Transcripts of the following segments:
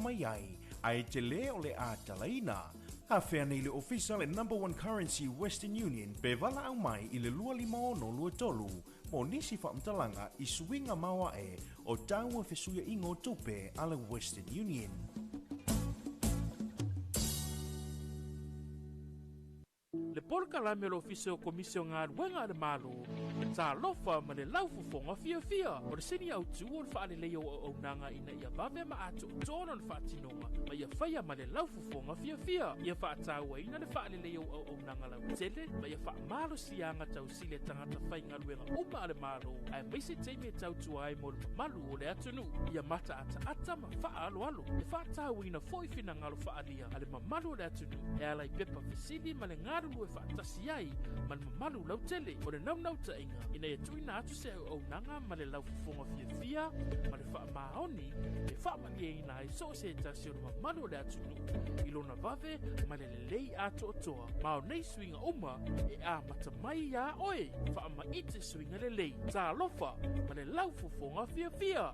mai ai, ae tele o le a talaina. Afea nei le ofisa le Number One Currency Western Union pe valaau mai i le 25623 mo nisi faamatalaga i suiga maoae o tau o fesuiaiga o tupe a le Western Union. Le polokalame o le Ofisa o Komisi o Galuega a le Malo, Talofa ma le Laufofoga Fiafia. O le sini autu o le faaleleia o auaunaga ina ia vave ma atoatoa lona faatinoga ma ia faia ma le laufofoga fiafia. Ia faatauaina le faaleleia o auaunaga lautele ma ia faamalosiaga tausili a tagata faigaluega uma a le Malo, aemaise taimi e tautua ai mo le mamalu o le atunuu. Ia mataataata ma faaaloalo. E faatauaina foi finagalo faaalia a le mamalu o le atunuu e ala i pepa fesili ma le galulue faatasi ai ma le mamalu lautele. O le naunautaiga ina ia tuuina atu se auaunaga ma le laufofoga fiafia ma le faamaoni e faamalieina ai so o se tasi o le mamalu o le atunuu i lona vave ma le lelei atoatoa. Ma o nei suiga uma e amata mai iā oe. Faamaite suiga lelei. Talofa ma le laufofoga fiafia!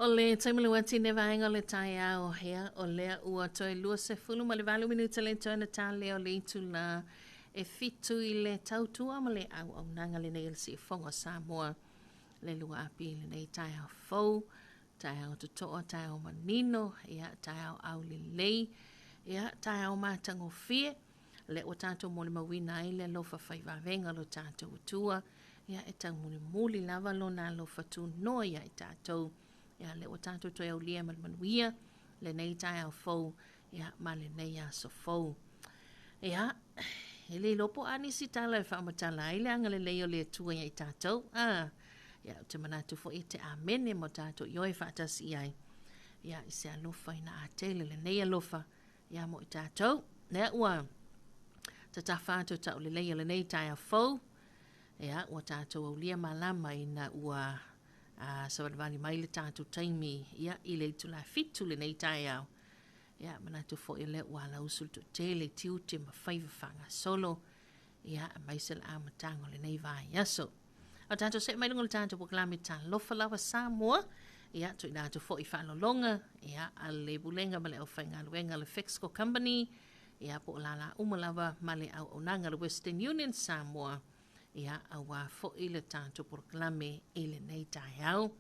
O le taimi le watine vaega o le taeao hea o lea ua toe 28 minute le toe na tale o le itula e fitu i le tautua ma le auaunaga lenei o le siufoga o Samoa le lua api lenei taeao fou taeao totoa, taeao manino, ia, taeao aulelei, ia, taeao matagofie, lea ua tatou molimauina ai le alofa faivavega o lo tatou Atua, ia, e taumulimuli lava lona alofa tunoa ia i tatou, ia, lea ua tatou toe aulia ma le manuia lenei taeao fou, ia, ma lenei aso fou. Ia, e le iloa po o a nisi tala e faamatala ai le agalelei o le Atua ia i tatou. A, ia, ou te manatu foi e te amene mo tatou ioe faatasi i ai. Ia, i se alofa ina a tele lenei alofa, ia mo i tatou. Lea ua tatafa atu taulelei o lenei taeao fou. Ia, ua tatou aulia malama ina ua a, savalivali mai le tatou taimi ia, i le itula fitu lenei taeao. Ia, manatu foi o lea ua alausu le toatele i tiute ma faiva faagasolo, ia, aemaise le amataga o lenei vaiaso. O tatou see mai luga o le tatou polokalame Talofa Lava Samoa, ia, tuuina atu foi faaaloaloga, ia, a le Pulega ma le Aufaigaluega a le Fexco Company, ia, po o lala uma lava ma le auaunaga a le Western Union Samoa, ia, aua foi le tatou polokalame i lenei taeao.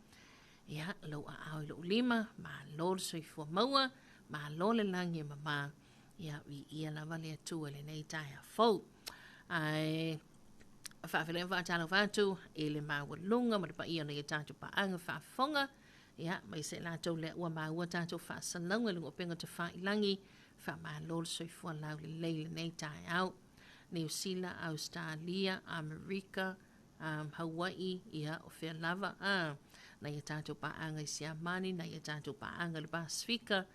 Ia, lou aao i lou lima, malo le soifua maua, malo le lagi e mama, ia, viia lava le Atua i lenei taeao fou. Ae faafeiloai ma faatalofa atu i le maualuga ma le paia o nai a tatou paaga faafofoga, ia, aemaise i latou lea ua maua tatou faasalauga i luga o upega tafailagi, faamalo le soifua laulelei i lenei taeao. Niu Sila, Ausetalia, Amerika, um, Hawaii, ia, o fea lava, a, nai a tatou paaga i Siamani, nai a tatou paaga i le Pasifika,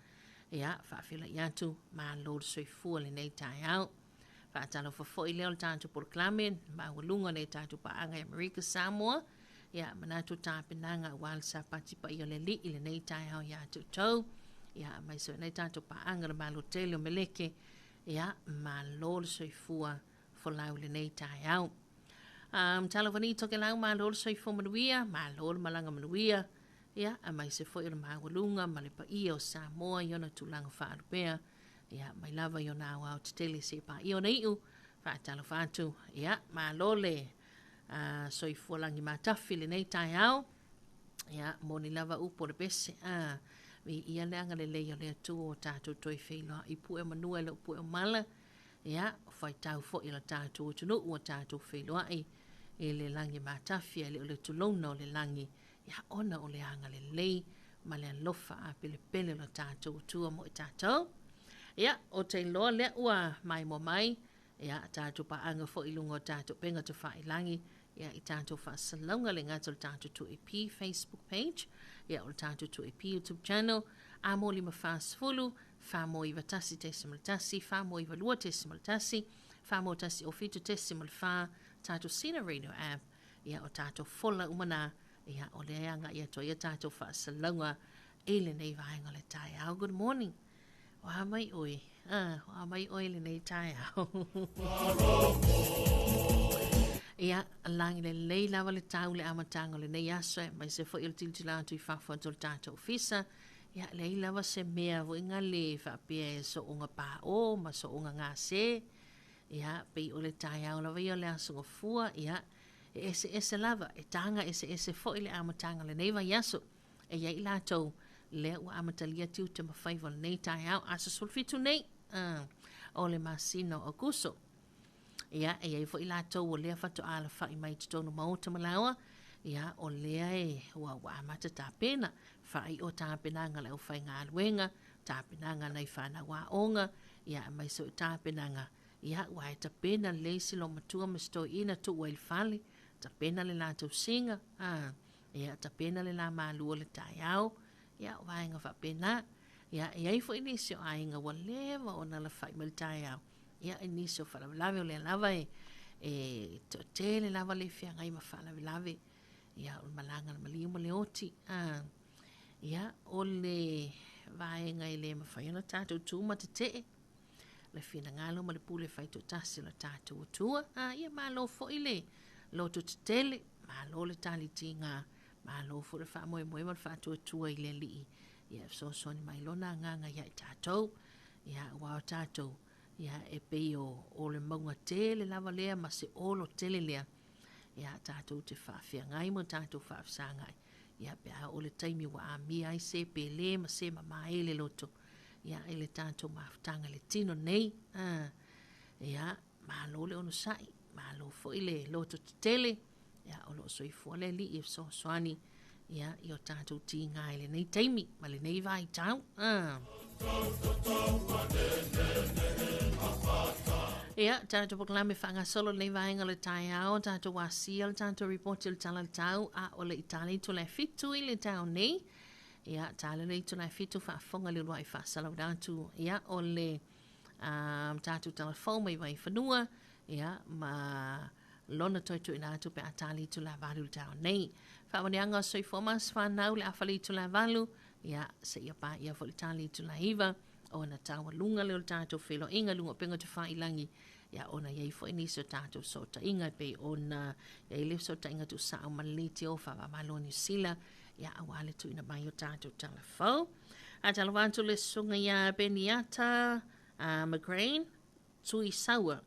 ia, faafeiloai atu, malo le soifua lenei taeao. Faatalofa foi lea o le tatou polokalame, maualuga nai a tatou paaga i Amerika, Samoa, ia, manatu tapenaga aua le Sapati paia o le Alii i lenei taeao iā te outou, ia, aemaise foi nai tatou paaga i le Malo tele o Meleke, ia, malo le soifua folau i lenei taeao. Um, talofa nei Tokelau, malo le soifua manuia, malo le malaga manuia, ia, aemaise foi o le maualuga ma le paia o Samoa i ona tulaga faalupea, ia, mai lava i ona aoao tetele seia paia ona iu, faatalofa atu, ia, malo le Soifua lagi matafi i lenei taeao. Ia, moni lava upu o le pese. A, viia le agalelei o le Atua ua tatou toe feiloai pue o manua e le o pue o mala. Ia, faitau foi i le tatou atunuu ua tatou feiloai i le lagi matafi ae le o le tulouna o le lagi. Ia, ona o le agalelei ma le alofa apelepele o le tatou Atua mo i tatou. Ia, ou te iloa lea ua maimoa mai Ia, tatou paaga foi i luga o tatou upega tafailagi, ia, i tatou faasalalauga le gata o le tatou 2AP Facebook page, ia, o le tatou 2AP YouTube channel, A mo 5 40, 4 mo 9 1.1, 4 mo 9 2.1, 4 mo 1 o 7.4, tatou Sina Radio app, ia, o tatou fola uma nā, ia, o lea e agai atu ai a tatou faasalalauga i lenei vaega o le taeao. Good morning. O a mai ʻoe? Ah, o a mai ʻoe lenei taeao? Ia, lagi lelei lava le tau le amataga o lenei aso aemaise foi o le tilotilo atu i fafo atu o le tatou ofisa. Ia, leai lava se mea foi le faapea e sooga paʻō ma sooga gase. Ia, pei o le taeao lava ia o le aso Gafua, ia, e eseese lava, e taga eseese foi le amataga o lenei vaiaso. E i ai i latou lea ua amatalia tiute ma faiva o lenei taeao, aso 17 nei o le masina o Aokuso. Ia, e i ai foi i latou o lea faatoa alafai mai i totonu maota ma laoa, ia, o lea e ua, ua amata tapena, faai'o tapenaga a le aufaigaluega, tapenaga a nai fanau aoga, ia, aemaise foi tapenaga, ia, ua e tapena lelei si loomatua ma si toeaina tuu ai i le fale, tapena le latou siga, a. Ia, tapena le la malu o le taeao, ia, o vaega faapena. Ia, e i ai foi nisi o aiga ua leva ona alafai mai le taeao, ia, i nisi o faalavelave, o lea lava e, e toatele lava le feagai ma faalavelave, ia, o le malaga a le maliu ma le oti. A, ia, o le vaega e le mafai ona tatou tu ma tetee, le finagalo ma le pule faitoatasi o le tatou Atua. A, ia malo foi le loto tetele, malo le tali tiga, malo foi le faamoemoe ma le faatuatua i le Alii, ia e fesoasoani mai lona agaga ia i tatou. Ia, aua o tatou, ia, e pei o, o le mauga tele lava lea ma se olo tele lea, ia, tatou te faafeagai ma tatou faafesagai, ia, pe a oo le taimi ua amia ai se pele ma se mamae le loto, ia, i le tatou mafutaga i le tino nei. A, ia, malo le onosai, malo foi le loto tetele, ia, o lo o soifua le Alii e fesoasoani, ia, i o tatou tiga i lenei taimi ma lenei vaitau. A. Ia, tatou polokalame faagasolo lenei vaega o le taeao, tatou asia le tatou ripoti o le tala o le tau, a o le i tali itula e 7 i le taeao nei. Ia, tali le itula e 7 faafofoga le uluai faasalauina atu, ia, o le tatou tala fou mai Vaifanua, ia, ma lona toe tuuina atu pe a tali itula e 8 i le taeao nei. Faamanuiaga o soifua ma aso fanau le afa le itula e 8, ia, seia paia foi le tali itula e 9, ona taualuga lea o le tatou feiloaiga i luga o upega tafailagi, ia, ona i ai foi nisi o tatou fesootaiga e pei ona i ai le fesootaiga tuusao ma le Leitio Faavaamalo o Niu Sila, ia, aua le tuuina mai o tatou tala fou. Faatalofa atu le susuga ia Beniata McGrain, Tui Saua.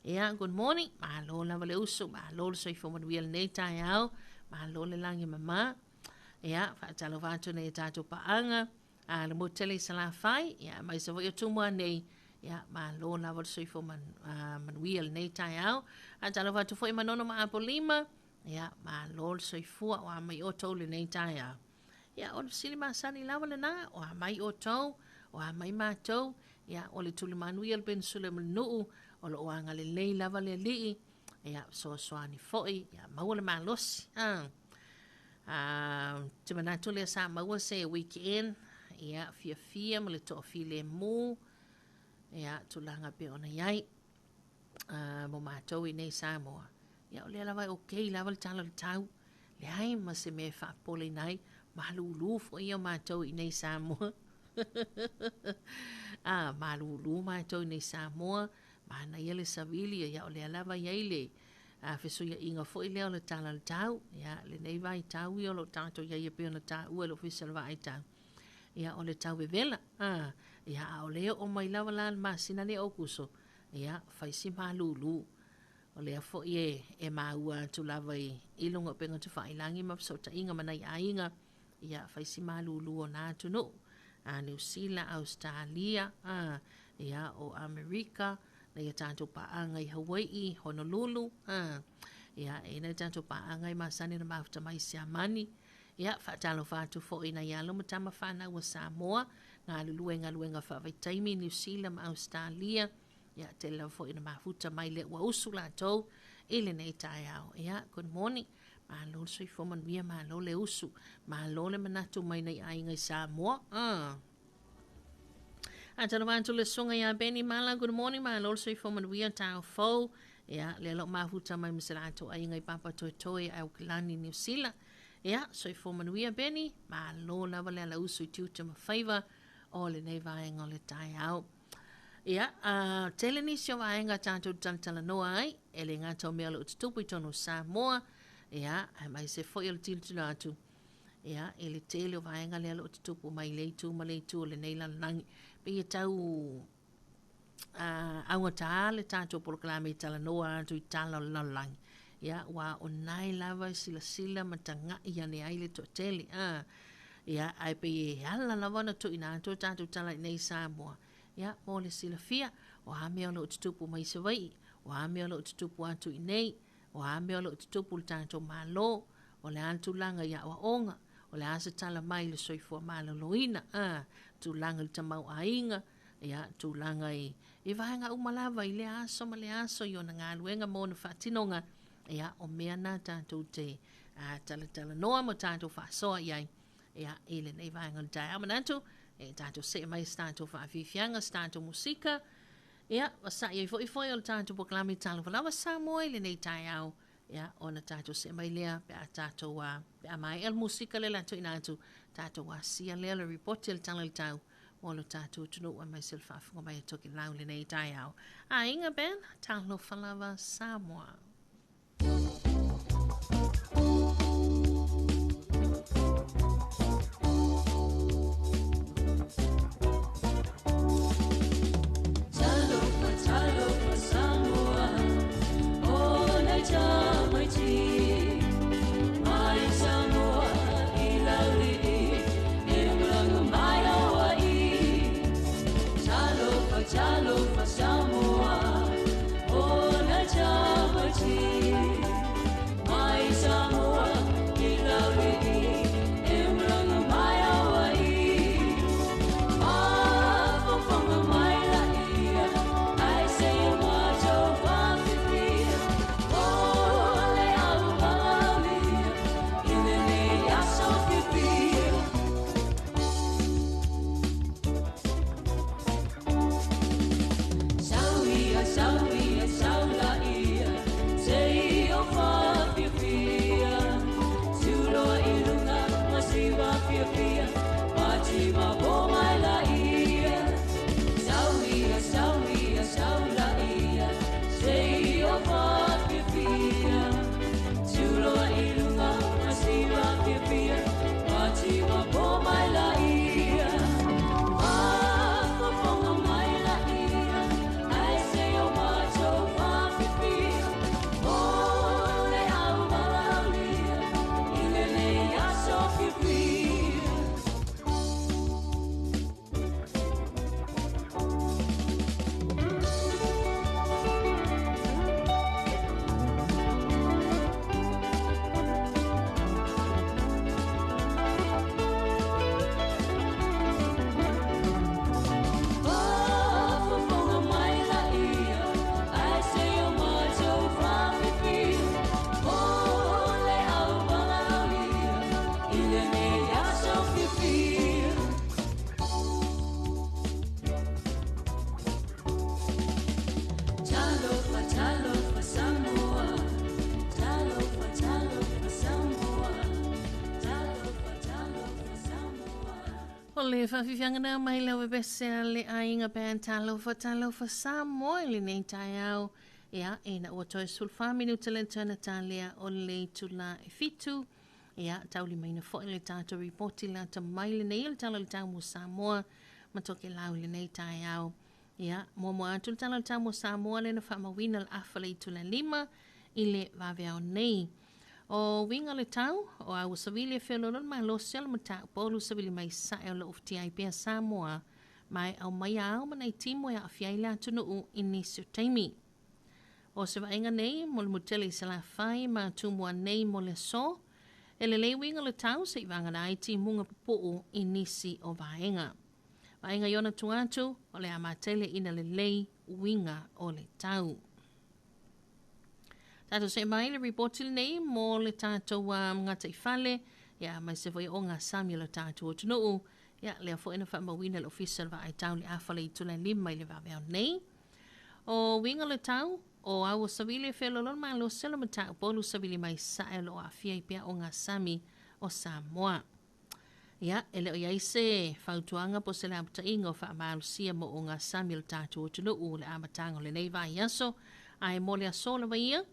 Ia, good morning. Malo lava le uso, malo le soifua manuia lenei taeao, malo le lagi mama. Ia, faatalofa atu nei tatou paaga, a le motu tele i Salafai, ia, aemaise foi o Tumua nei, ia, malo lava le soifua man, manuia lenei taeao. Faatalofa atu foi Manono ma Apolima, ia, malo le soifua o a mai outou lenei taeao. Ia, o le fesili masani lava lena, o a mai outou, o a mai matou, ia, o le tulimanu ia o le penisula ma le nuu, o lo o agalelei lava le Alii, ia, fesoasoani foi, ia, maua le malosi. Ah. Ah, te manatu lea sa maua se weekend, ia, fiafia ma le toafilemu, ia, tulaga pei ona i ai. Ah, mo matou i nei Samoa, ia, o lea lava e okay lava le tala o le tau, leai ma se mea e faapopoleina ai, malulu foi ia o matou i nei Samoa. ah, malulu matou i nei Samoa, manaia le savili, ia o lea lava i ai le fesuiaiga foi lea o le tala o le tau. Ia, lenei vaitau ia o lo o tatou i ai e pei ona taua e le Ofisa o le Vaai Tau, ia o le tau vevela. Ah, ia a o le oo mai lava la le masina lea o Aokuso, ia fai si malulu. O lea foi e, e maua atu lava i, i luga o upega tafailagi ma fesootaiga ma nai aiga, ia, fai si malūlū o nā atunuu, a Niu Sila, Ausetalia, a, ia, o Amerika, nai a tatou paaga i Hawai'i, Honolulu, a, ia, e i ai nai tatou paaga e masani ona mafuta mai i Siamani. Ia, faatalofa atu foi i nai alo ma tama fanau a Samoa, galulue i galuega faavaitaimi i Niu Sila ma Ausetalia, Ia, tele lava foi ina mafuta mai lea ua usu latou i lenei taeao. Ia, good morning. Malo le soifua manuia, malo le usu, malo le manatu mai nai aiga i Samoa. Ah. Atalofa atu le susuga ia Benny Mala, good morning, malo le soifua manuia, tao fou. Ia, lea lo mafuta mai ma se latou aiga i Papatoetoe, Auckland, New Zealand. Ia, soifua manuia Benny, malo lava le ala usu i tiute ma faiva o lenei vaega o le taeao. Ia, a tele nisi o vaega tatou te talatalanoa ai, e le gata o mea o lo o tutupu i totonu o Samoa, ia, aemaise foi o le tilotilo atu, ia, i le tele o vaega lea o lo o tutupu mai le itu ma le itu o lenei lalolagi. Pei e tau augata le tatou polokalame e talanoa atu i tala o le lalolagi. Ia, aua o nae lava e silasila ma taga'i ane ai le toatele. A, ia, ae pei e ala lava ona tuuina atu a tatou tala i nei i Samoa. Ia, mo le silafia, o a mea o lo o tutupu mai i Savaii, o a mea o lo o tutupu atu i nei, o a mea o lo o tutupu i le tatou Malo, o le a le tulaga i aoaoga, o le a se tala mai i le soifua maloloina, a, tulaga i le tamaoaiga, ia, tulaga i, i vaega uma lava i lea aso ma lea aso i ona galuega ma ona faatinoga, ia, o mea na tatou te a, talatalanoa ma tatou faasoa i ai, ia, i lenei vaega o le taeao. Manatu, e tatou see mai se tatou faafiafiaga, se tatou musika, ia, vasa'i ai foi foi o le tatou polokalame Talofa Lava Samoa i lenei taeao, ia, ona tatou see mai lea pe a tatou, a, pe a maea le musika lea o le a tuuina atu, tatou asia lea le ripoti a le Tala i le Tau mo lo tatou atunuu aemaise o le faafofoga mai a Tokelau i lenei taeao. Aiga Ben, talofa lava Samoa. Talofa, talofa Samoa, o nai tamaiti, mai Samoa i Laulii, e malaga mai Hawaii. Talofa, talofa Samoa, o nai tamaiti, mai Samoa i Laulii, e malaga mai Hawaii. Faafofoga mai laia, ae se i matou faafifia, o le au valaaulia i lenei aso fiafia. Sau ia, sau ia, sau laia, se i o faafiafia. Tuloa i luga ma siva fiafia, pati ma po mai laia. Sau ia, sau ia, sau laia, se i o faafiafia. Tuloa i luga ma siva fiafia, pati ma po mai laia. Faafofoga mai laia, ae se i o matou faafifia, o le au valaaulia i lenei aso fiafia. Faafofoga mai laia, ae se i o matou faafifia, o le au valaaulia i lenei aso fiafia. Talofa, talofa Samoa, talofa, talofa Samoa, talofa, talofa Samoa. O le faafiafiaga na mai lau vevese a le aiga band Talofa Talofa Samoa i lenei taeao. Ia, ina ua toe 14 minute le toe na talea o le itula e fitu. Ia, taulimaina foi le tatou ripoti lata mai lenei o le Tala o le Tau mo Samoa ma Tokelau i lenei taeao. Ia, muamua atu le tala o le tau mo Samoa lea na faamauina le afa le itula 5 i le vaveao nei. O uiga o le tau, o a ua savili e feoloolo le malosi o le mataupu savili mai sae o lo o futia ai pea Samoa ma e aumai ao ma nai timu e aafia ai le atunuu i nisi o taimi. O se vaaiga nei mo le mutele i Salafai ma Tumua nei mo le aso, e lelei uiga o le tau se'i vagana ai timuga pupuu i nisi o vaega. Vaega i ona tua atu, o le a matele ina lelei uiga o le tau. Tatou see mai le ripoti lenei mo le tatou gataifale, ia aemaise foi o gasami o le tatou atunuu. Ia, lea foi na faamauina le Ofisa o le Vaai Tau le afa le itula e 5 i le vaveao nei. O uiga o le tau, o a ua savili e feoloolo le malosi o le mataupu savili mai sae o lo o aafia ai pea o gasami o Samoa. Ia, e le o i ai se fautuaga po o se laupataiga o faamalosia mo ogasami o le tatou atunuu le amataga o lenei vaiaso, ae mo le aso lava ia,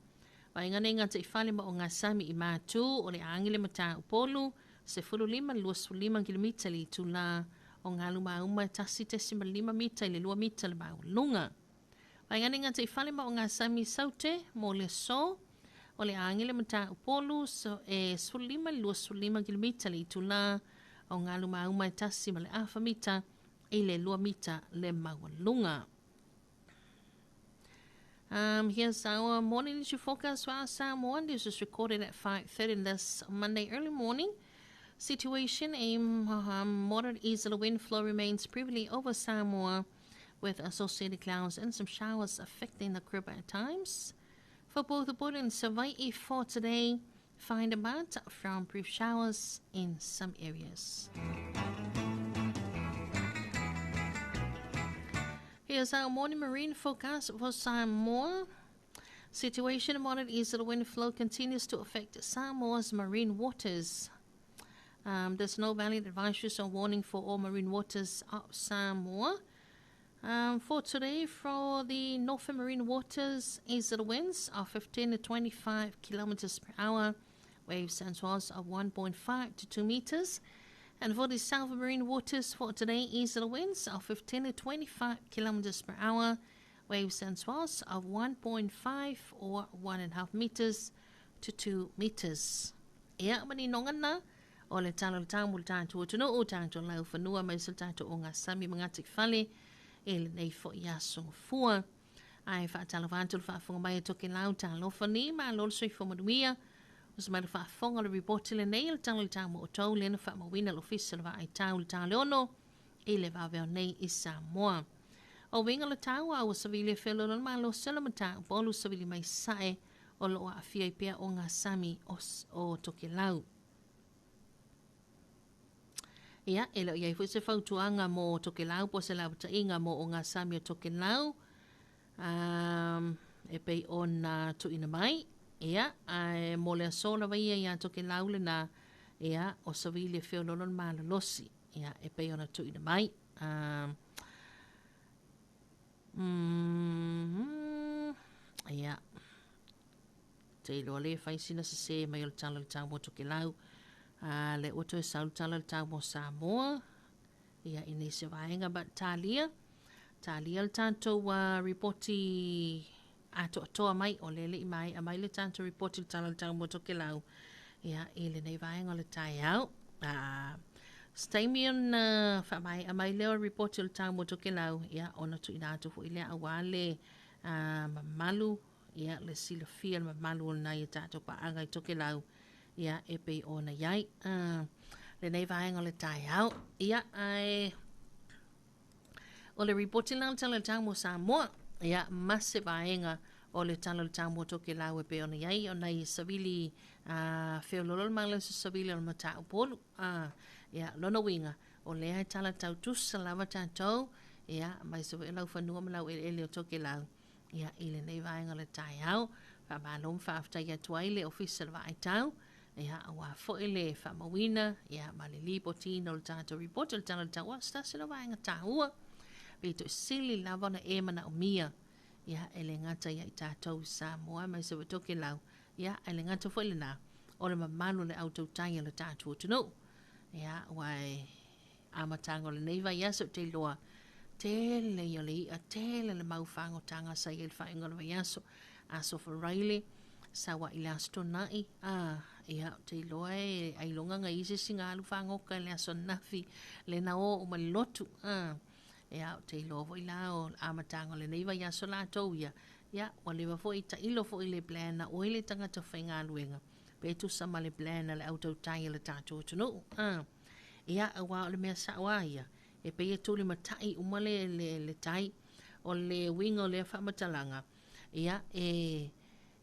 vaega nei gataifale ma ogasami i Matu o le agi le mataupolu, 15 i le 25 kilomita i le itula, o galu mauma e 1.5 mita i le 2 mita le maualuga. Vaega nei gataifale ma ogasami i Saute mo le aso, o le agi le mataupolu e 15 i le 25 kilomita le itula, o galu mauma e 1.5 mita i le 2 mita le maualuga. Here's our morning news forecast for Samoa. This was recorded at 5:30 this Monday early morning. Situation, a moderate easterly wind flow remains prevalent over Samoa, with associated clouds and some showers affecting the group at times. For both the Upolu and Savai'i for today, find about from brief showers in some areas. Here's our morning marine forecast for Samoa. Situation, moderate easterly wind flow continues to affect Samoa's marine waters. There's no valid advisories or warning for all marine waters of Samoa. For today, for the northern marine waters, easterly winds are 15 to 25 kilometers per hour, waves and swells of 1.5 to 2 meters. And for the southern marine waters for today, easterly winds are 15 to 25 kilometers per hour, waves and swells of 1.5 or 1.5 meters to 2 meters. Ia, maninoga na, o le tala o le tau mo le tatou atunuu, tatou laufanua aemaise le tatou ogasami ma gataifale i lenei foi aso gafua. Ae faatalofa atu le faafofoga mai a Tokelau, talofa ni, malo le soifua manuia. O se mai le faafofoga o le ripoti lenei o le tala o le tau mo outou lea na faamauina le Ofisa o le Vaai Tau i le Taleono i le vaveao nei i Samoa. O uiga o le tau a ua savili e feoloolo le malosi o le mataupu olu savili mai sae o lo o aafia ai pea ogasami o Tokelau. Ia, e le o i ai foi se fautuaga mo Tokelau po o se lapataiga mo ogasami o Tokelau e pei ona tuuina mai. Ia, ae mo le aso lava ia iā Tokelau lenā, ia, o savili e feoloolo le malolosi, ia, e pei ona tuuina mai. Ia, te iloa le fai sina sesē mai o le tala o le tau mo Tokelau, a lea ua toe sau le tala o le tau mo Samoa, ia, i nisi o vaega, but talia, talia le tatou ripoti atoatoa mai, o lea e le i maea mai le tatou ripoti le tala o le tau mo Tokelau, ia, i lenei vaega o le taeao. Se taimi ona faamaea mai lea o le ripoti o le tau mo Tokelau, ia, ona tuuina atu foi lea aua le mamalu, ia, le silafia le mamalu o nai o tatou paaga i Tokelau, ia, e pei ona i ai lenei vaega o le taeao. Ia, ae o le ripoti la o le tala o le tau mo Samoa, ia, ma se vaega o le tala o le tau mo Tokelau e pei ona i ai, o nai savili feoloolo le malosi savili o le mataupu olu. Ia, lona uiga, o lea e tala tau tusa lava tatou, ia, aemaise foi o laufanua ma laueleele o Tokelau, ia, i lenei vaega o le taeao. Faamalo ma faafetai atu ai le Ofisa o le Vaai Tau, ia, aua foi le faamauina, ia, ma le lipotiina o le tatou ripoti o le tala o le tau, o se tasi lea o vaega taua, pito sili lava ona e manaomia, ia, e le gata ia i tatou i Samoa, aemaise foi Tokelau, ia, e le gata foi lenā, o le mamalu o le au tautai o le tatou atunuu. Ia, aua e amataga o lenei vaiaso ou te iloa, Tele ia o le i'a, tele le mau fagotaga sa i ai i le faaiuga o le vaiaso, Aso Faraile, sau a'i i le Aso Tona'i, a, ia, ou te iloa e ailoga na i ai se isi na alu fagoka i le aso ananafi, lea na o uma i le lotu, a. Ia, ou te iloa foi la o le amataga o lenei vaiaso latou ia, ia, ua leva foi, tailo foi i le plan a oe le tagata faigaluega, pe tusa ma le plan a le au tautai a le tatou atunuu, a. Ia, aua o le mea sa'o lava ia, e pei e tulimatai uma le, le, le tai. O le uiga o lea faamatalaga, ia, e,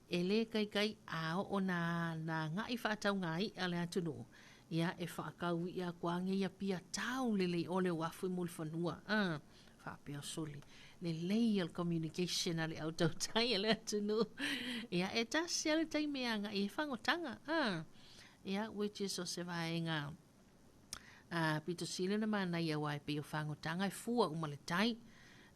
e lē kaikai a oo na, na agai faataugāi'a le atunuu, ia, e faakau i'a atu lava nei Apia tau lelei ʻole uafu i Mulifanua, a, faapea sole, lelei ia o le communication a le au tautai a le atunuu. Ia, e tasi lava le taimi e agai ai fagotaga, a, ia, which is o se vaega a pito sili ona manaia aua e pei o fagotaga e fua uma le tai.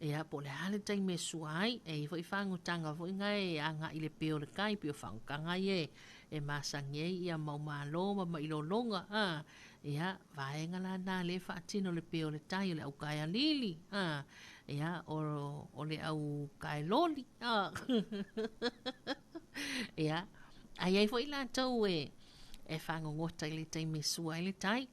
Ia, po o le a le taimi e sua ai, e i ai foi fagotaga foi na e agai i le peo o le tai, pei o fagotaga ia e masani ai ia mau malo ma mailologa, a, ia, vaega la na lea e faatino le peo o le tai, o le aukaea lili, a, ia, o le aukae loli, a. Ia, a i ai foi latou e fagogota i le taimi e sua ai le tai.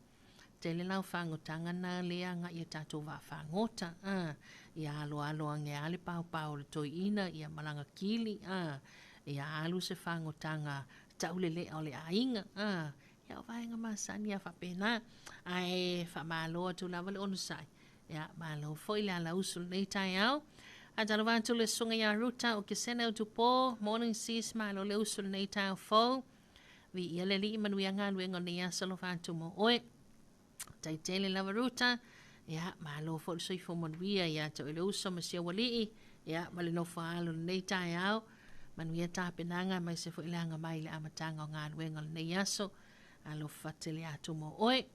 Tele la o fagotaga na lea agai i a tatou vaa fagota, a, ia aloalo ane lava le paopao o le toeaina ia ma lana kili, a, ia alu se fagotaga taulelea o le aiga, a, ia o vaega masani lava faapena. Ae faamalo atu lava le onosai, ia malo foi le alausu i lenei taeao. Faatalofa atu i le susuga ia Ruta o Kesene o Tupo, morning sis, malo le usu i lenei taeao fou. Viia le Alii, manuia galuega o lenei aso alofa atu mo oe. Taitele lava Ruta, ia malo foi le soifua manuia ia te oe le uso ma si aualii, ia ma le nofo alo i lenei taeao. Manuia tapenaga aemaise foi le aga mai i le amataga o galuega o lenei aso. Alofa tele atu mo oe.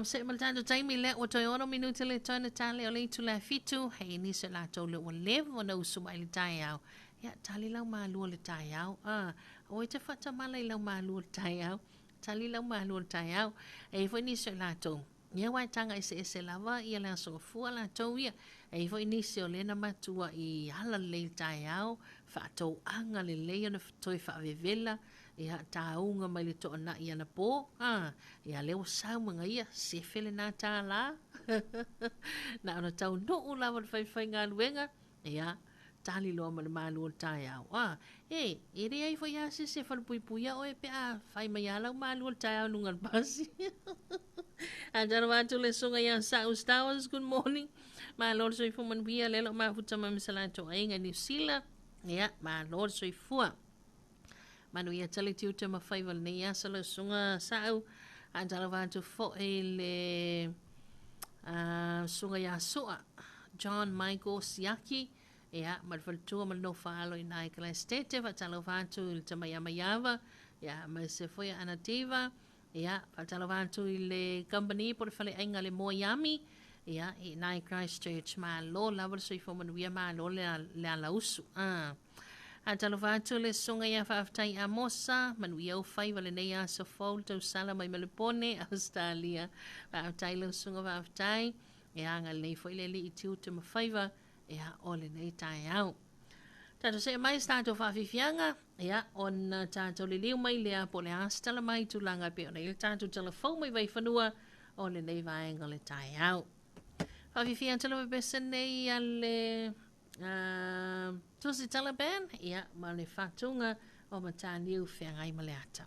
Se ma le tatou taimi lea ua toe 6 minute le toe na tale o le itula e 7, hei nisi o latou lea ua leva ona usu mai i le taeao. Ia, tali lau malua i le taeao. Ah, aua e te faatamala i lau malua i le taeao. Tali lau malua i le taeao. E i ai foi nisi o latou, ia aua e taga eseese lava ia le aso gafua latou ia. E i ai foi nisi o lea na matuai ala lelei i le taeao, faatouaga lelei ona toe faavevela, ia tauga mai le toanai anapo, a, ia lea ua sau ma gaia, sefe lena tālā. Na ona taunuu lava le faifaigaluega, ia, tali loa ma le malu o le taeao. A, e, e leai foi lava se isi e falepuipuia oe pe a fai mai lava lau malu o le taeao i luga o le pasi. Atalofa atu le susuga ia Sa'u Stowers, good morning. Malo le soifua manuia, lea loo mafuta mai ma se latou aiga i Niu Sila. Ia, malo le soifua. Manuia tele tiute ma faiva lenei aso lau susuga Sa'u. Atalofa atu foi le susuga ia Su'a, John Michael Siaki, ia, ma le faletua ma le nofo alo i ina i Kalaesetete. Faatalofa atu i le tama ia Maiava, ia, aemaise foi ia Anativa. Ia, faatalofa atu i le company po o le faleaiga le Moaiami, ia, i ina i Christchurch. Malo lava le soifua manuia, malo le, le alausu. Ah. Faatalofa atu le susuga ia Faafetai Amosa, manuia ou faiva lenei aso fou le tausala mai Melepone, Australia. Faafetai lau susuga faafetai. Ia agalelei foi le Alii i tiute ma faiva, ia o lenei taeao. Tatou see mai i se tatou faafiafiaga, ia ona tatou liliu mai lea po o le a se tala mai i tulaga e pei ona i ai le tatou tala fou mai Vaifanua o lenei vaega o le taeao. Faafiafia atu lava pese nei a le Tusi Taliban, ia, ma le fatuga o Mataniu Feagai ma le Ata.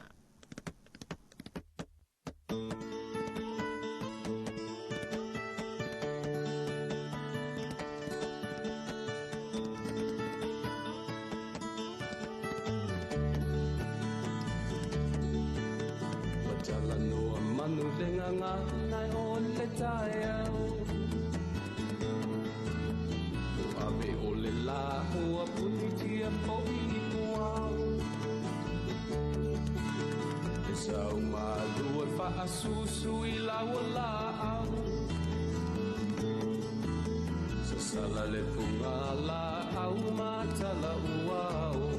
Ua talanoa manu le gagana o le taeao. Ua ave o le lā ua punitia foi i puao. E sau malua e faasusu i lau laau. Sasala le puga laau ma tala uao.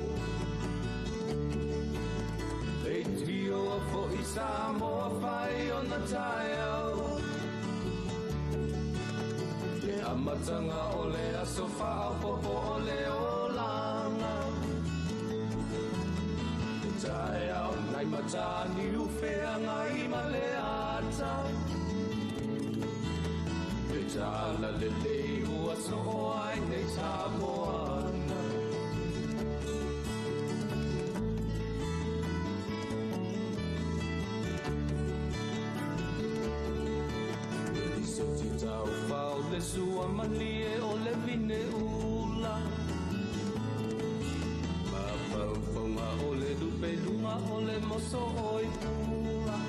Leitioa foi Samoa fai ona taeao. Amatanga o le aso faaopopo o le olaga. Le taeao nai mataniu feagai ma le ata. Le tala lelei ua soo ai nei Samoana. Se tau fao le sua malie o le vine ula. Mafaufauga o le lupeluga o le moso oi pula.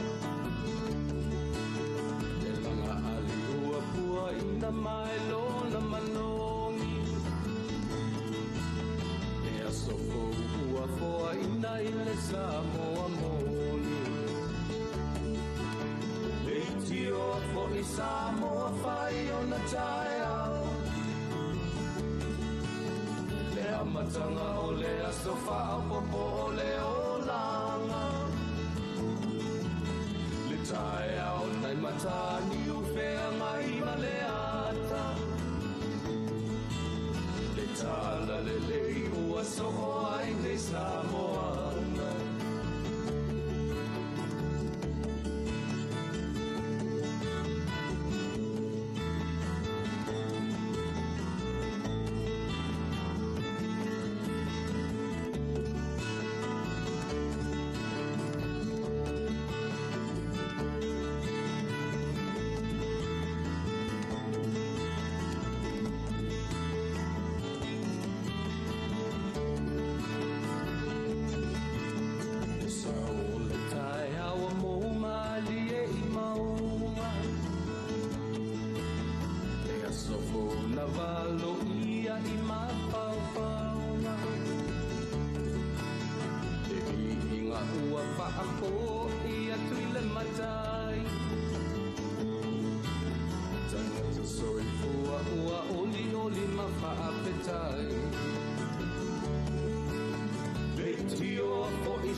Le laga ali ua pua ina mai lona manogi. Le aso fou ua foa ina i le Samoa moni. Le tio fo i Samoa fai o na taeao. Le amatanga o le aso faaopopo o le olaga. Le taeao nai mataniu feagai ma le ata. Le tala lelei ua soo ai nei Samoana.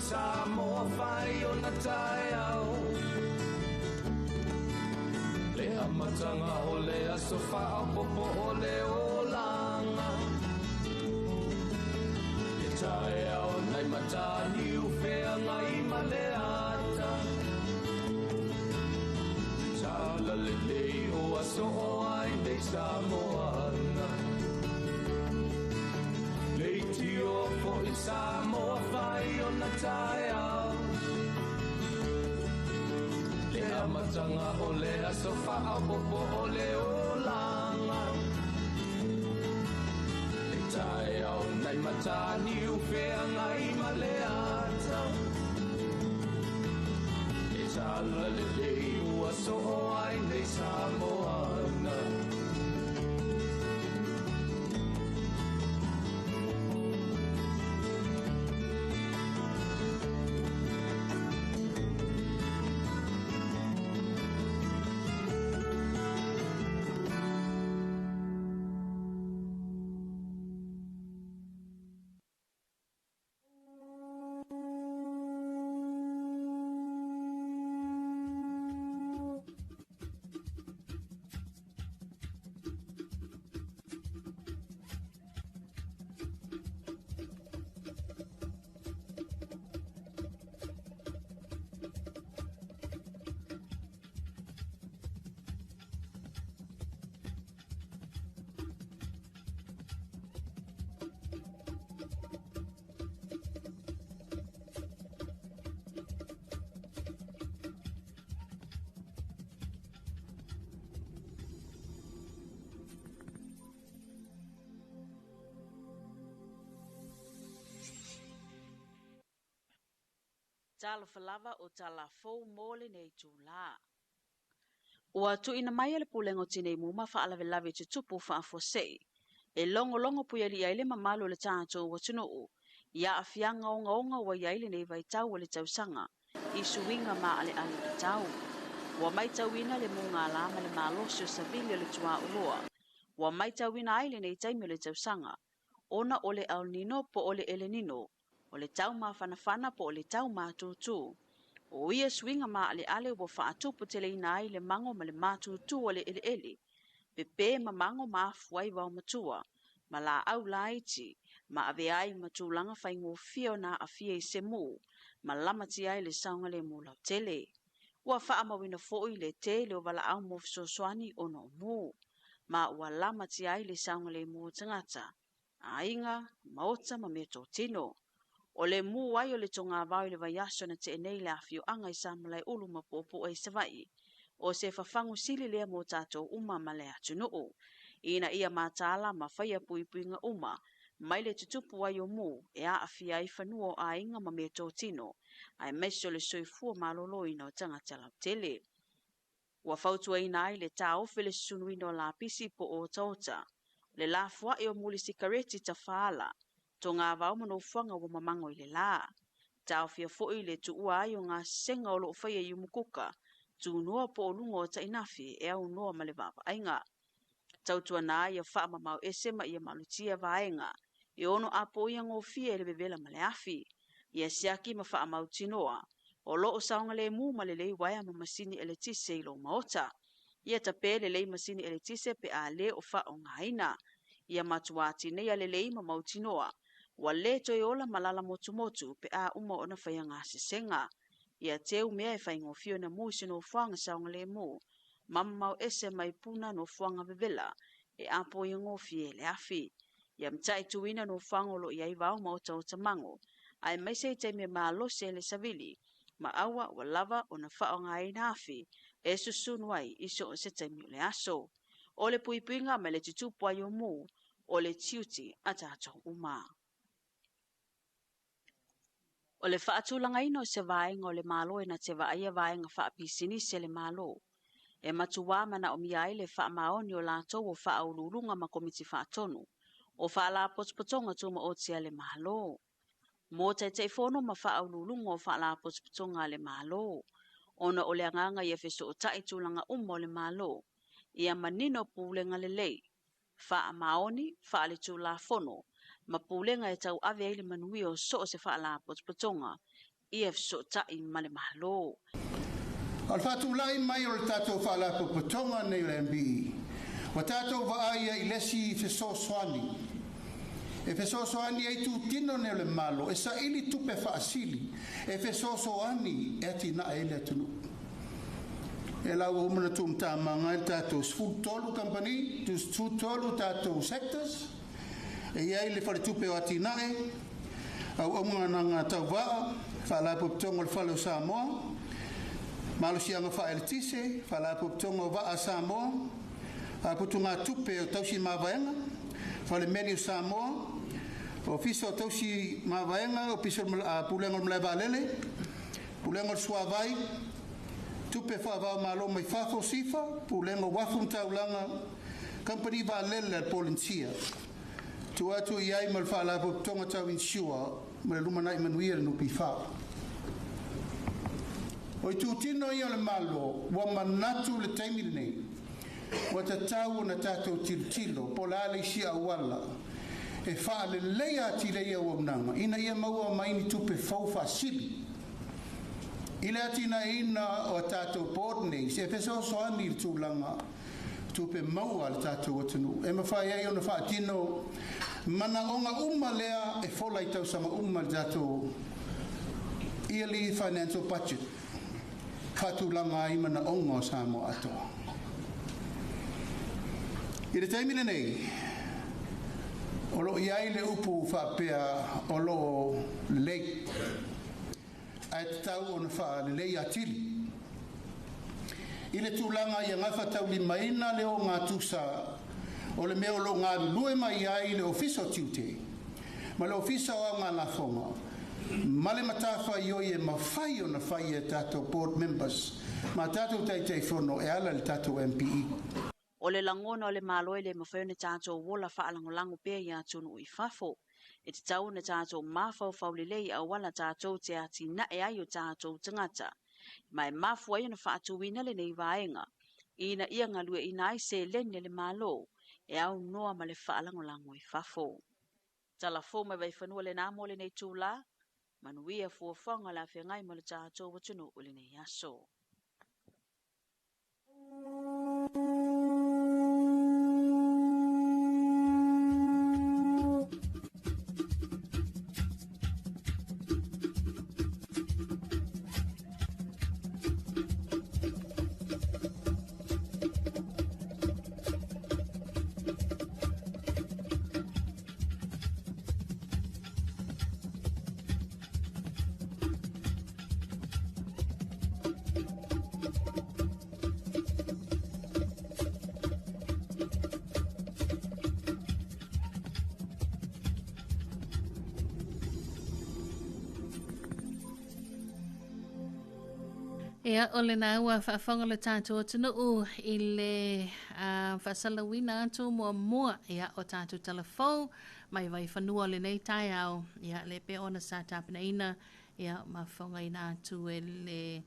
Samoa fai o na taeao. Le amatanga o le aso faaopopo o le olaga. Le taeao nai mataniu feagai ma le ata. Le tala lelei o aso o ai nei Samoana. Le tio fo i Samoa fai o na taeao. Le amatanga o le aso faaopopo o le olaga. Le taeao nai mataniu feagai ma le ata. Le tala lelei ua soo ai nei Samoana. Talofa lava o tala fou mo lenei itulā. Ua tuuina mai e le Pulega o Tinei Mu ma Faalavelave Tutupu Faafuasei. E logologo puiali'i ai le mamalu o le tatou atunuu i aafiaga ogaoga ua i ai lenei vaitau o le tausaga i suiga maaleale o le tau. Ua matauina le mugālā ma le malosi o savili o le tuāuloa. Ua matauina ai lenei taimi o le tausaga ona o le El Nino po o le Elenino, o le tau mafanafana po o le tau matūtū. O ia suiga maaleale ua faatuputeleina ai le mago ma le matūtū o le eleele. Pepe ma mago ma afua ai vaomatua, ma laau laiti, ma avea ai ma tulaga faigofie ona aafia i se mū, ma lamatia ai le saogalemu lautele. Ua faamauina foi le tele o valaau mo fesoasoani ona o mū, ma ua lamatia ai le saogalemu o tagata, aiga, maota ma meatotino. O le mū ai o le togavao i le vaiaso na tea nei i le afioaga i Samalaeulu ma Puapua i Savaii, o se fafagu sili lea mo tatou uma ma le atunuu, ina ia mataala ma faia puipuiga uma mai le tutupu ai o mū e aafia ai fanua o aiga ma meatotino, aemaise o le soifua maloloina o tagata lautele. Ua fautuaina ai le taofi le susunuina o lapisi po o otaota, le lafoai o muli sikareti tafaala, togavao ma nofoaga ua mamago i le la. Taofia foi le tuua ai o gasesega o loo faia i umukuka, tunoa po o luga o tainafi e aunoa ma le vaavaaiga. Tautuana ai ia faamamao ese ma ia malutia vaega, e ono apoia gofie e le vevela ma le afi. Ia siaki ma faamautinoa, o loo saogalemu ma lelei uaea ma masini eletise i lou maota. Ia tape lelei masini eletise pe a lē o faaaogaina. Ia matua tineia lelei ma mautinoa, ua lē toe ola ma lala motumotu pe a uma ona faia gasesega. Ia teu mea e faigofie ona mū i se nofoaga saogalemu, ma mamao ese mai puna nofoaga vevela e apoia gofie e le afi. Ia mataituina nofoaga o loo i ai vao ma otaota mago, aemaise i taimi e malosi ai le savili, ma aua ua lava ona faaaogaina afi e susunu ai i so o se taimi o le aso. O le puipuiga ma le tutupu ai o mū, o le tiute a tatou uma. O le faatulagaina o se vaega o le Malo e na te vaaia vaega faapisinisi a le Malo, e matuā manaomia ai le faamaoni o latou o faauluuluga ma komiti faatonu o faalapotopotoga tumaoti a le Malo. Mo Taitaifono ma faauluuluga o faalapotopotoga a le Malo, ona o le agaga ia fesootai tulaga uma o le Malo, ia manino pulega lelei, faamaoni, faaletulafono, ma pulega e tauave ai le manuia o so o se faalapotopotoga ia fesootai ma le Malo. O le faatulai mai o le tatou faalapotopotoga nei o le MPE, ua tatou vaaia i le isi fesoasoani e fesoasoani ai itutino nei o le Malo e saili tupe faasili e fesoasoani e atinae ai le atunuu. E la ua uma ona tuumatamaga ai le tatou 13 kamupani, 13 tatou sectors, e i ai le Faletupe o Atinae, Auaunaga Tauvaa, Faalapotopotoga o le Fale o Samoa, Malosiaga Faaeletise, Faalapotopotoga o Vaa a Samoa, Putugatupe o Tausi Mavaega, Falemeli o Samoa, Ofisa o Tausi Mavaega, Ofisa o Pulega o le Malae Vaalele, Pulega o le Suavai, Tupe Faavao Malo mai Fafo SIFA, Pulega o Uafu ma Taulaga, Kamupani Vaalele a le Polenisia. Tuu atu i ai ma le Faalapotopotoga Tau Insure ma le Lumanai Manuia le NPF. O itutino ia o le Malo ua manatu le taimi lenei ua tatau ona tatou tilotilo po o le a le isi auala e faaleleia atili ai auaunaga ina ia maua mai ni tupe fou faasili i le atinaeina o a tatou board nei se fesoasoani i le tulaga tupe maua a le tatou atunuu e mafai ai ona faatino manaoga uma lea e fola i tausaga uma i le tatou yearly financial budget faatulaga ai manaoga o Samoa atoa. I le taimi lenei, o loo i ai le upu faapea o loo lelei, ae tatau ona faalelei atili. I le tulaga ia gafataulimaina le ogatusa o le mea o loo galulue mai ai le Ofisa o Tiute ma le Ofisa o Augalafoga ma le matafaioi e mafai ona fai e tatou board members ma tatou Taitaifono e ala i le tatou MPE. O le lagona o le Malo e le mafai ona tatou ola faalagolago pea i atunuu i fafo. E tatau ona tatou mafaufau lelei i auala tatou te atinae ai o tatou tagata. Ma e mafua ai ona faatuina lenei vaega, ina ia galueaiina ai seleni a le Malo e aunoa ma le faalagolago i fafo. Tala fou mai Vaifanua lena mo lenei itula, manuia fuafuaga o le a feagai ma lo tatou atunuu i lenei aso. Ia, o lena ua faafofoga le tatou atunuu i le faasalauina atu muamua ia o tatou tala fou mai Vaifanua o lenei taeao, ia le pei ona sa tapenaina ia ma fofogaina atu e le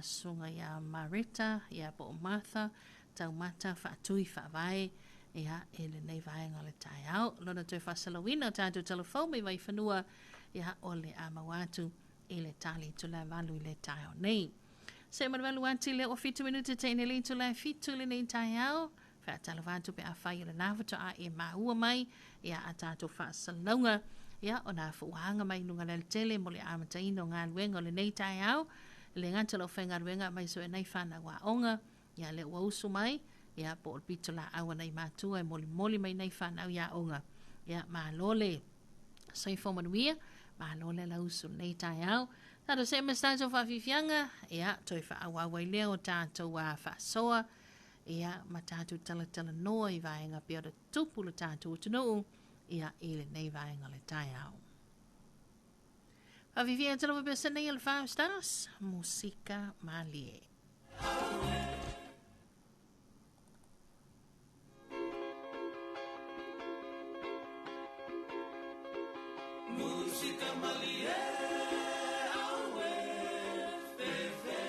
susuga ia Mareta ia po o Martha Taumata Faatui Faavae ia i lenei vaega o le taeao. Lona toe faasalauina o tatou tala fou mai Vaifanua ia o le a maua atu i le tali itula e 8 i le taeao nei. Se malumalu atu i le 7 minute te ine le itula e 7 lenei taeao. Faatalofa atu pe afai o lena faatoa e maua mai ia a tatou faasalalauga ia o nā fuaga mai luga le tele mo le amataina o galuega o lenei taeao. E le gata o lau faigaluega mai so e nai whanau aoga ia le ua usu mai ia po o le pito laau a nai matua e molimoli mai nai whanau ia aoga. Ia malo le soifua manuia, malo le lausu lenei taeao. Tatou see ma se tatou faafiafiaga, ia toe faaauau ai lea o tatou faasoa, ia ma tatou talatalanoa i vaega pei ona tupu le tatou atunuu, ia i lenei vaega o le taeao. Faafiafia atu lava pea nei o le Five Stars, Musika Malie. Musika malie, aue, fefe,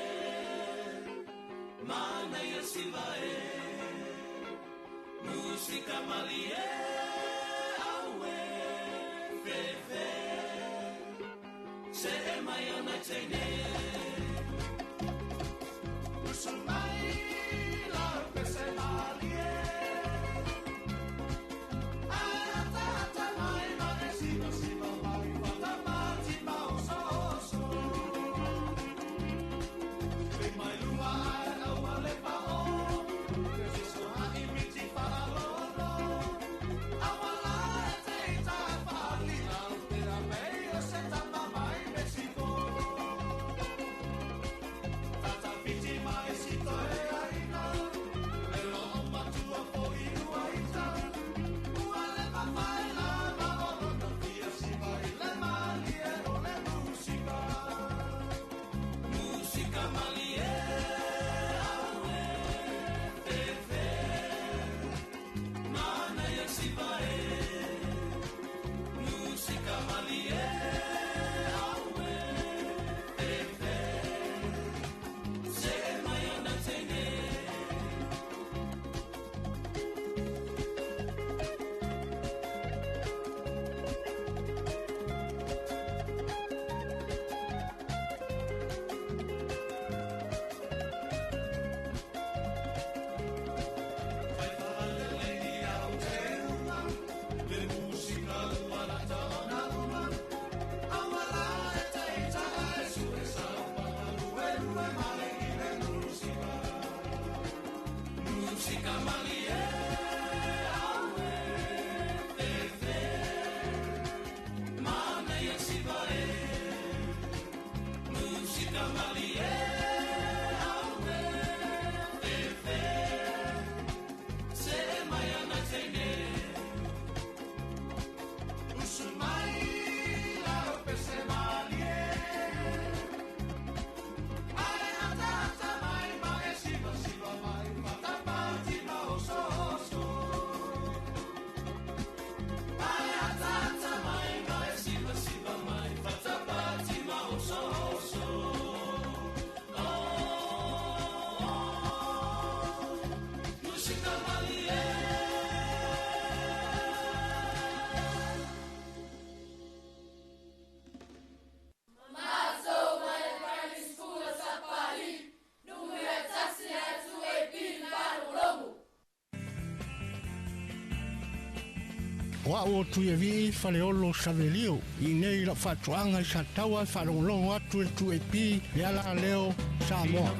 mana ia sivae. Musika malie, aue, fefe, se e mai ona teine. Usu mai la pese malie, ata mai ma e siva siva mai, fata mati ma oso oso. Pe mai lua ai aua le pa o, te siso ha i miti whaalolo. Aua la e te ita whaali au, te a mei o se tama mai Mexico. Tata whiti mai sito e aina, e lo o matua po i ua ita. Ua le mawhai la ma oro na fia siva i le malie o le musika. Musika malie, aue, fefe, mana ia siva e. Musika malie, aue, fefe, se e mai ona teine. Le musika ua lata ona uma, aua la e te ita e sue sa paka lue lue mai i le musika. Musika malie, aue, fefe, mana ia siva e. Musika malie, aue, fefe, se e mai ana teine. Usu mai la pese malie, ae ata ata mai ma e siva siva mai, fata pati ma oso oso. Ae ata ata mai ma e siva siva mai, fata pati ma oso oso. Oh, oh, musika malie. O au o tui e vii faleolo Savelio i nei lau faatoaga i sa taua faalogologo atu e tu e pi le ala leo Samoa.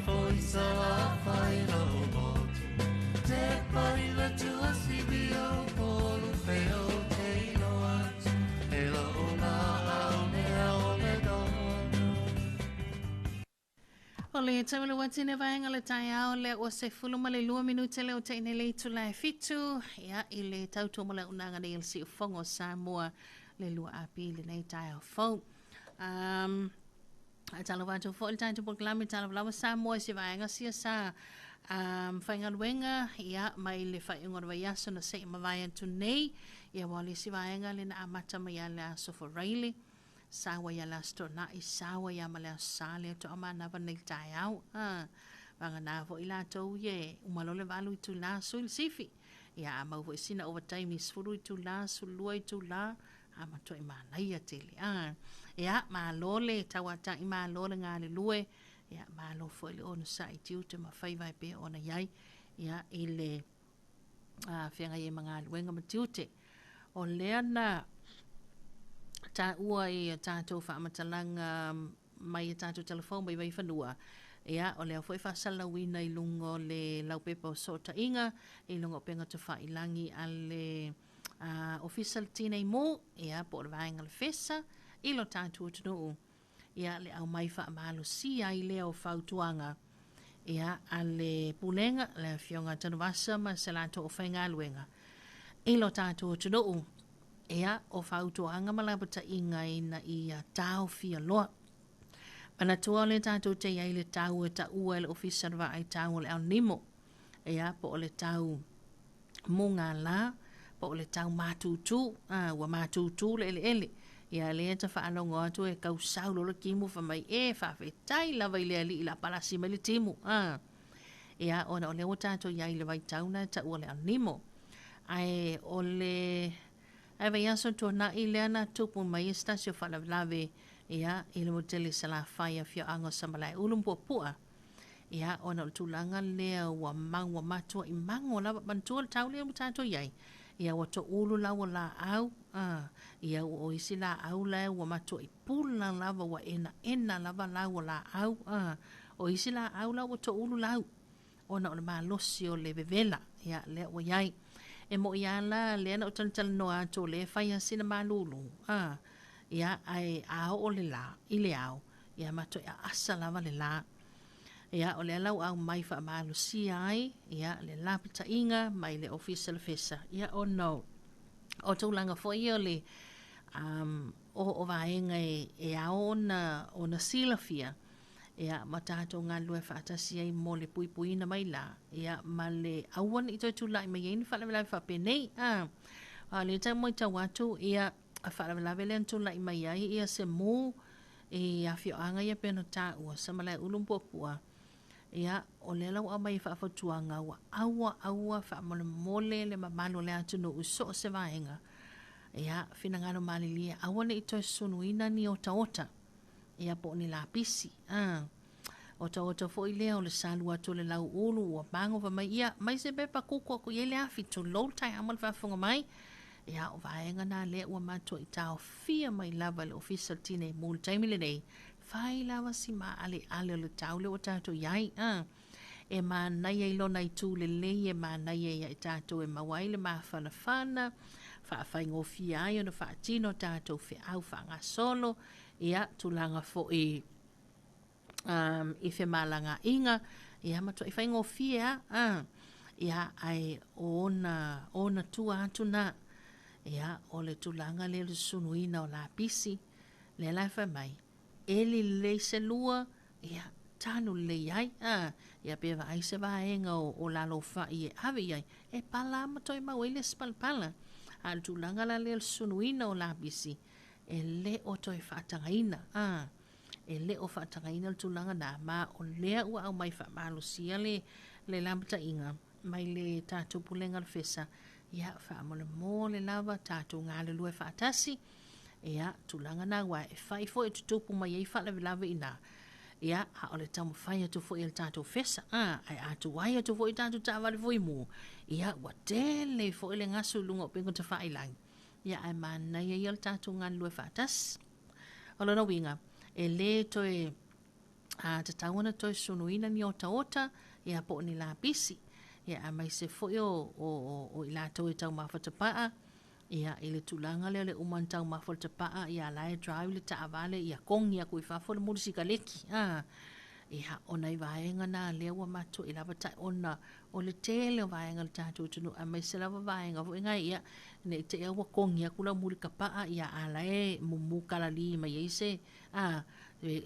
O le taumalo atu nei vaega o le taeao lea ua 12 ma le 2 minute lea o teine le itula e 7 ia i le tautua mo le auaunaga nei o le siufogo o Samoa le 2 api lenei taeao fou. Faatalofa atu foi i le tatou polokalame Talofa Lava Samoa i se vaega sia sa faigaluega ia mai le faaiuga o le vaiaso na se'i mavae atu nei. Ia aua o le isi vaega lea na amata mai ia le Aso Faraile, sau ai ia le Aso Toonai, sau ai lava ma le Aso Sa lea faatoa manava nei i le taeao. Vagana foi latou ia e uma loa le 8 itula sui le sifi. Ia a mau foi sina ovataimi 10 itula, 12 itula, a matuai manaia tele. A, ia, malo le tauata'i, malo le galulue, ia, malo foi le onosai i tiute ma faiva e pei ona i ai, ia, i le feagai ai ma galuega ma tiute. O lea na taua i a tatou faamatalaga mai a tatou talafou mai Vaifanua, ia, o lea foi faasalalauina i luga o le laupepa o Sootaiga, i luga o upega tafailagi a le Ofisa o le Tinei Mu, ia, po o le Vaega o le FESA, i lo tatou atunuu, ia, le aumai faamalosia ai lea o fautuaga, ia, a le Pulega, le Afioga a Tanuvasa ma se latou aufaigaluega, i lo tatou atunuu, ia, o fautuaga ma lapataiga ina ia taofia loa. Manatua o lea tatou te i ai i le tau e taua e le Ofisa o le Vaai Tau o le El Nimo, ia, po o le tau mugala, po o le tau matutu, a, ua matutu le eleele. Ia, lea ta faalogo atu e kausau loa le timu fai mai, e faafetai lava i le Alii la palasi mai le timu, a. Ia, ona o lea ua tatou i ai i le vaitau na e taua le El Nimo. Ae o le ae vaiaso tuanai lea na tupu mai ai se tasi o faalavelave, ia, i le motu tele i Salafai, afioaga o Samalaeulu ma Puapua. Ia, ona o le tulaga lea ua mau ua matuai mago lava, manatua le tau lea ua tatou i ai, ia ua toulu lau o laau, a, ia ua o isi laau la ua matuai pula lava, ua enaena lava lau o laau, a, o isi laau la ua toulu lau, ona o le malosi o le vevela, ia, lea ua i ai. E mo'i lava la lea na ou talatalanoa atu o lea e fai lava sina malulu, a, ia, ae a oo le la i le ao, ia matuai aasa lava le la. Ia, o lea la ua aumai faamalosia ai, ia, le lapataiga mai le Ofisa o le FESA, ia, ona o tulaga foi ia o le um, o, o vaega e, e ao ona, ona silafia, ia, ma tatou galulue faatasi ai mo le puipuiina mai la, ia, ma le aua ne i toe tula'i mai ai ni faalavelave faapenei. A, a o lea tau moitau atu, ia, a faalavelave lea na tula'i mai ai, ia, se mu i afioaga ia pei ona taua, Samalaeulu ma Puapua, ia, o lea la ua aumai e faafautuaga, ua aua, aua faamolemole le mamalu o le atunuu i so o se vaega, ia, finagalo malilie, aua ne i toe sunuina ni otaota, ia, po o ni lapisi, a. Otaota foi lea o le salu atu o le lauulu ua mago fai mai, ia, mai se pepa kuku aku i ai le afi, tulou le taeao ma le faafofoga mai. Ia, o vaega na lea ua matuai taofia mai lava e le Ofisa o le Tinei Mu i le taimi lenei, fai lava si maaleale o le tau lea ua tatou i ai. A, e manaia i lona itu lelei, e manaia ia i tatou e maua ai le mafanafana, faafaigofie ai ona faatino tatou feau faagasolo, ia, tulaga foi um, i femalagaaiga, ia matuai faigofie a, a, ia, ae o ona, ona tua atu na, ia, o le tulaga lea o le sunuina o lapisi, lea la e fai mai, eli lelei se lua, ia, tanu lelei ai, a, ia pe vaai se vaega o, o lalofa'i e ave i ai, e pala ma toe mau ai le isi palapala. A o le tulaga la lea o le sunuina o lapisi, e le o toe faatagaina, a, E le o faatagaina le tulaga na, ma o lea ua aumai faamalosia le, le lapataiga mai le tatou Pulega o le FESA, ia, faamolemole lava tatou galulue faatasi, ia, tulaga na, aua e fai foi e tutupu mai ai faalavelave i ina, ia, a o le taumafai atu foi a le tatou FESA, a, ae a tuai atu foi tatou taavale fuimu, ia, ua tele foi le gasu i luga o upega tafailagi, ia, ae manaia ia o le tatou galulue faatasi. O lona uiga, e lē toe a, tatau ona toe sunuina ni otaota, ia po o ni lapisi, ia aemaise foi o, o, o, o i latou e taumafa tapaa, ia i le tulaga lea o le uma ona taumafa o le tapaa, ia la e drive le taavale, ia kogi atu i fafo le mulu sikaleki, a. Ia, o nai vaega na lea ua matuai lava ta'i ona o le tele o vaega o le tatou atunuu, aemaise lava vaega foi nai, ia, ne i te i ua kogi atu lau muli kapaa, ia, a la e mumu kalali mai ai se, a,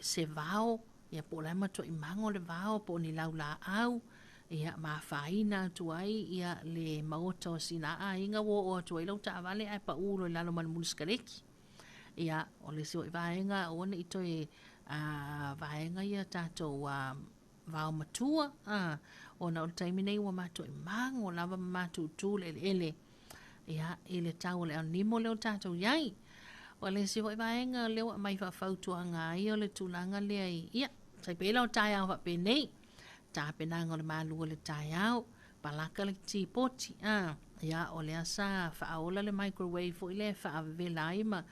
se vao, ia po o le a matuai mago le vao po o ni laulaau, ia ma afaina atu ai ia le maota o sina aiga ua oo atu ai lau taavale ae pau loa i lalo ma le mulisikaleki. Ia, o le isi foi vaega aua ne i toe vaega ia tatou vao matua, ona o le taimi nei ua matuai mago lava ma matutu le eleele, ia, i le tau o le aunimo lea ua tatou i ai. O le isi foi vaega lea ua aumai faafautuaga ai o le tulaga lea i, ia, tai pei la o taeao faapenei, tapenaga o le malu o le taeao, palaka le tipoti, a, ia, o lea sa faaola le microwave foi lea e faavela ai ma,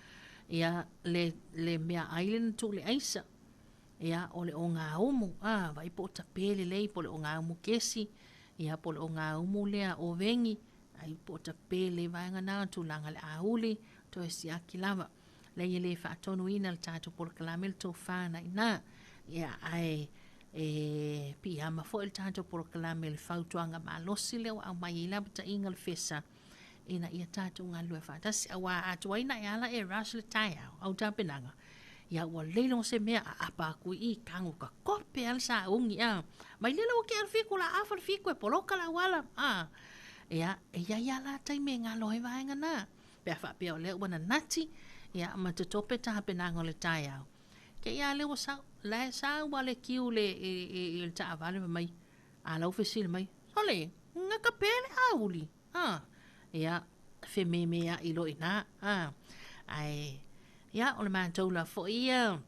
ia, le, le meaai lea na tuu i le aisa. Ia, o le ogaumu, a, vaai po o tape lelei, po o le ogaumu kesi, ia, po o le ogaumu lea oveni, ai po o tape lelei vaega na, tulaga le auli, toe siaki lava. Leai e le faatonuina le tatou polokalame le tofa na ina. Ia, ae e piiama foi le tatou polokalame i le fautuaga malosi lea ua aumai ai lapataiga o le fesa ina ia tatou galulue faatasi. Aua a tuai na e ala e rush le taeao, au tapenaga, ia ua lei se mea aapa atu i i tago ka kope a le sauni a. Mai lele ua tea le 7 la afa le 7 e poloka le auala a. Ia, e iai lava la taimi e galo ai vaega na. Pe a faapea o lea ua nanati, ia ma totope tapenaga o le taeao. Te i a lea ua sau, la e sau a le kiu le i, i, i le taavale fai mai, a lau fesili mai, sole, gata pea le auli, a. Ia, fememeai loa i ina, a. Ae, ia, o le matou la foi ia,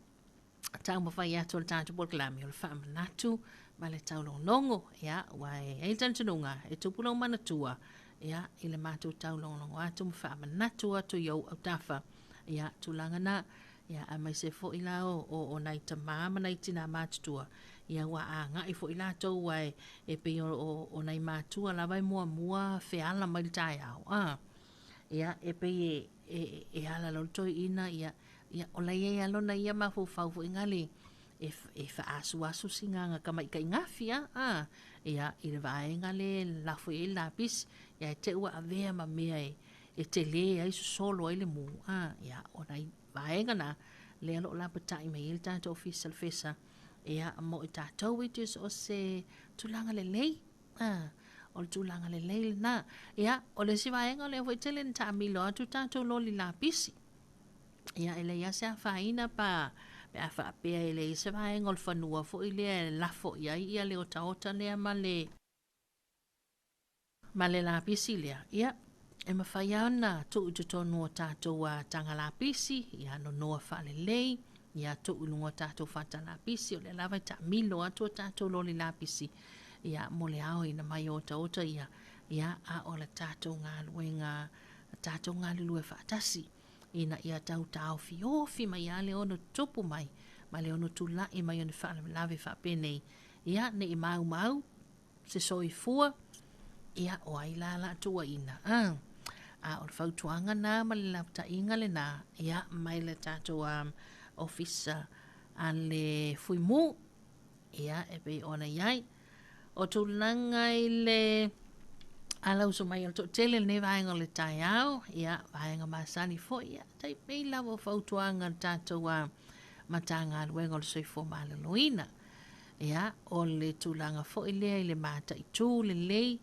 taumafai atu o le tatou polokalame o le faamanatu ma le taulogologo. Ia, ua e ai le talitonuga e tupu lou manatua, ia, i le matou taulogologo atu ma faamanatu atu i ou autafa. Ia, tulaga na, ia, aemaise foi la o, o, o nai tamā ma nai tinā matutua, ia, ua agai foi latou, ua e, e pei o, o, o nai matua lava e muamua feala mai le taeao, a. Ia, e pei e, e, e ala loa le toeaina, ia, ia, o la e i ai lava lona ia mafaufau foi lale e, e faaasuasu sina tamaitaigafi, a, a, ia, i le vaega lea e lafo i ai le lapisi, ia, e te i ua avea ma mea e, e tele ai sosolo ai le mu, a, ia, o nai vaega na, lea o lo o lapatai mai ai le tatou Ofisa o le Fesa, ia, mo i tatou i te so o se tulaga lelei, a, o le tulaga lelei lena. Ia, o le isi vaega o lea foi tele na taamilo atu tatou loli lapisi. Ia, e leai lava se afaina pa, pe a faapea e leai se vaega o le fanua foi lea e lafo i ai ia le otaota lea ma le, ma le lapisi lea, ia, e mafai lava ona tuu i totonu o tatou taga lapisi, ia nonoa faalelei, ia tuu i luga o tatou fata lapisi, o lea lava e taamilo atu a tatou loli lapisi, ia, mo le aoina mai o otaota ia, ia, a o le tatou galuega, tatou galulue faatasi, ina ia tau taofiofi mai lava le ono tupu mai, ma le ono tulai mai o ni faalavelave faapenei, ia, ne i maumau se soifua, ia, o ai la la tuuaina, a. A o le fautuaga na ma le lapataiga lena, ia, mai le tatou ofisa a le Fuimu, ia, e pei ona i ai. O tulaga i le alauso mai o le toatele i lenei vaega o le taeao, ia, vaega masani foi, ia, tai pei lava o fautuaga a le tatou Matagaluega o le Soifua Maloloina. Ia, o le tulaga foi lea i le mataitu lelei,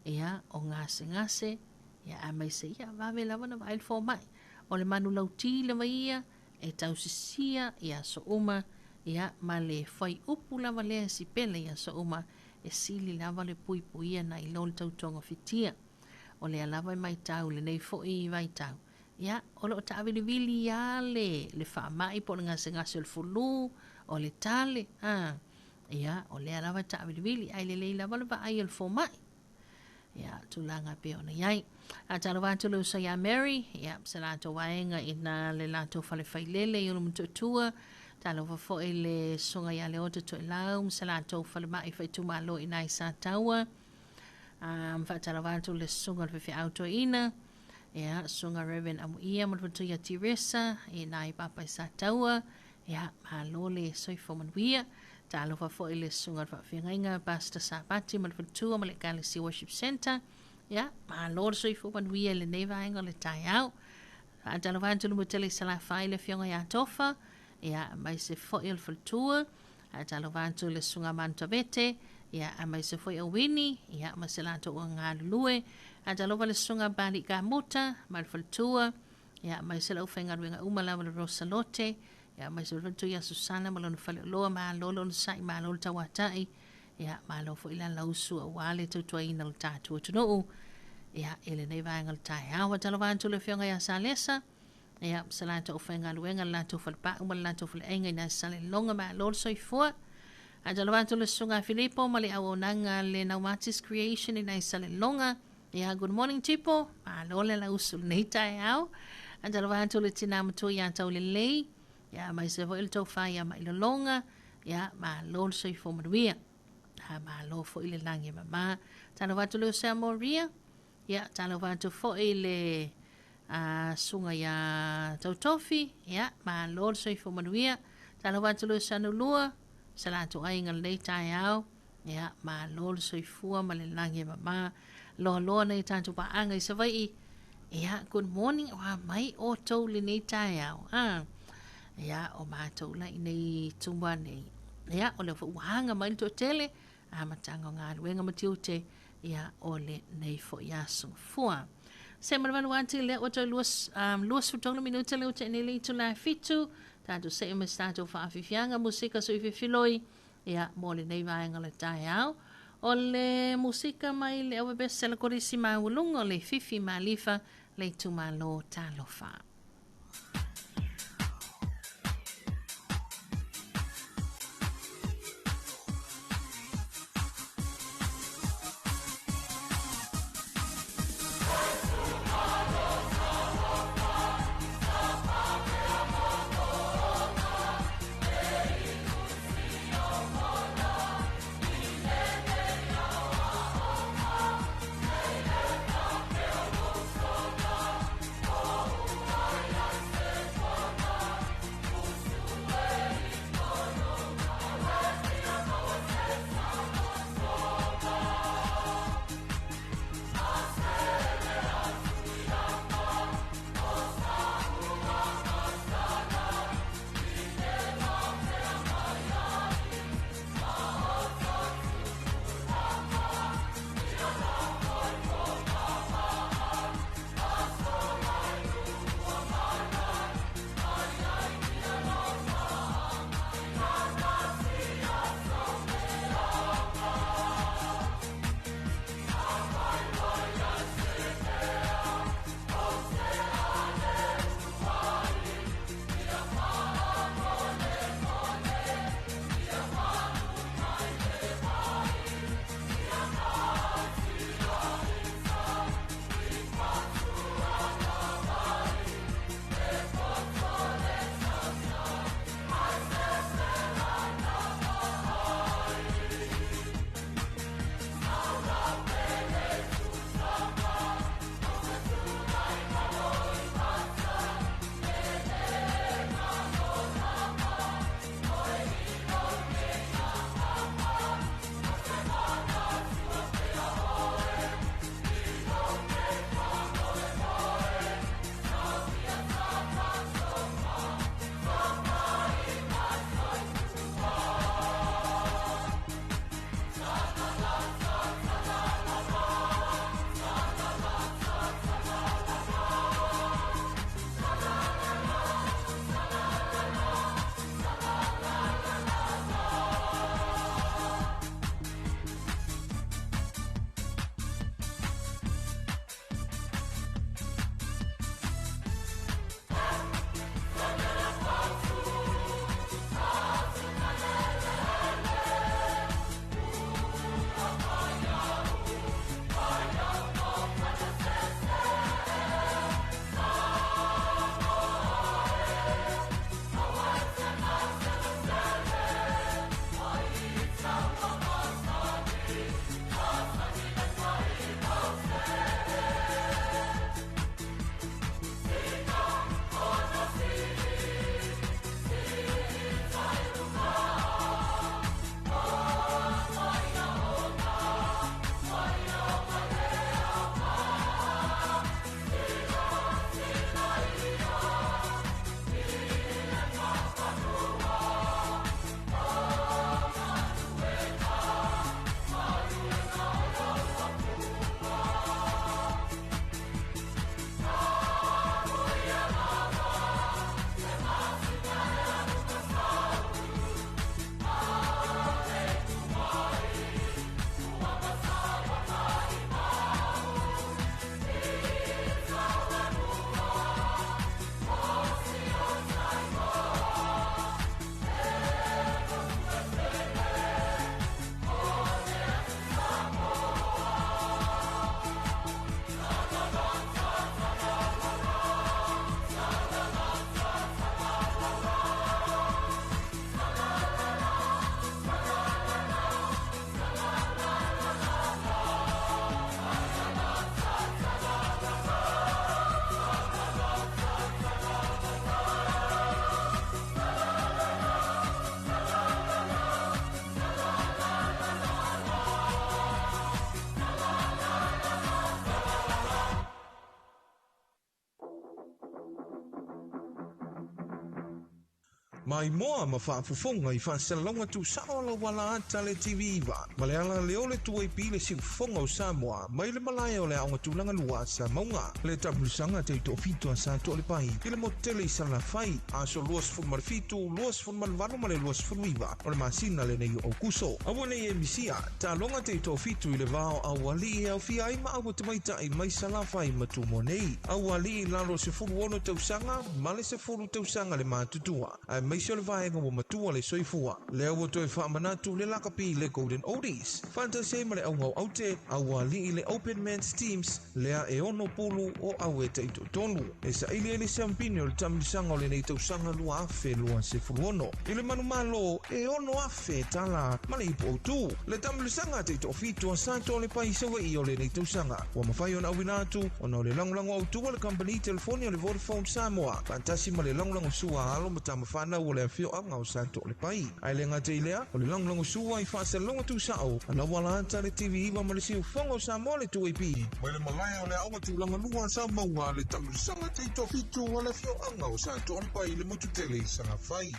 ia, o gasegase, ia, aemaise, ia, vave lava ona vaai le fomai. O le manulauti lava ia, e tausisia i aso uma, ia, ma le fuaiupu lava lea e sipele i aso uma, e sili lava le puipuia nai lo le tautogafitia. O lea lava e matau i lenei foi vaitau, ia, o lo o taavilivili lava le, le faamai po o le gasegase o le fulu, o le tale, a, ia, o lea lava e taavilivili, ae lelei lava le vaai a le fomai. Ia, tulaga e pei ona i ai. Faatalofa atu le uso ia Mary, ia, se latou vaega i na le latou fale failele i Ulumotootua. Talofa foi le susuga ia Leota Toelau ma se latou falemai faaitumalo i na i Sataua. Um, faatalofa atu le susuga o le faifeau toeaina, ia, susuga Reverend Amuia ma le faletua ia Teresa i na i Papa i Sataua. Ia, malo le soifua manuia. Talofa foi le susuga o le faafeagaiga Pastor Sapati ma le faletua ma le Ekalesia Worship Centre. Ia, malo le soifua manuia i lenei vaega o le taeao. Faatalofa atu le Mutele i Salafai le afioga ia Tofa. Ia, aemaise foi o le faletua. Faatalofa atu i le Susuga Manutavete, ia, aemaise foi o Wini, ia, ma se latou ua galulue. Faatalofa i le Susuga Bali Kamuta ma le faletua, ia, aemaise le aufaigaluega uma lava le Rosa Lote, ia, aemaise le faletua ia Susana ma lona faleoloa, malo le onosai, malo le tauatai, ia, malo foi le alausu aua le tautuaina o le tatou atunuu. Ia, i lenei vaega o le taeao, faatalofa atu i le Afioga ia Salesa, Ia, ma se latou aufaigaluega, le latou falepau ma le latou faleaiga i nai Saleloga, malo le soifua. Faatalofa atu le Susuga a Filipo ma le auaunaga a le Naumatis Creation i nai Saleloga. Ia, good morning Tipo, malo le lausu lenei taeao. Faatalofa atu le tina matua ia Taulelei, ia, aemaise foi le tofa ia Mailologa, ia, malo le soifua manuia. Ha, malo foi le lagi e mama. Talofa atu le Osea Moria, ia, talofa atu foi le a susuga ia Tautofi, ia, malo le soifua manuia. Talofa atu le Sanulua, sa latou aiga lenei taeao, ia, malo le soifua ma le lagi e mama. Loaloa nei tatou paaga i Savaii, ia, good morning, oa mai outou lenei taeao. Ah, ia, o matou la i nei tumua nei. Ia, o lea foi ua aga mai le toatele, amataga o galuega ma tiute, ia, o lenei foi aso fua. Se ma le valu ati lea ua toe 23 minute le ua nei le itula e 7, tatou see ma se tatou faafiafiaga musika suifefiloi, ia, mo lenei vaega o le taeao. O le musika mai le auebese le kolisi maualuga o le Fifi Malifa le itumalo Talofa. Maimoa ma faafofoga i faasalalauga tuusao a lau ala ata le TV9 ma le ala leo le 2AP le siufofoga o Samoa mai le malae o le Aoga Tulaga Lua a Samauga. Le taamilosaga taitoafitu a Sa Toalepai i le motu tele i Salafai, aso 27, 28 ma le 29 o le masina lenei o Aokuso. Aua nei e misia, taaloga taitoafitu i le va o aualii e aofia ai ma aua tamaitai mai Salafai ma Tumua nei. Aualii i lalo o le 16 tausaga ma le 10 tausaga le matutua, aemaise o le vaega ua matua le soifua. Lea ua toe faamanatu le lakapi le Golden Oldies, faatasi ai ma le auga o aute, aualii le Open Men's Teams, lea e ono pulu o aue taitoatolu. E saili ai le siampine o le taamilosaga o lenei tausaga 2026. I le manumalo e 6,000 tala ma le ipu autu. Le taamilosaga taitoafitu a Sa Toalepai i Savaii o lenei tausaga ua mafai ona auina atu ona o le lagolago autu a le kamupani telefoni o le Vodafone Samoa faatasi ma le lagolago sua a alo ma tama fanau o le afioaga o Sa Toalepai. Ae le gata i lea, o le lagolago sua i faasalalauga tuusao a lauala ata le TV9 ma le Siufofoga o Samoa le 2AP. Mai le malae o le Aoga Tulaga Lua a Samauga le taamilosaga taitoafitu a le afioaga o Sa Toalepai i le motu tele i Salafai.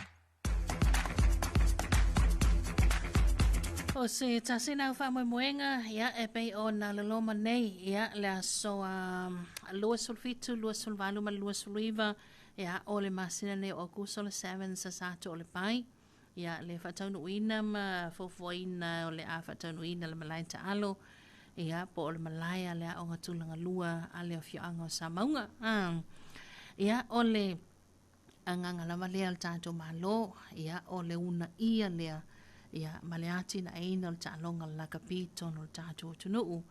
O se tasi nau faamoemoega, ia, e pei ona loloma nei, ia, le aso 27, 28 ma le 29, ia, o le masina nei o Aokuso le 7 sa sa atu o le pai, ia, le faataunuuina ma fuafuaina o le a faataunuuina le malae taalo, ia, po o le malae a le Aoga Tulaga Lua a le Afioaga o Samauga. Ia, o le agaga lava lea o le tatou Malo, ia, o le uunaia lea, ia, ma le atinaeina o le taaloga o le lakapi i totonu o le tatou atunuu.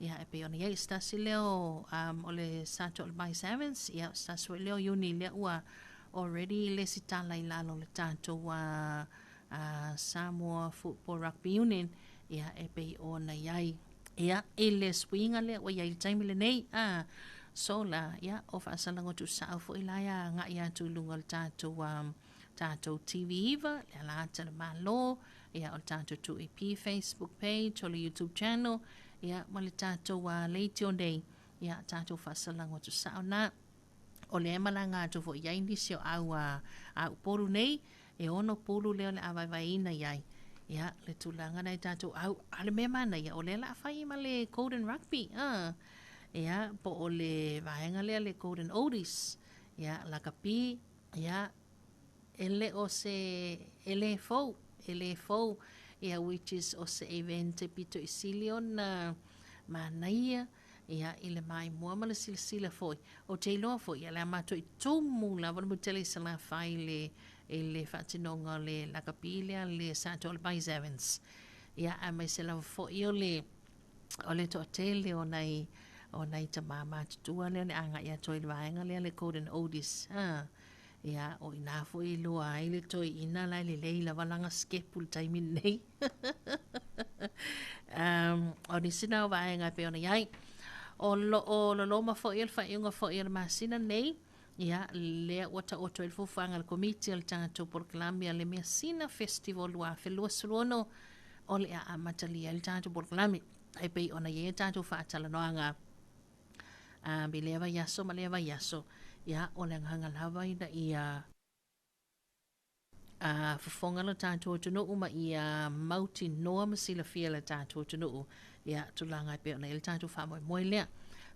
Ia, e pei ona i ai se tasi lea o, um, o le Sato o le Mai Sevens, ia, o se tasi foi lea o iuni lea ua already lesitala i lalo o le tatou Samoa Football Rugby Union, ia, e pei ona i ai. Ia, i le suiga lea ua i ai i le taimi lenei, a, so la, ia, o faasalaga tuusao foi la e agai atu i luga o le tatou, um, tatou TV9, le ala ata le Malo, ia, o le tatou 2AP Facebook page, o le YouTube channel, ia, ma le tatou leitio nei, ia, tatou faasalaga tuusao na. O lea e malaga atu foi i ai nisi o au a Upolu nei, e ono pulu lea o le a vaevaeina i ai. Ia, le tulaga na i tatou au, a le mea manaia, o lea o le a fai ma le Golden Rugby, a. Ia, po o le vaega lea le Golden Oldies, ia, lakapi, ia, e le o se, e le fou, e le fou, ia, which is o se event e pito i sili ona manaia, Ia, i le maimoa ma le silasila foi, ou te iloa foi, ia le a matou i tumu lava le mutele i Salafai i le, i le faatinoga o le lakapi lea le Sa Toalepai Sevens. Ia, aemaise lava foi o le, o le toatele o nai, o nai tama matutua lea o le agai atu ai i le vaega lea le Golden Oldies. Ha. Ia, o i ina foi e iloa ai le toeaina la e lelei lava lana sikepu i le taimi lenei. O nisi na o vaega e pei ona i ai. O loo loloma foi o le faaiuga foi o le masina nei, ia, lea ua taoto ai le fuafuaga a le Komiti o le tatou polokalame a le Measina Festival 2026, o le a amatalia ai le tatou polokalame. E pei ona i ai a tatou faatalanoaga i lea vaiaso ma lea vaiaso, ia, o le agaga lava ina ia a fofoga lo tatou atunuu ma ia mautinoa ma silafia le tatou atunuu ia tulaga e pei ona i ai le tatou faamoemoe lea.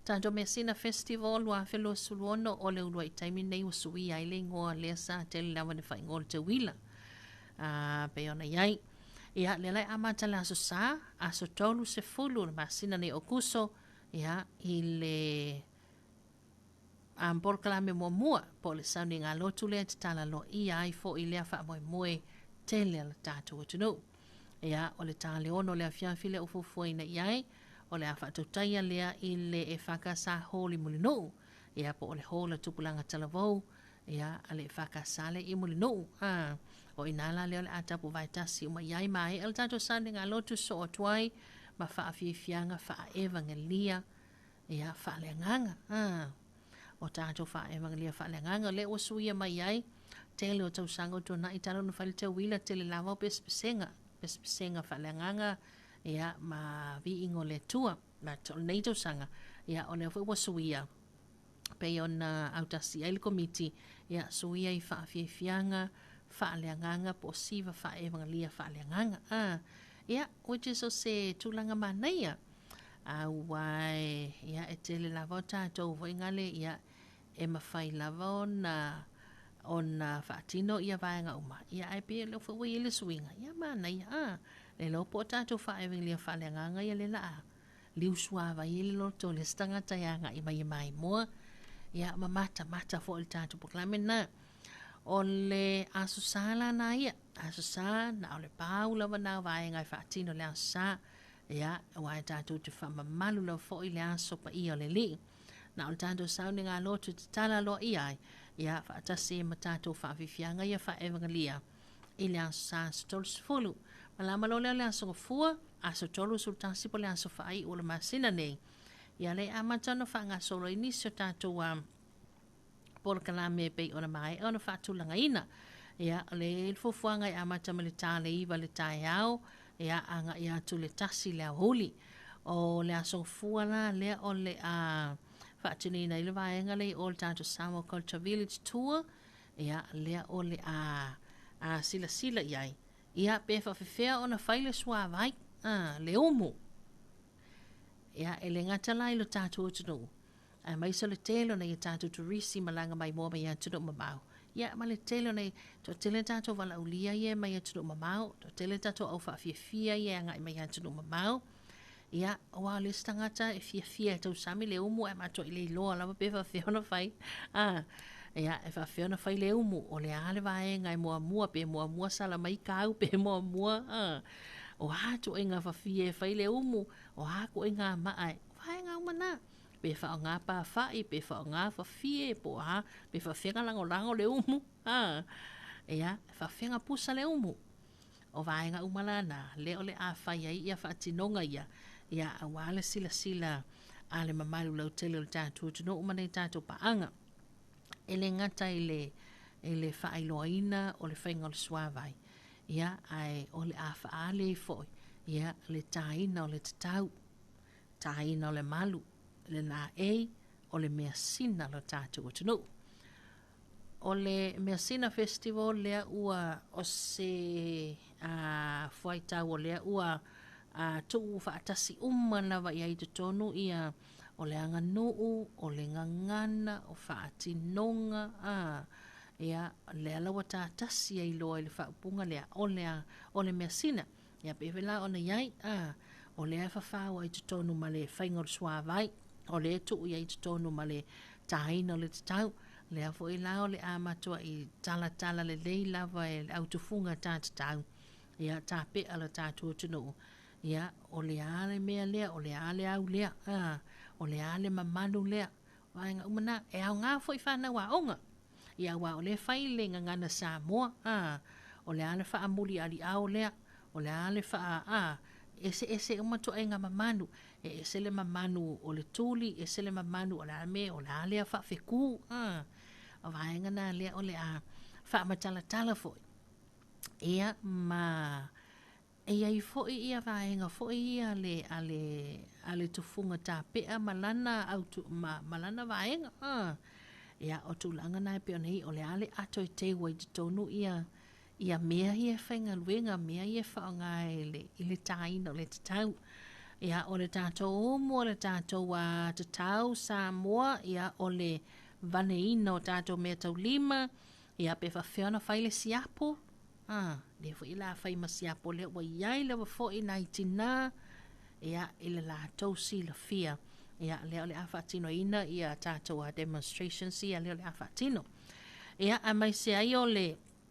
Tatou Measina Festival 2026 o le uluai taimi lenei ua suia ai le igoa lea sa tele lava ina faaigoa o le Teuila a pei ona i ai. Ia, lea la e amata le aso Sa, aso 30 o le masina nei o Aokuso, ia, i le A polokalame muamua, po o le sauniga lotu lea e tatala loaia ai foi lea faamoemoe tele a le tatou atunuu. Ia, o le ta le 6 o le afiafi lea ua fuafuaina i ai, o le a faatautaia lea i le EFKS Hall i Mulinuu, ia, po o le Hall a Tupulaga Talavou, ia, a le EFKS lea i Mulinuu. A, o i ina la lea o le a tapu vaetasi uma i ai, maea le tatou sauniga lotu soo atu ai ma faafiafiaga faaevagelia Ia, faaleagaga, a. O tatou faaevagelia faaleagaga, lea ua suia mai ai, tele o tausaga ua tuanai talu ona fai le teuila, tele lava o pesepesega, pesepesega faaleagaga, ia, ma viiga o le Atua. But o lenei tausaga, ia, o lea foi ua suia, pei ona autasi ai le Komiti, ia, suia i faafiafiaga, faaleagaga po o siva faaevagelia faaleagaga. A, ia, which is o se tulaga manaia, auā e, ia, e tele lava o tatou foi gale, ia, e mafai lava ona, ona faatino ia vaega uma, ia, ae pei o lea foi ua i ai le suiga, ia, manaia, a, le iloa po o tatou faaevagelia faaleagaga ia lea o le a liusuavai ai le loto o le isi tagata e agai mai e maimoa, ia, ma matamata foi i le tatou polokalame lena. O le Aso Sa la na ia, Aso Sa, na o le pau lava na o vaega e faatino i le Aso Sa, ia, aua e tatou te faamamalu lava foi le aso paia o le Alii. Na o le tatou sauniga lotu tatala aloaia ai, ia, faatasi ai ma tatou faafiafiaga ia faa-evagalia i le Aso Sa aso 30. Malama loa lea o le Aso Gafua, aso 31 po o le aso faaiu o le masina nei, ia lea e amata ona faagasolo ai nisi o tatou a polokalame e pei ona maea ona faatulagaina. Ia, o le fuafuaga e amata mai le ta le 9 le taeao, ia, agai atu le 1 le aoauli. O le aso Gafua la lea o le a faatinoina ai le vaega lea i o le tatou Samoa Culture Village Tour, ia, lea o le a a silasila i ai, ia, pe faafefea ona fai le suavai, a, le umu. Ia, e le gata la i lo tatou atunuu, aemaise o le tele o nai a tatou turisi malaga maimoa mai atunuu mamao. Ia, ma le tele o nai, toatele tatou valaaulia ia e mai atunuu mamao, toatele tatou au faafiafia ia e agai mai atunuu mamao. Ia, aua o le isi tagata e fiafia e tausami le umu ae matuai le iloa lava pe faafefea ona fai. Ah, ia, e faafefea ona fai le umu, o le a le vaega e muamua, pe muamua sala mai kau, pe muamua, ah, o a ituaiga fafie e fai le umu, o a ituaiga maa e, vaega uma na. Pe faaaoga pafa'i, pe faaaoga fafie, po o a, pe faafefea ona lagolago le umu, ah, ia, e faafefea ona pusa le umu. O vaega uma la na, lea o le a fai ai ia faatinoga ia, ia auā le silasila a le mamalu lautele o le tatou atunuu ma nei tatou paaga. E le gata i le, i le faailoaina o le faiga o le suavai, ia, ae o le a faaali ai foi, ia, le tāina o le tatau, tāina o le malu, le laei o le measina o le tatou atunuu. O le Measina Festival lea ua o se a fuaitau o lea ua a tuu faatasi uma lava i ai i totonu ia o le aganuu, o le gagana, o faatinoga, a ia lea la ua tatasi ai loa i le faaupuga lea o le o le measina. Ia pei foi la ona i ai, a o lea e fafao ai i totonu ma le faiga o le suavai, o lea e tuu i ai i totonu ma le tāina o le tatau. Lea foi la o le a matuai talatala lelei lava e le au tufuga tā tatau, ia tape'a lo tatou atunuu, ia o le a le mea lea, o le a le au lea, a o le a le mamalu lea. Vaega uma na, e aoga foi fanau aoga. Ia aua o lea e fai le gagana Samoa, a, o le a le faamuli aliao lea, o le a le faa, a, eseese uma ituaiga mamanu, e ese le mamanu o le tuli, ese le mamanu o le a le mea, o le a lea faafeku, a, o vaega na lea o le a faamatalatala foi. Ia ma E i ai foi ia vaega foi ia a le, a le, a le tufuga tapea ma lana autu, ma, ma lana vaega. Ah. Ia, o tulaga na e pei ona i ai, o le a le ato e teu ai i totonu ia, ia mea ia e faigaluega, mea ia e faaaoga i le, i le tāina o le tatau. Ia, o le tatou umu, o le tatou uh, tatau Samoa, ia, o le vaneina o tatou meataulima, ia, pe faafefea ona fai le siapo, A, lea foi o le a fai ma siapo lea ua i ai lava foi nai tinā, ia, i le latou silafia. Ia, lea o le a faatinoina ia tatou a demonstrations ia lea o le a faatino. Ia, aemaise ai o le,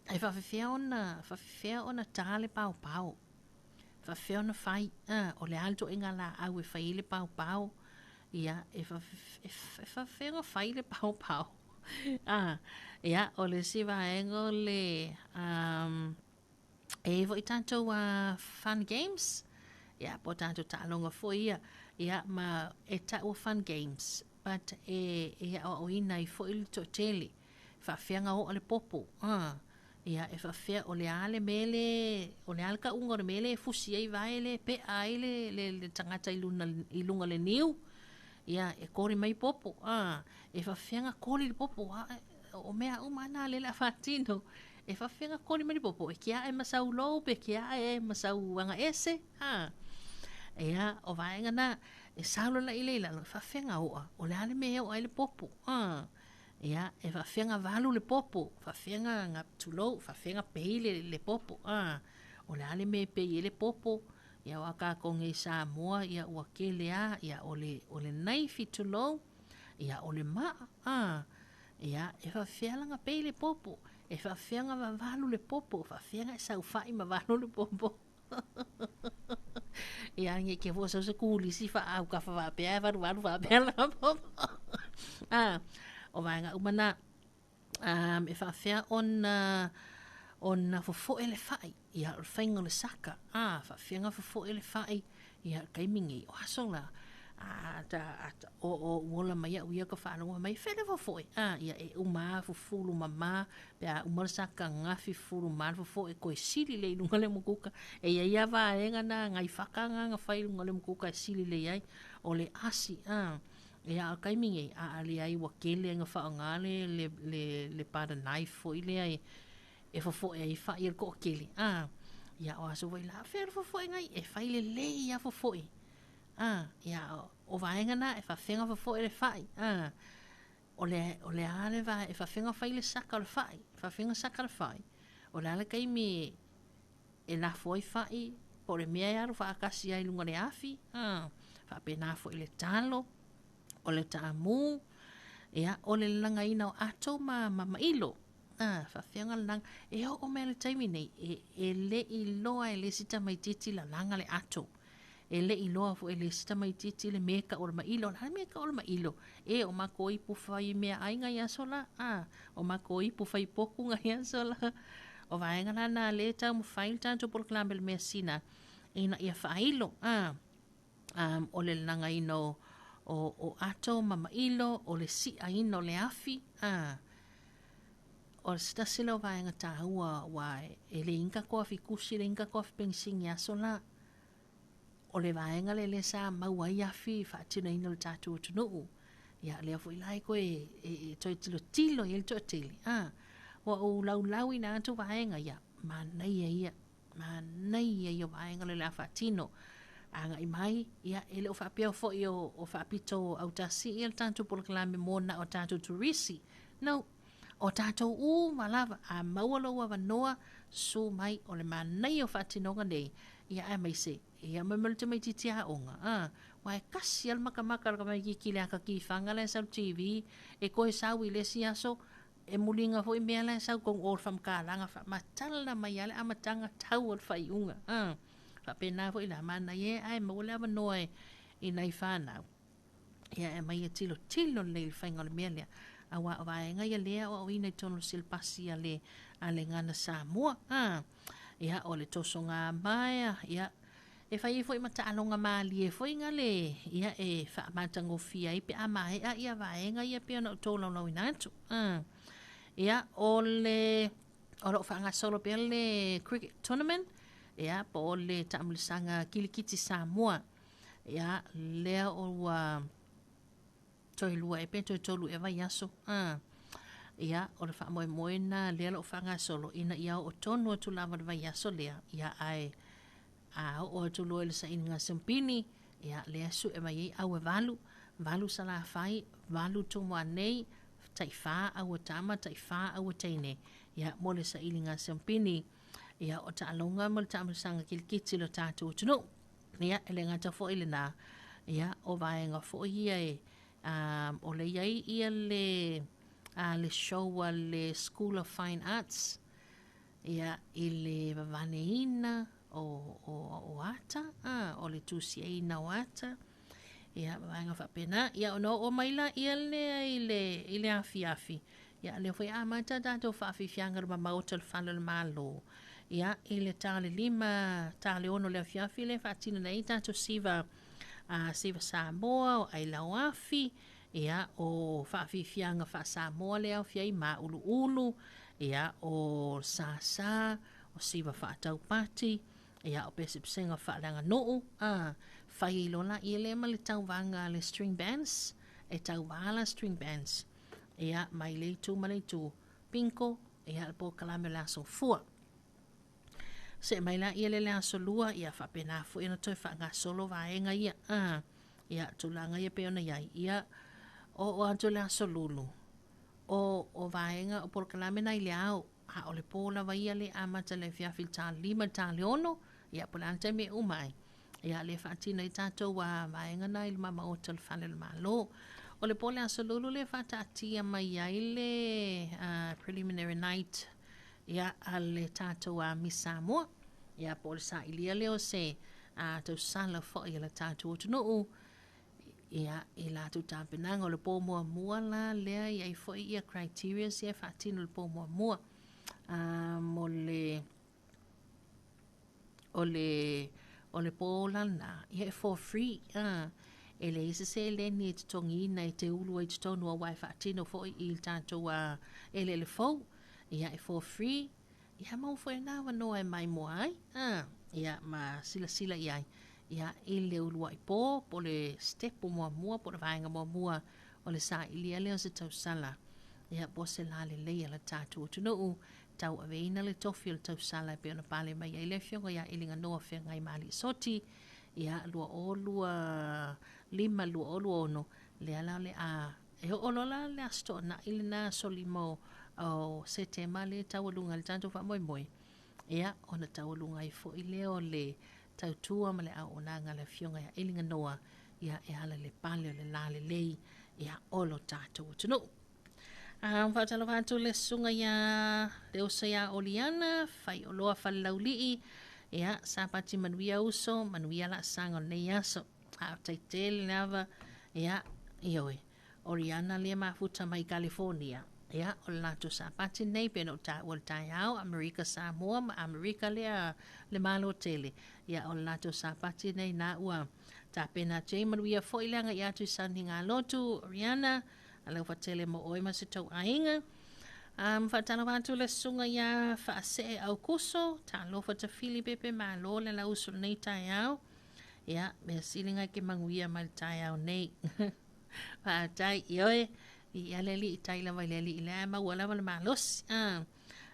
e faafefea ona, faafefea ona tā le paopao. Faafefea ona fai, a, o le a le ituaiga laau e fai ai le paopao. Ia, e faafefea ona fai le paopao. A, ia, o le isi vaega o le, um, e i ai foi tatou fun games, ia, po o tatou taaloga foi ia, ia, ma e taua fun games, but e, e aoaoina ai foi le toatele, faafefea ona oa le popo, a, ia, e faafefea, o le a le mea le, o le a le tauga o le mea lea e fusi ai vae lea e pea ai le, le, le tagata i luna, i luga o le niu, ia, e koli mai popo, a, e faafefea ona koli le popo, a, o mea uma lava na lea o le a faatino E faafefea ona koli mai le popo? E kea ae ma sau lou pe kea ae ma sau agaese? A. Ia, o vaega na, e saolala'i lea i lalo, e faafefea ona o'a? O le a le mea e o'a ai le popo? A. Ia, e faafefea ona valu le popo? Faafefea ona, tulou, faafefea ona pei le, le popo? A. O le a le mea e pei ai le popo? Ia, aua tatou nei i Samoa, ia ua tele lava, ia o le, o le naifi, tulou, ia o le maa, a. Ia, e faafefea la ona pei le popo? E faafefea ona vavalu le popo? E faafefea ona e saofai ma valu le popo? Ia, ne i te i foi ua sau se turisi faaautafa faapea ae valuvalu faapea lana popo. A, o vaega uma na. Um, e faafefea ona ona fofoe le fai, ia, o le faiga o le saka, a, faafefea ona fofoe le fai, ia, o le taimi nei, o aso la, a, ta, a, ta, o, o, ua ola mai au ia ka faalogo mai, fea le fofoe, a, ia, e uma lava fufulu mama, pe a uma le saka, gafi fufulu mama le fofoe, toe sili lea i luga le mukuka. E i ai lava vaega na, nai faka na na fai i luga o le mukuka e sili lelei ai, o le asi, a. Ia, a o le taimi nei, a leai ua tele ina faaaoga le, le, le, le butter knife foi lea e, e fofoe ai fai a le toatele, a. Ia, o aso foi la, fea le fofoega ai? E fai lelei lava fofoe, a. Ia, o vaega na, e faafefea ona fofoe le fai, a. O le, o le a le vae, e faafefea ona fai le saka o le fai, e faafefea ona saka le fai. O le a le taimi e, e lafo ai fai, po o le mea e alu faatasi ai i luga o le afi, a, faapena foi le talo, o le taamu, ia, o le lalagaina o ato ma, ma mailo. A, faafefea ona lalaga. E oo mai le taimi nei, e, e le i iloa e le isi tamaitiiti lalaga le ato. E le i iloa foi e le isi tamaitiiti le mea e tau o le mailo. O le a le mea e tau o le mailo? E, o matou ipu fai meaai nai aso la, a, o matou ipu fai potu nai aso la. O vaega la na lea e taumafai le tatou polokalame o le measina ina ia faailo, a, um, o le lalagaina o, o, o ato ma mailo, o le siaina o le afi, a, o se tasi lea o vaega taua aua e leai ni tatou afi tusi, leai ni tatou afi penisini i aso la. O le vaega lea lea sa maua ai afi i faatinoina o le tatou atunuu. Ia, lea foi la e toe, e, e toe tilotilo i ai le toatele. A, ua ou laulauina atu vaega ia, manaia ia, manaia ia o vaega lea o le a faatino. Agai mai, ia, e le o faapea foi o, o faapito autasi ia le tatou polokalame mo na o tatou turisi. No, o tatou uma lava, a maua lou avanoa, susu mai, o le manaia o faatinoga nei, ia aemaise, ia ma le tamaitiiti aoga, a, aua e tasi lava le makamaka o le tamaitiiti i le ata tifaga la e sau i le TV, e toe sau i le isi aso, e muliga foi mea la e sau i totonu o le faamatalaga, faamatala mai lava le amataga tau o le faaiuga, a. Faapena foi la, manaia e ae maua le avanoa i nai fanau, Ia e aumai e tilotilo lelei i le faiga o le mea lea, aua o vaega ia lea e aoaoina i totonu o le silapasi a le, a le Gana Samoa. A, ia, o le tosoga maea, ia, e fai ai foi ma taaloga malie foi nga le, ia, e faamatagofie ai pe a maea ia vaega ia pei ona ou tolaulauina atu. A, ia, o le, o lo o faagasolo pea le cricket tournament, ia, po o le taamulisaga kilikiti Samoa. Ia, lea ua toe lua ea pe toe tolu ea vaiaso. A, ia, o le faamoemoe lena lea o lo o faagasolo ina ia oo tonu atu lava le vaiaso lea, ia, ae a oo atu loa i le sailiga siumpini, ia, lea e sue mai ai au e valu, valu Salafai, valu Tumua nei, taifa au a tama, taifa au a teine, ia, mo le sailiga siumpini, ia, o taaloga ma le taamilosaga kilikiti o le tatou atunuu. Ia, e le gata foi lena, ia, o vaega foi ia e, um, o lea i ai ia le, a, le show a le School of Fine Arts, ia, i le vavaneina o, o, o ata, a, o le tusiaina o ata, ia, ma vaega faapena. Ia, ona oo mai laia lea i le, i le afiafi, Ia, lea foi e amata tatou faafiafiaga i le mamaota o le Fale o le Malo. Ia, i le ta o le 5, ta o le 6 o le afiafi lea e faatino nei tatou siva, siva Samoa, o Ailao Afi, ia, o faafiafiaga faa-Samoa lea e aofia ai Māuluulu, ia, o Sasa, o siva faataupati, ia, o pesepesega faaleaganuu, a, fai ai loa laia lea ma le tauvaga a le string bands, e tauva la string bands. Ia, mai le itu ma le itu, bingo, Ia, le polokalame o le Aso Fua. Se'e mai laia lea i le Aso Lua, ia faapena foi ona toe faagasolo vaega ia, a, ia, tulaga ia pei ona i ai, ia, oo atu i le Aso Lulu, o, o vaega, o polokalame na i le ao, a o le pō lava ia lea e amata i le afiafi i le ta 5 i le ta 6, ia, po o le a le taimi e uma ai, ia, lea e faatino ai tatou a, vaega na i luma maota o le Fale o le Malo. O le pō o le Aso Lulu lea e faataatia mai ai le a, preliminary night, ia, a le tatou a Miss Samoa, ia, po o le sailia lea o se a, tausala foi a le tatou atunuu, ia, i latou tapenaga. O le pō muamua la lea i ai foi ia criterias ia e faatino i le pō muamua a, mo le o le o le pō la lena, ia e for free, a, e leai se seleni e totogiina e te ulu ai i totonu aua e faatino foi i le tatou a, eleele fou. Ia e for free, ia maua foi lena avanoa e maimoa ai, a, ia ma silasila i ai, ia i le uluai pō po o le step muamua po o le vaega muamua o le sailia lea o se tausala, ia po o se lalelei a le tatou atunuu tauaveina le tofi o le tausala e pei ona pale mai ai le Afioga ia Eliganoa Feagaimaliisoti, ia, 2025, 2026, lea la o le a e oo loa la le Aso Toonai lena, aso 5 o Setema lea e taualuga ai le tatou faamoemoe, ia, ona taualuga ai foi lea o le tautua ma le auaunaga a le Afioga ia Eliganoa, ia, e ala i le pale o le lalelei, ia, o lo tatou atunuu. A faatalofa atu le susuga ia le uso ia Oliana, Faioloa Falelaulii, ia, Sapati manuia uso, manuia laasaga o lenei aso. Faafetai tele lava, ia, ioe, Oliana lea mafuta mai California. Ia, o le latou Sapati lenei, pei ona ou taua i le taeao, Amerika Samoa ma Amerika lea le Malo tele. Ia, o le latou Sapati lenei na ua tapena atu ai. Manuia foi le agai atu i Sauniga Lotu, Oriana, alofa tele mo oe ma se tou aiga. Um, faatalofa atu le susuga iā Faasee Aukuso, talofa tafili pepe malo le lausu lenei taeao. Ia, mea sili ngai ke manuia mai le taeao nei. Faafetai, ioe, i le alii tai lava i le alii lea e maua lava le malosi. Ah,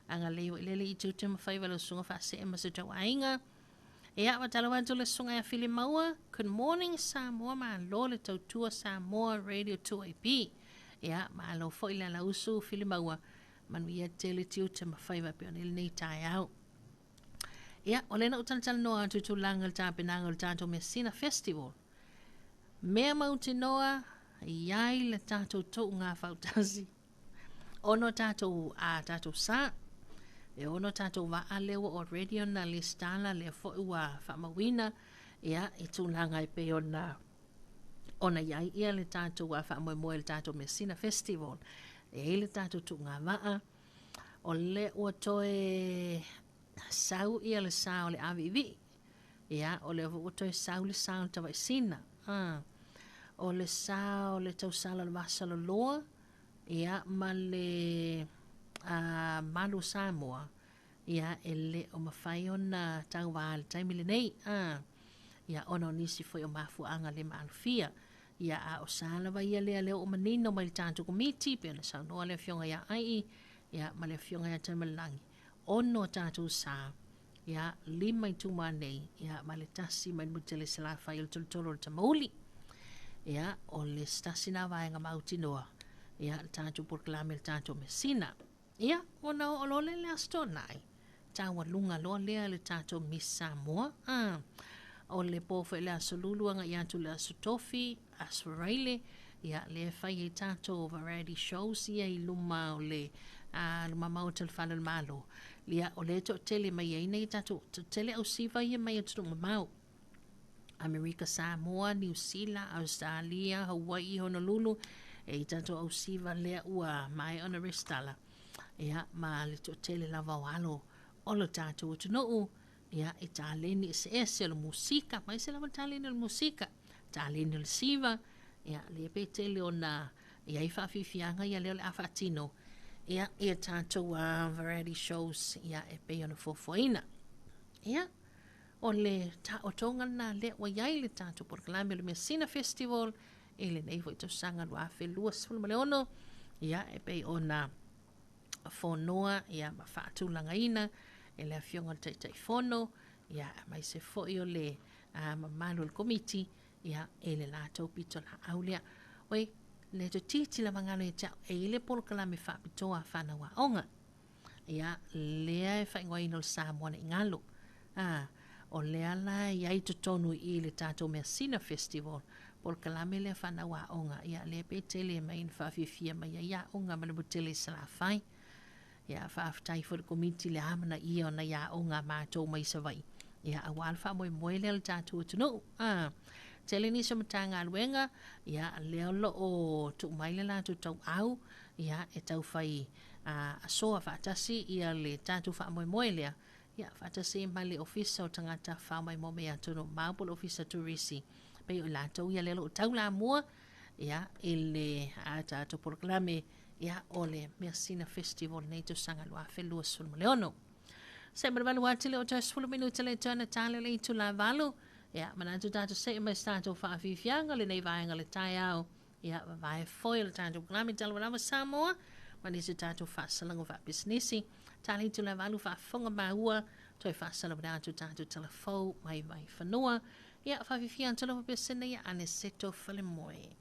agalelei foi le alii i tiute ma faiva i lau susuga Faasee ma se tou aiga. Ia, faatalofa atu le susuga ia Filimaua. Good morning Samoa, malo le tautua Samoa Radio 2AP. Ia, malo foi le alausu Filimaua, manuia tele tiute ma faiva e pei ona i lenei taeao. Ia, o lea na ou talatalanoa atu i tulaga i le tapenaga o le tatou Measina Festival. Mea mautinoa, i ai le tatou tuuga fautasi. Ono tatou, a tatou sa, e ono tatou vaa lea ua already ona lesitala, lea foi ua faamauina, ia, i tulaga e pei ona, ona i ai ia le tatou a faamoemoe i le tatou Measina Festival. E i ai le tatou tuuga vaa, o lea ua toe sau ia le sa o le aviivii. Ia, o lea foi ua toe sau le sa o le tavaisina. A, o le sa o le tausala o le vasaloloa, ia, ma le a, malu o Samoa, ia, e le o mafai ona tauva i le taimi lenei. A, ia, ona o nisi foi o mafuaaga le maalofia. Ia, a o sa lava ia lea lea ua manino mai le tatou komiti, pei ona saunoa le Afioga ia Ai, ia, ma le Afioga ia Taimalelagi, ono a tatou sa, ia, lima i Tumua nei, ia, ma le tasi mai le Mutele Salafai o le tolotolo o le Tamauli. Ia, o le se tasi nā vaega mautinoa, ia, le tatou polokalame le tatou measina. Ia, ona oo loa lea i le Aso Toonai, taualuga loa lea le tatou Miss Samoa. Ah, o le pō foi le Aso Lulu agai atu i le Aso Tofi, Aso Faraile, ia, lea e fai ai tatou variety shows ia i luma o le a, luma maota o le Fale o le Malo. Ia, o lea e toatele mai ai nei tatou, toatele ausiva ia mai atunuu mamao. Amerika Samoa, Niu Sila, Australia, Hawaii, Honolulu, e i tatou ausiva lea ua maea ona resitala. Ia, ma le toatele lava o alo o lo tatou atunuu, ia, i taleni eseese o le musika, aemaise lava le taleni o le musika, taleni o le siva, ia, lea pe tele ona i ai faafiafiaga ia lea o le a faatino, ia, ia tatou variety shows, ia, e pei ona fuafuaina. Ia, o le taotoga lena lea ua i ai le tatou polokalame o le Measina Festival i lenei foi tausaga 2026, ia, e pei ona fonoa ia ma faatulagaina e le afioga i le Taitaifono ia aemaise foi o le mamalu o le Komiti ia e le latou pitolaau lea. Oi, le toeitiiti lava galo ia te au, e i ai le polokalame faapitoa a fanau aoga. Ia, lea e faaigoaina o le Samoa Nei Galo. A, o lea la e i ai i totonu i i le tatou Measina Festival, polokalame lea fanau aoga, ia lea pe tele mai na faafiafia mai ai aoga ma le mutele i Salafai. Ia, faafetai foi i le Komiti le amanaia o nai aoga a matou mai Savaii, ia aua le faamoemoe lea o le tatou atunuu. A, tele nisi o Matagaluega, ia lea o lo o tuu mai le latou tauau, ia e taufai asoa faatasi ia le tatou faamoemoe lea, ia faatasi ai ma le Ofisa o Tagata Tafafao Maimoa Mai Atunuu Mamao po o le Ofisa Turisi. Pei o i latou ia lea o lo o taulamua ia i le tatou polokalame ia o le Measina Festival lenei tausaga 2026. Se ma le valu atu le o toe 10 minute le toe na tale o le itula 8. Ia, manatu tatou see mai se tatou faafiafiaga lenei vaega o le taeao. Ia, vavae foi o le tatou polokalame Talofa Lava Samoa ma nisi o tatou faasalaga faapisinisi. Tale itula 8 faafofoga maua toe faasalaga atu tatou talafou mai Vaifanua. Ia, faafiafia atu lava pesene ia Aniceto Falemoe.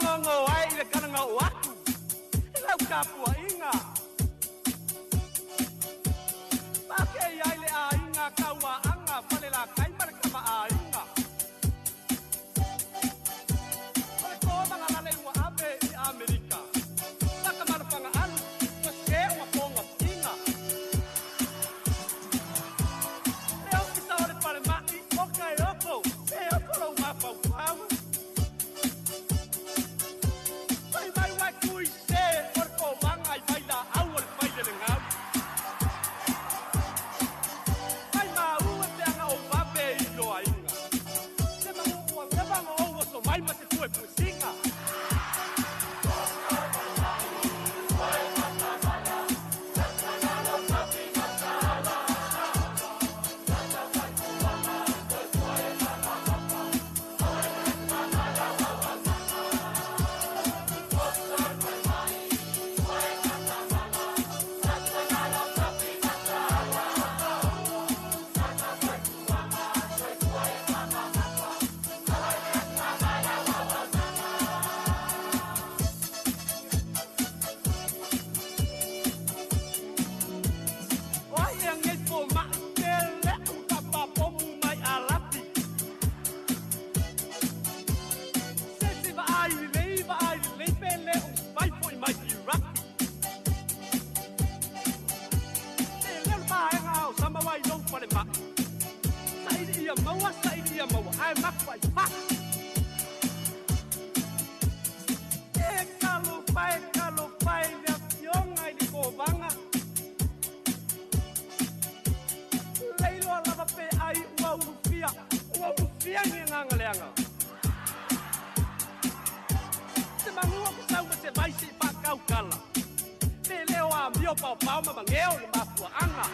Fagogo ai i le kalaga o atu i lau tapuaiga. Faakei ai le aiga tauaaga falelatai ma le kamaaiga. O le komagalale ua ave i Amerika. Sakamalofagaalu ua se ua pogafiga. Le ofisa o le falema'i o kaeoko se oko lou mafaufau. Fai mai uai tui se o le kovaga i vailaau o le failelegau. Mai maua peaga ou vave i loaiga. Se magu ua leva ona ou oso mai ma se puepuesiga. O ai ea nei fomaʻi peleʻu tapapomu mai alafi. Se vaai lelei vaai lelei pe le o fai foʻi mai Iraki. Se leo le vaega o sama ai lou falemaʻi. Saili ia maua saili ia maua ae maku ai faʻi. E talofa e talofa e le afioga i le kovaga. Leiloa lava pe ai ua ulufia, ua ulufia i le agaga leaga. Se magua ku sau ma se vai se i faakaukala. Pe leo amio paopao ma mageo le mafuaaga.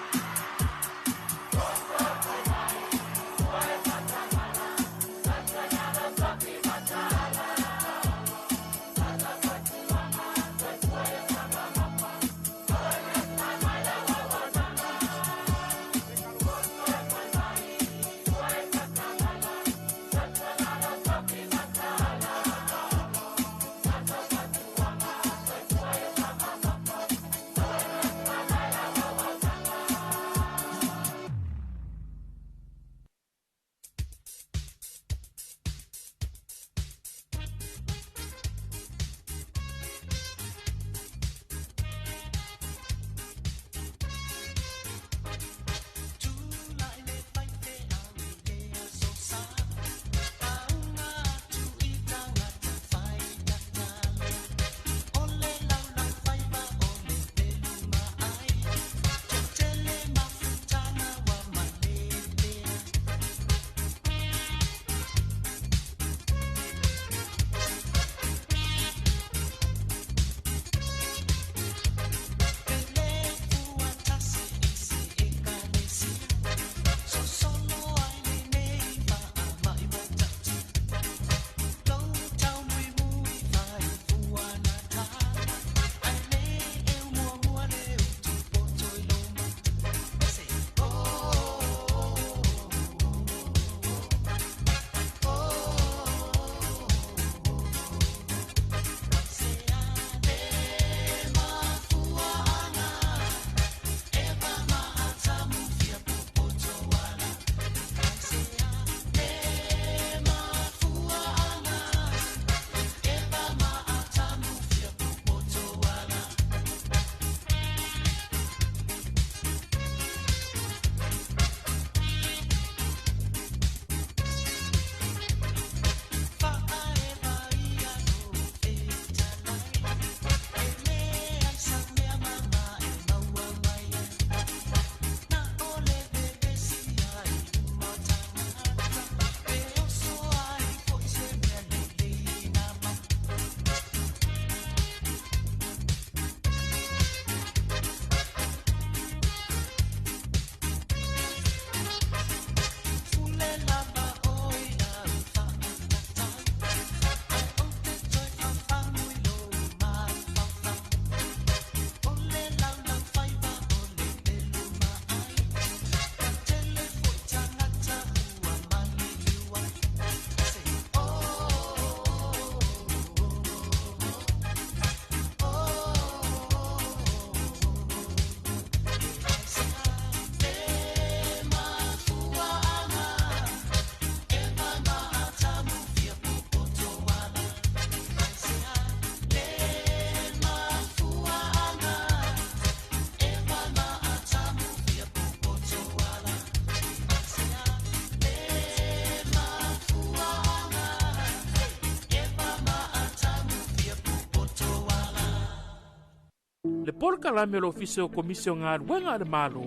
Le polokalame o le Ofisa o Komisi o Galuega a le Malo,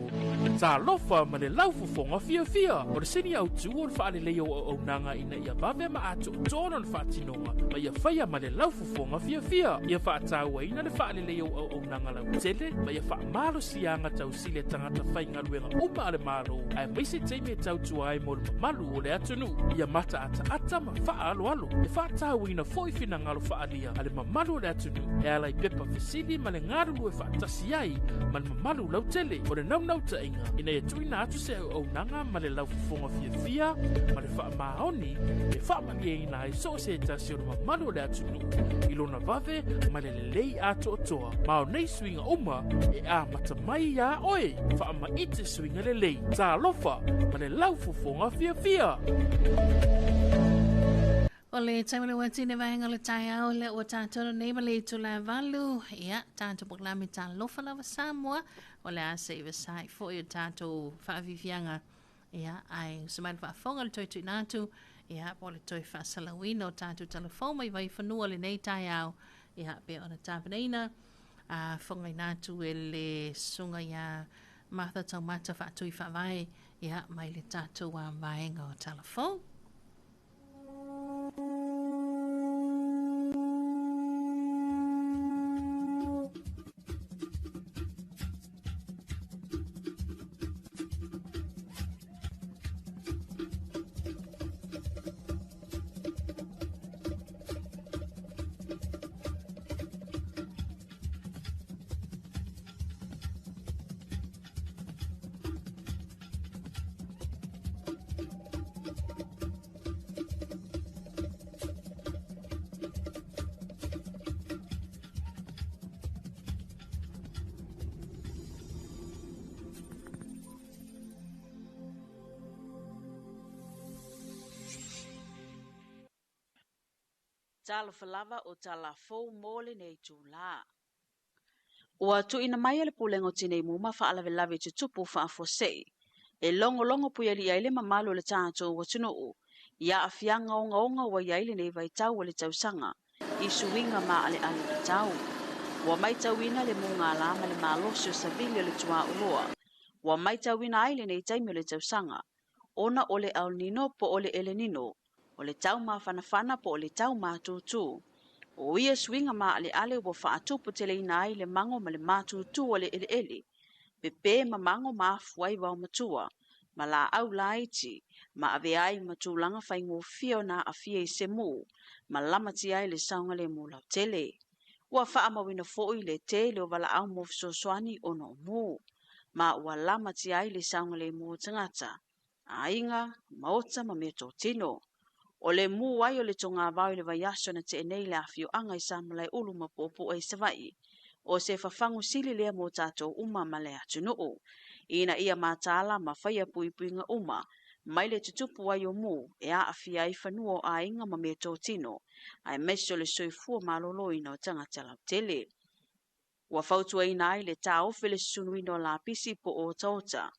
Talofa ma le laufofoga fiafia. O le sini autu o le faaleleia o auaunaga ina ia vave ma atoatoa lona faatinoga ma ia faia ma le laufofoga fiafia. Ia faatauaina le faaleleia o auaunaga lautele ma ia faamalosiaga tausili a tagata faigaluega uma a le Malo, aemaise taimi e tautua ai mo le mamalu o le atunuu. Ia mataataata ma faaaloalo. E faatauaina foi finagalo faaalia a le mamalu o le atunuu e ala i pepa fesili ma le galulue faatasi ai ma le mamalu lautele. O le naunautaiga ina ia tuuina atu se auaunaga ma le laufofoga fiafia ma le faamaoni e faamalieina ai so o se tasi o le mamalu o le atunuu i lona vave ma le lelei atoatoa. Ma o nei suiga uma e amata mai iā oe. Faamaite suiga lelei. Talofa ma le laufofoga fiafia. O le taimi le uati ne vaenga o le taeao lea ua tatou nei ma le itula e 8. Ia, tatou polokalame Talofa Lava Samoa, o le a se i vasai foi o tatou faafiafiaga. Ia, ae uso mai le faafofoga le toe tuuina atu, ia, po o le toe faasalauina o tatou talafou mai Vaifanua lenei taeao. Ia, pei ona tapenaina, a fogaina atu e le susuga ia Martha Taumata Faatui Faavae, ia, mai le tatou vaega o Talafou. Talofa lava o tala fou mo lenei itulā. Ua tuuina mai e le Pulega o Tinei Mu ma Faalavelave Tutupu Faafuasei e logologo puialii ai le mamalu o le tatou atunuu i aafiaga ogaoga ua i ai lenei vaitau o le tausaga i suiga maaleale o le tau. Ua matauina le mugala ma le malosi o savili o le tuaʻuloa. Ua matauina ai lenei taimi o le tausaga ona o le El Nino po o le Elenino, o le tau mafanafana po o le tau matutu. O ia suiga maaleale ua faatuputeleina ai le mago ma le matutu o le eleele, pepe ma mago ma afua ai vaomatua, ma laau laiti, ma avea ai ma tulaga faigofie ona aafia i se mu, ma lamatia ai le saogalemu lautele. Ua faamauina foi le tele o valaau mo fesoasoani ona o mu, ma ua lamatia ai le saogalemu o tagata, aiga, maota ma meatotino. O le mu ai o le togavao i le vaiaso na tea nei le afioaga i Samalaeulu ma Puapua i Savaii, o se fafagu sili lea mo tatou uma ma le atunuu. Ina ia mataala ma faia puipuiga uma, mai le tutupu ai o mu e aafia ai fanua o aiga ma meatotino, aemaise o le soifua maloloina o tagata lautele. Ua fautuaina ai le taofi le susunuina o lapisi po o otaota,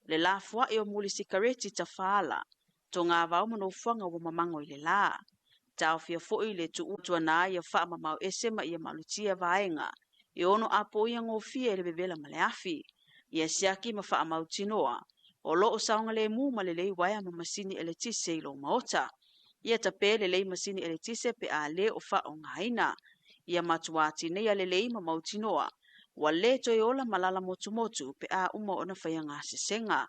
le lafua'i o muli sikareti tafaala, togavao ma nofoaga ua mamago i le lā. Taofia foi le tuutuana ai ia faamamao ese ma ia malutia vaega, e ono apoia gofie i le vevela ma le afi. Ia siaki ma faamautinoa, o loo saogalemu ma lelei uaea ma masini eletise i lou maota. Ia tape lelei masini eletise pe a lē o faaaogaina. Ia matua tineia lelei ma mautinoa, ua lē toe ola ma lala motumotu pe a uma ona faia gasesega.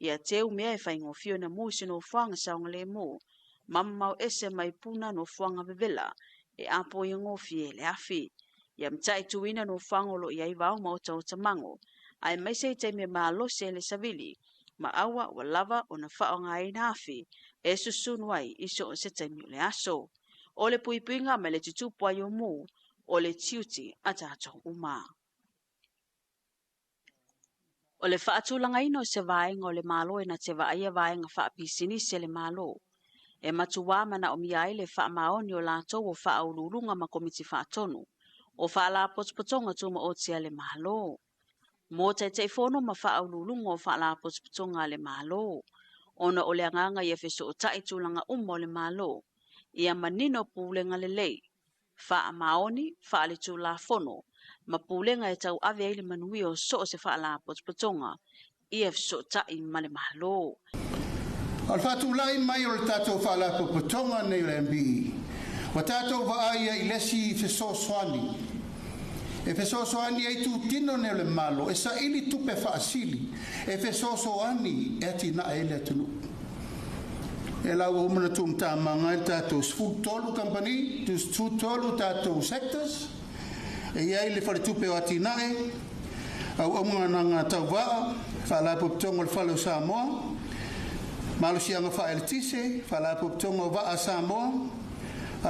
Ia teu mea e faigofie ona mu i se nofoaga saogalemu, ma mamao ese mai puna nofoaga vevela e apoia gofie i le afi. Ia mataituina nofoaga o loo i ai vao ma otaota mago, aemaise i taimi e malosi ai le savili, ma aua ua lava ona faaaogaina afi e susunu ai i so o se taimi o le aso. O le puipuiga ma le tutupu ai o mu, o le tiute a tatou uma. O le faatulagaina o se vaega o le Malo e na te vaaia vaega faapisinisi a le Malo. E matuā manaomia ai le faamaoni o latou o faauluuluga ma komiti faatonu, o faalapotopotoga tumaoti a le Malo. Mo taitaifono ma faauluuluga o faalapotopotoga a le Malo, ona o le agaga ia fesootai tulaga uma o le Malo, ia manino pulega lelei, faamaoni, faaletulafono, Ma pulega e tauave ai le manuia o so o se faalapotopotoga ia fesootai ma le Malo. O le faatulai mai o le tatou faalapotopotoga nei o le MBE, ua tatou vaai ai i le isi fesoasoani e fesoasoani ai tutino nei o le Malo e saili tupe faasili e fesoasoani e atinae ai le atunuu. E la ua uma ona tuumatamaga ai le tatou 13 kamupani, 13 tatou sectors, e i ai le faletupe o atinae, auaunaga tauvaa, faalapotopotoga o le Fale o Samoa, malosiaga faaeletise, faalapotopotoga o vaa a Samoa,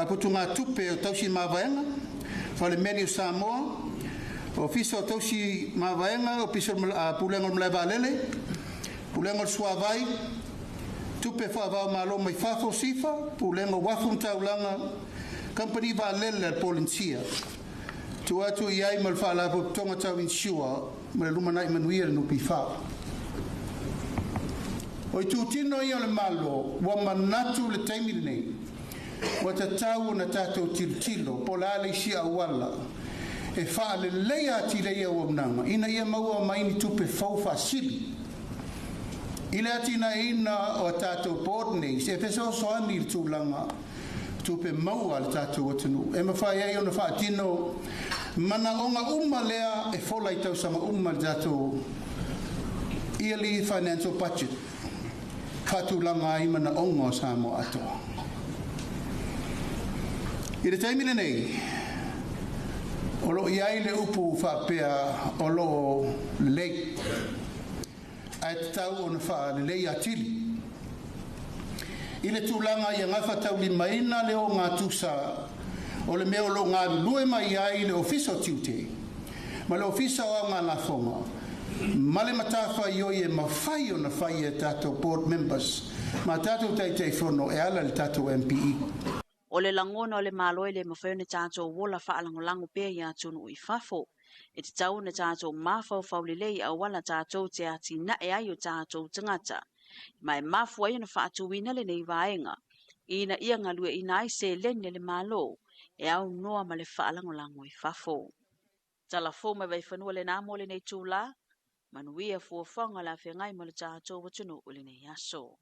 putugatupe o tausi mavaega, falemeli o Samoa, Ofisa o Tausi Mavaega, Ofisa o Pulega o le Malae Vaalele, Pulega o le Suavai, Tupe Faavaomalo mai fafo SIFA, Pulega o Uafu ma Taulaga, Kamupani Vaalele a le Polenisia. Tuu atu i ai ma le Faalapotopotoga Tau Insure ma le Lumanai Manuia le NPF. O itutino ia o le Malo ua manatu le taimi lenei ua tatau ona tatou tilotilo po o le a le isi auala e faaleleia atili ai auaunaga ina ia maua mai ni tupe fou faasili i le atinaeina o a tatou board nei e fesoasoani i le tulaga tupe maua a le tatou atunuu e mafai ai ona faatino manaoga uma lea e fola i tausaga uma i le tatou yearly financial budget faatulaga ai manaoga o Samoa atoa. I le taimi lenei, o loo i ai le upu faapea o loo lelei, ae tatau ona faalelei atili. I le tulaga ia gafataulimaina le ogatusa o le mea o loo galulue mai ai le Ofisa o Tiute ma le Ofisa o Aogalafoga ma le matafaioi e mafai ona fai e tatou board members ma tatou Taitaifono e ala i le tatou MPE. O le lagona o le Malo e le mafai ona tatou ola faalagolago pea i atunuu i fafo. E tatau ona tatou mafaufau lelei i auala tatou te atinae ai o tatou tagata. Ma e mafua ai ona faatuina lenei vaega ina ia galueaiina ai seleni a le Malo e aunoa ma le faalagolago i fafo. Tala fou mai Vaifanua lena mo lenei itula, manuia fuafuaga o le afeagai ma le tatou atunuu i lenei aso.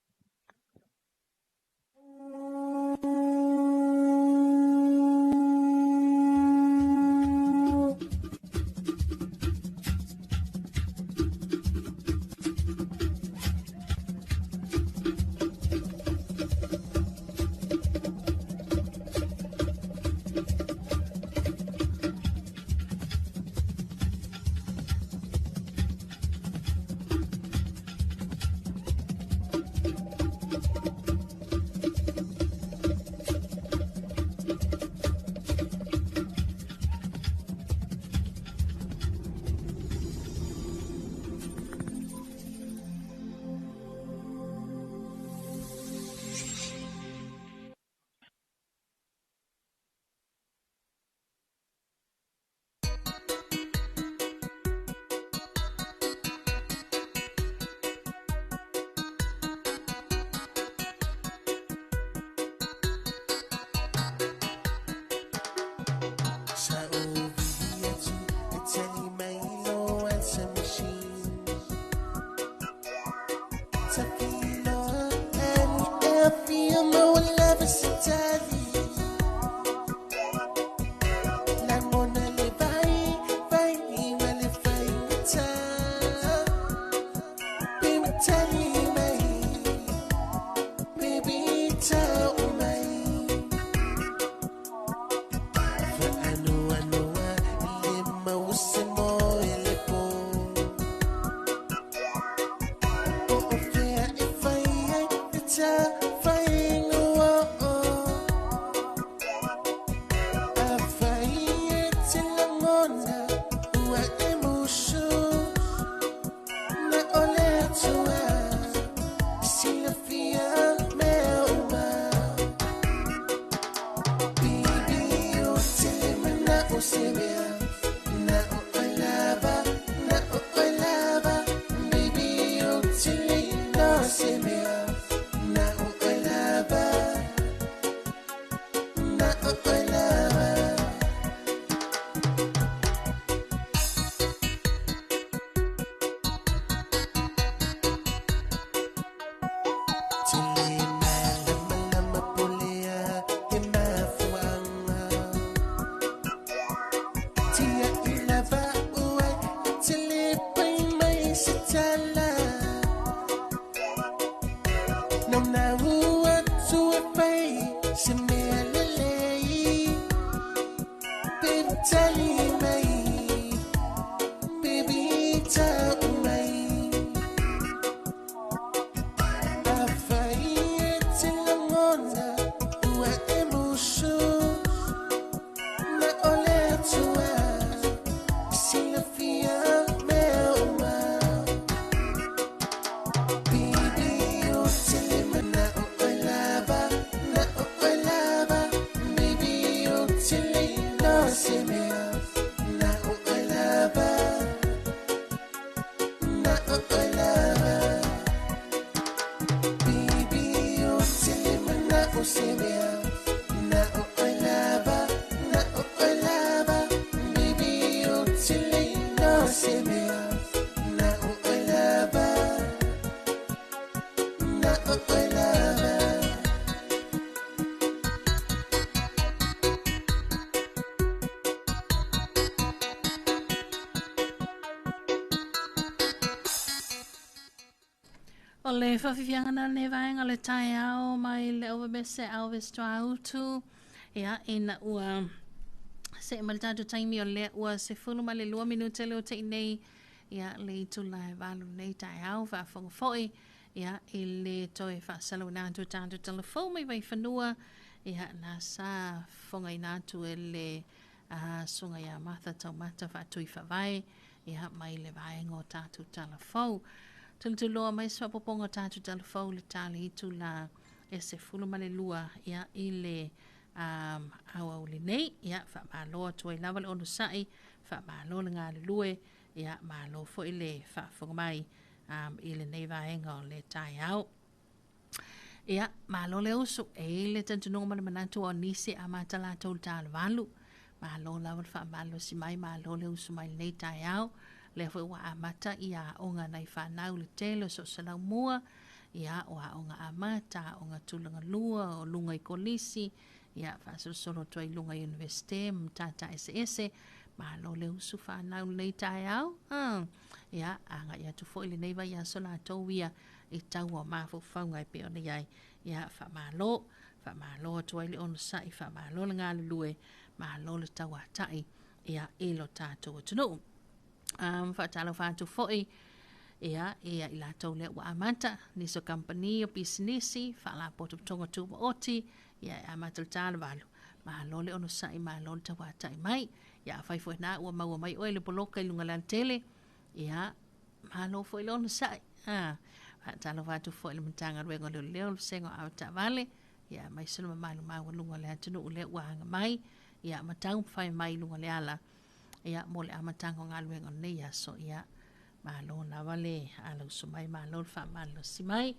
Tali mai, baby tau mai. Afai e te lagona ua e musu, na o le Atua silafia mea uma. Baby o te le mana'o oe lava, na'o oe lava. Baby o te le iloa se mea, na'o oe lava, na'o oe lava. Baby o te le mana'o se mea, na'o oe lava, na'o oe lava. Baby o te le iloa se mea, na'o oe lava, na'o oe lava. O le faafiafiaga na lenei vaega o le taeao mai le Ovamese Elvis Tuautu. Ia, ina ua see mai le tatou taimi o lea ua 12 minute le o tei nei. Ia, le itula e 8 nei taeao faafofoga foi. Ia, i le toe faasalauina atu o tatou talafou mai Vaifanua. Ia, na sa fofogaina atu e le susuga ia Martha Taumata faatui faavae. Ia, mai le vaega o tatou talafou. Tulituloa mai se faaopoopoga o tatou talafou le tali itula e 12 ia, i le aoauli nei. Ia, faamalo atu ai lava le onosai, faamalo le galulue, ia, malo foi le faafofoga mai i lenei vaega o le taeao. Ia, malo le usu, e i le talitonuga ma le manatu o nisi e amata latou i le talevalu. Malo lava le faamalosi mai, malo le usu mai lenei taeao. Lea foi ua amata ia aoga nai fanau le tele o Soosalau Mua, ia, o aoga amata, aoga tulaga lua, o luga i kolisi, ia, faasolosolo atu ai i luga i Universite ma matata eseese. Malo le usu fanau lenei taeao. Ia, agai atu foi lenei vaiaso latou ia i taua o mafaufauga e pei ona i ai. Ia, faamalo, faamalo atu ai le onosai, faamalo le galulue, malo le tauatai, ia, i lo tatou atunuu. Faatalofa atu foi ia, ia i latou lea ua amata, nisi o kamupani o pisinisi, faalapotopotoga tumaoti, ia e amata le talevalu. Malo le onosai, malo le tauatai mai. Ia, afai foi na ua maua mai oe le poloka i luga o le alatele, ia, malo foi le onosai. Faatalofa atu foi i le Matagaluega o Leoleo, le Vasega o Avetaavale, ia, aemaise le mamalu maualuga o le atunuu lea ua aga mai, ia, ma taumafai mai i luga o le ala, ia, mo le amataga o galuega o lenei aso. Ia, malo lava le alausu mai, malo le faamalosi mai.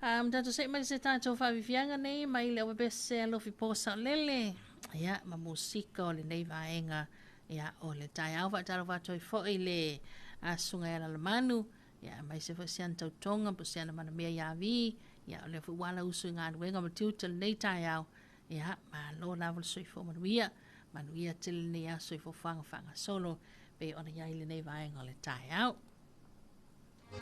Tatou see mai se tatou faafiafiaga nei mai le Ovamese Alofi Po Saolele, ia, ma musika o lenei vaega, ia, o le taeao. Faatalofa atu ai foi le susuga ia Lalomanu, ia, aemaise foi si ana tautoga po o si ana manamea ia Vi, ia, o lea foi ua alausu i galuega ma tiute o lenei taeao. Ia, malo lava le soifua manuia, manuia tele lenei aso i fofoaga faagasolo pei ona i ai lenei vaega o le taeao. Ua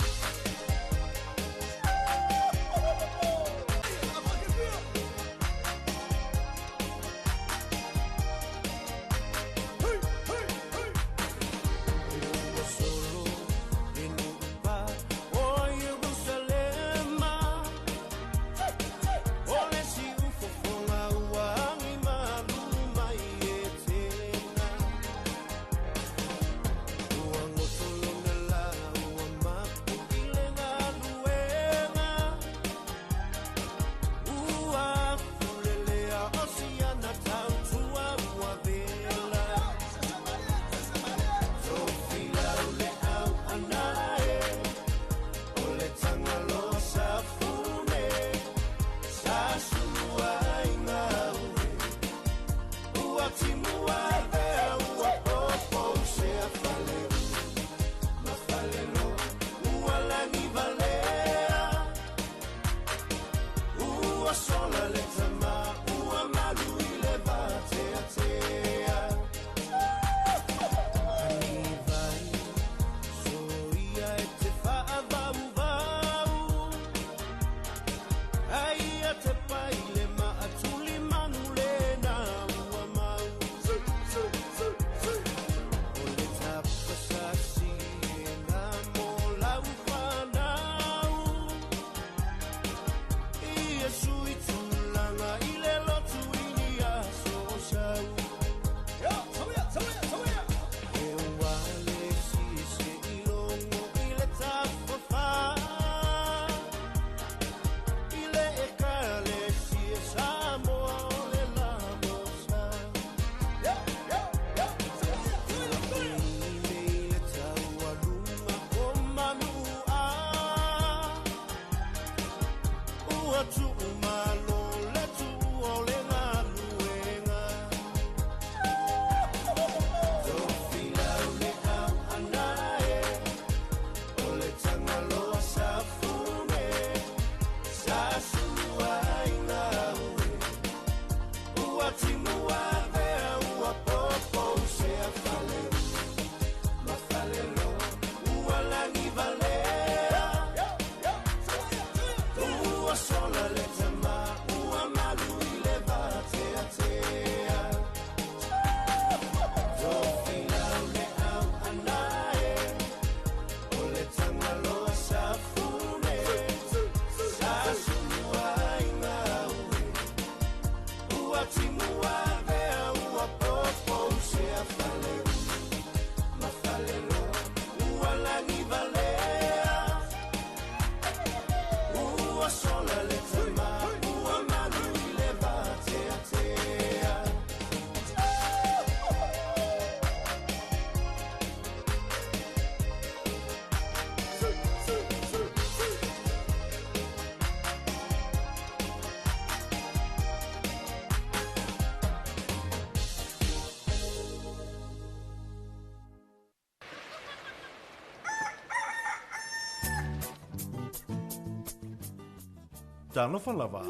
Talofa lava.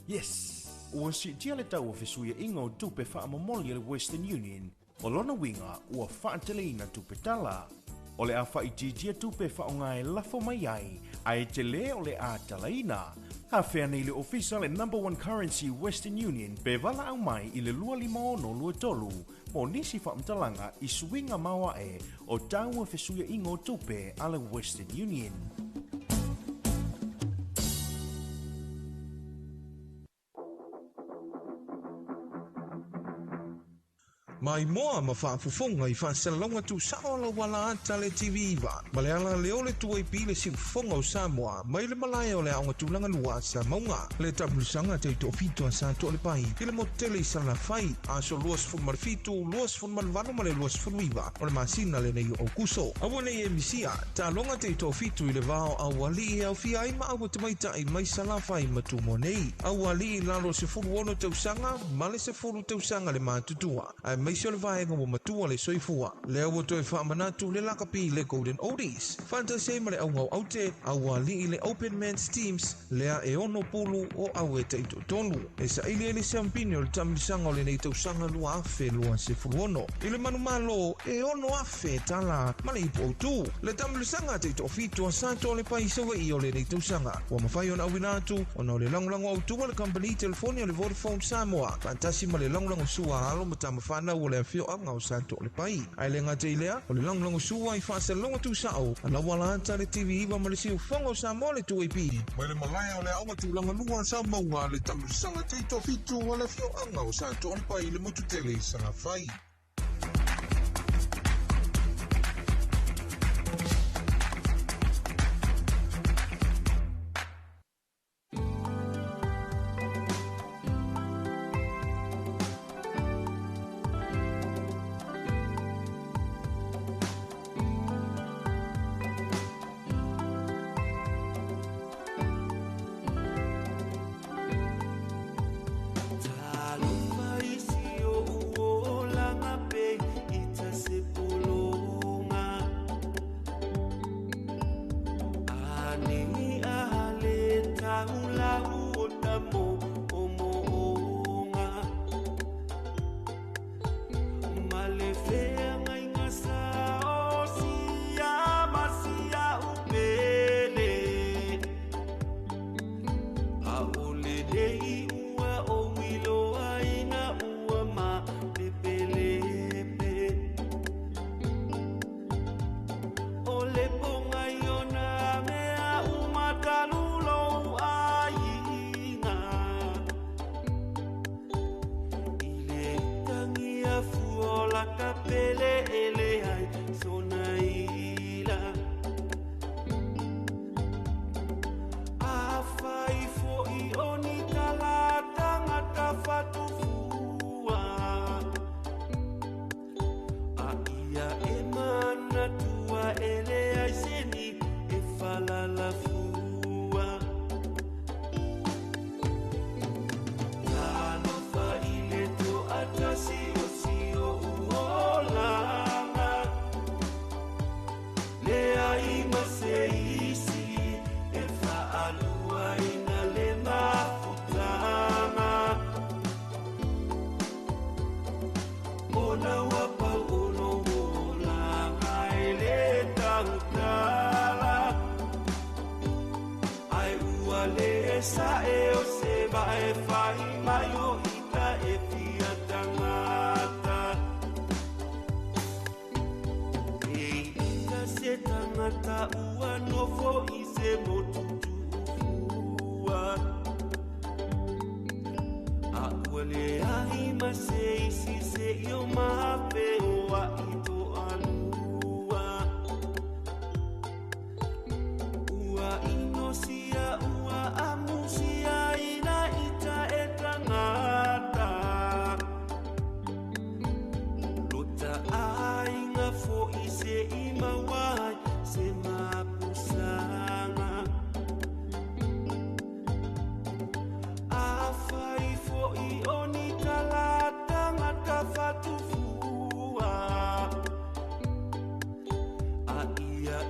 Yes! Ua siitia le tau o fesuiaiga o tupe faamomoli a le Western Union, o lona uiga ua faateleina tupe tala. O le a faaitiitia tupe faaaoga e lafo mai ai, ae tele o le a talaina. Afea nei le ofisa le number one currency Western Union pe valaau mai i le 25623 mo nisi faamatalaga i suiga maoae o tau o fesuiaiga o tupe a le Western Union. Maimoa ma faafofoga i faasalalauga tuusao a lauala ata le TV9 ma le ala leo le 2AP le siufofoga o Samoa mai le malae o le Aoga Tulaga Lua a Samauga. Le taamilosaga taitoafitu a Sa Toalepai i le motu tele i Salafai, aso 27, 28 ma le 29 o le masina lenei o Aokuso. Aua nei e misia, taaloga taitoafitu i le va o aualii e aofia ai ma auatamaitai mai Salafai ma Tumua nei. Aualii i lalo o le 16 tausaga ma le 10 tausaga le matutua, aemaise o le vaega ua matua le soifua. Lea ua toe faamanatu le lakapi le Golden Oldies. Faatasi ai ma le auga o aute, aualii le Open Men's Teams, lea e ono pulu o au e taitoatolu. E saili ai le siampini o le taamilosaga o lenei tausaga 2026. I le manumalo e $6,000 ma le ipu autu. Le taamilosaga taitoafitu a Sa Toalepai i Savaii o lenei tausaga. Ua mafai ona auina atu ona o le lagolago autu a le kamupani telefoni a le Vodafone Samoa faatasi ma le lagolago sua a alo ma tama fanau o le afioaga o Sa Toalepai. Ae le gata i lea, o le lagolago sua i faasalalauga tuusao a lauala ata le TV9 ma le Siufofoga o Samoa le 2AP. Mai le malae o le Aoga Tulaga Lua a Samauga le taamilosaga taitoafitu a le afioaga o Sa Toalepai i le motu tele i Salafai.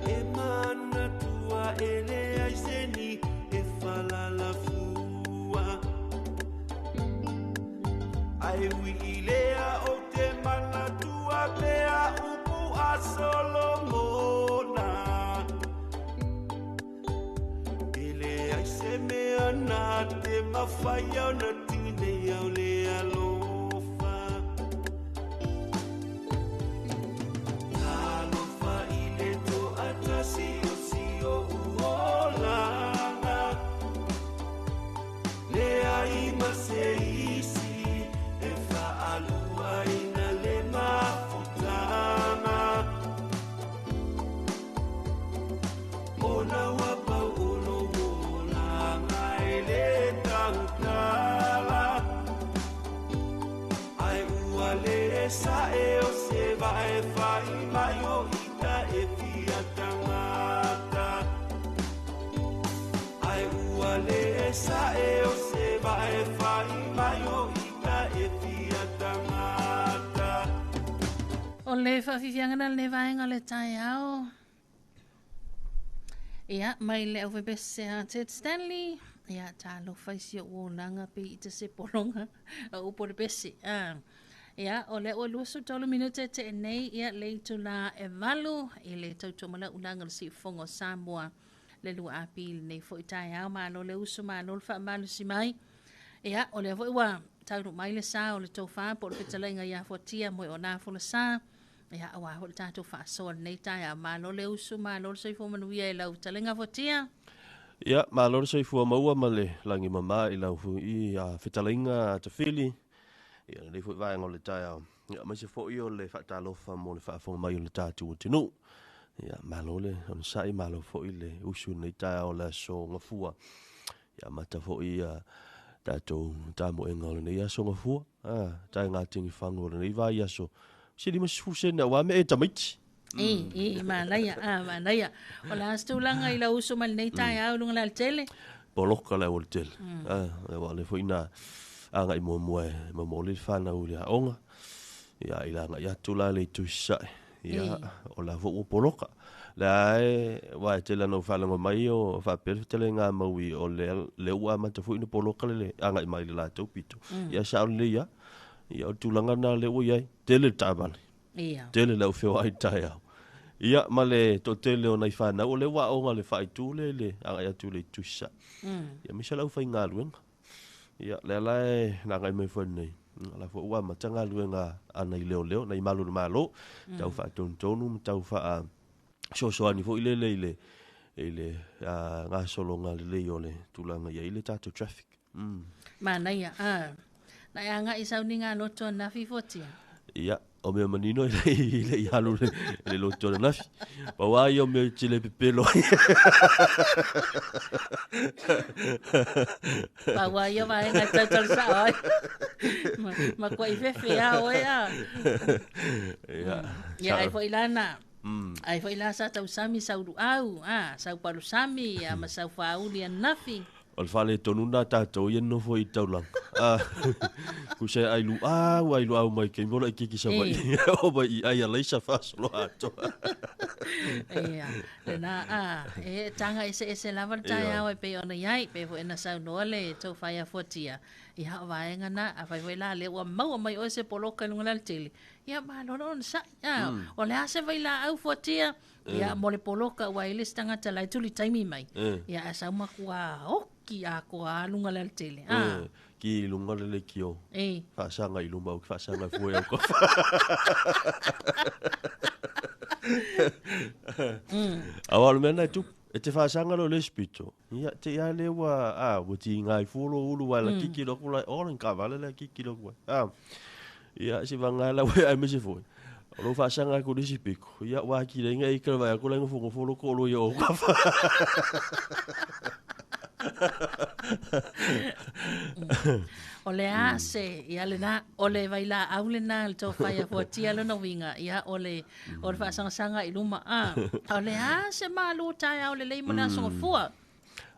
E mana tua ele ai seni e falala. Solomona. E leai se mea na te mafai ona tinei au le alofa. Talofa i le toatasi o si o'u olaga. Leai ma se isi e faaluaina le mafutaga. Ona ua pau o lou olaga e le tautala. Ae ua le sa'e o se vae fai mai o ita e fia tagata. Ae ua le sa'e o se vae fai mai o ita e fia tagata. O le faafiafiaga na lenei vaega o le taeao. Ia, mai le aufepese a Ted Stanley. Ia, talofa i si o'u olaga pe i te se pologa o upu o le pese. Ah. Ia, o lea ua 23 minute e tee nei, ia, le itulā e 8 i le tautua ma lau ulaga o le siufofoga o Samoa le 2AP i lenei foi taeao. Malo le uso, malo le faamalosi mai. Ia, o lea foi ua taunuu mai le sa o le tofa po o le fetalaiga ia Fuatia moe o nā folasa. Ia, auā foi le tatou faasoa i lenei taeao. Malo le uso, malo le soifua manuia i lau fetalaiga Fuatia. Ia, malo le soifua maua ma le lagi mama i lau i a fetalaiga Tafili. Ia, lenei foi vaega o le taeao. Ia, aemaise foi o le faatalofa mo le faafofoga mai o le tatou atunuu. Ia, malo le onosai, malo foi le usu i lenei taeao o le aso Gafua. Ia, amata foi ia tatou tamoega o lenei aso Gafua. Ah, tae tigifagu o lenei vaiaso. Se 50 sene auā mea e tamaiti. E, manaia, a, manaia. O le a se tulaga i lau uso mai lenei taeao i luga o le alatele? Poloka le aualatele. Ah, ua le foi na agai muamua e momoli le fanau i le aoga. Ia, i le agai atu la le itu i sasae. Ia, o la foi ua poloka. Le e, ua e tele ana ou faalogo mai o faapea le fetalaiga a Maui o le, le ua amata foi ona poloka le le agai mai i le latou pito. Ia, sao lelei lava. Ia, o le tulaga lena lea ua i ai. Tele le taavale. Tele le au feoai i le taeao. Ia, ma le toatele o nai fanau, o lea ua aoga i le faaitu lea i le agai atu i le itu i sasae. Ia, aemaise le aufaigaluega. Ia, lea la e agai mai foi nei. O la foi ua amata galuega a nai leoleo, nai malu o le Malo, tau faatonutonu ma tau faasoasoani foi lele i le gasologa lelei o le tulaga i ai le tatou traffic. Manaia, a. Na e agai i sauniga loto ananafi Fuatia? Ia, o mea manino e le i alu le loto ananafi. Pau lava ia o mea e te le pepelo ai. Pau lava ia o vaega e tautala sao ai. Ma matua fefe lava oe a. Ia. Ia, ai foi la na. Ai foi la sa tausami sau luau, a, sau palusami, ia, ma sau faauli ananafi. O le faaletonu lena a tatou ia nofo i taulaga. Ah, tusa e ai luau, ai luau mai taimi o laitiiti Savaii. Oo mai i ai alaisa faasoloa atoa. Ia, lena a, e taga eseese lava le taeao e pei ona i ai, pei foi ona saunoa le tou fai a Fuatia. Ia, o vaega na, afai foi la lea ua maua mai oe se poloka i luga o le alatele, ia malo le onosai. A, o le a se vailaau Fuatia? Ia, mo le poloka ua i ai le isi tagata la e tuli taimi mai. Ia, ae sau matua oki atoa lava luga o le alatele. A. Ki i luga le leitio. Faasaga i luma au ki faasaga fua i au kafa. Aua o le mea lena e tupu. E te faasaga loa i le isi pito. Ia, te i lava lea ua, a, ua tiga ai fua lou ulu aua e lakiki loa aku lai, o le taavale la e kiki loa aku ai. A. Ia, se vaga la ua aemaise foi. O lou faasaga atu i le isi pito, ia ua atili ai ona e ita le vaai atu la e nofonofo lou toalua i ou autafa. O le a se, ia lena, o le vailaau lena le tofai a Fuatia lona uiga, ia o le, o le faasagasaga i luma, a. O le a se malu taeao lelei mo le Aso Gafua?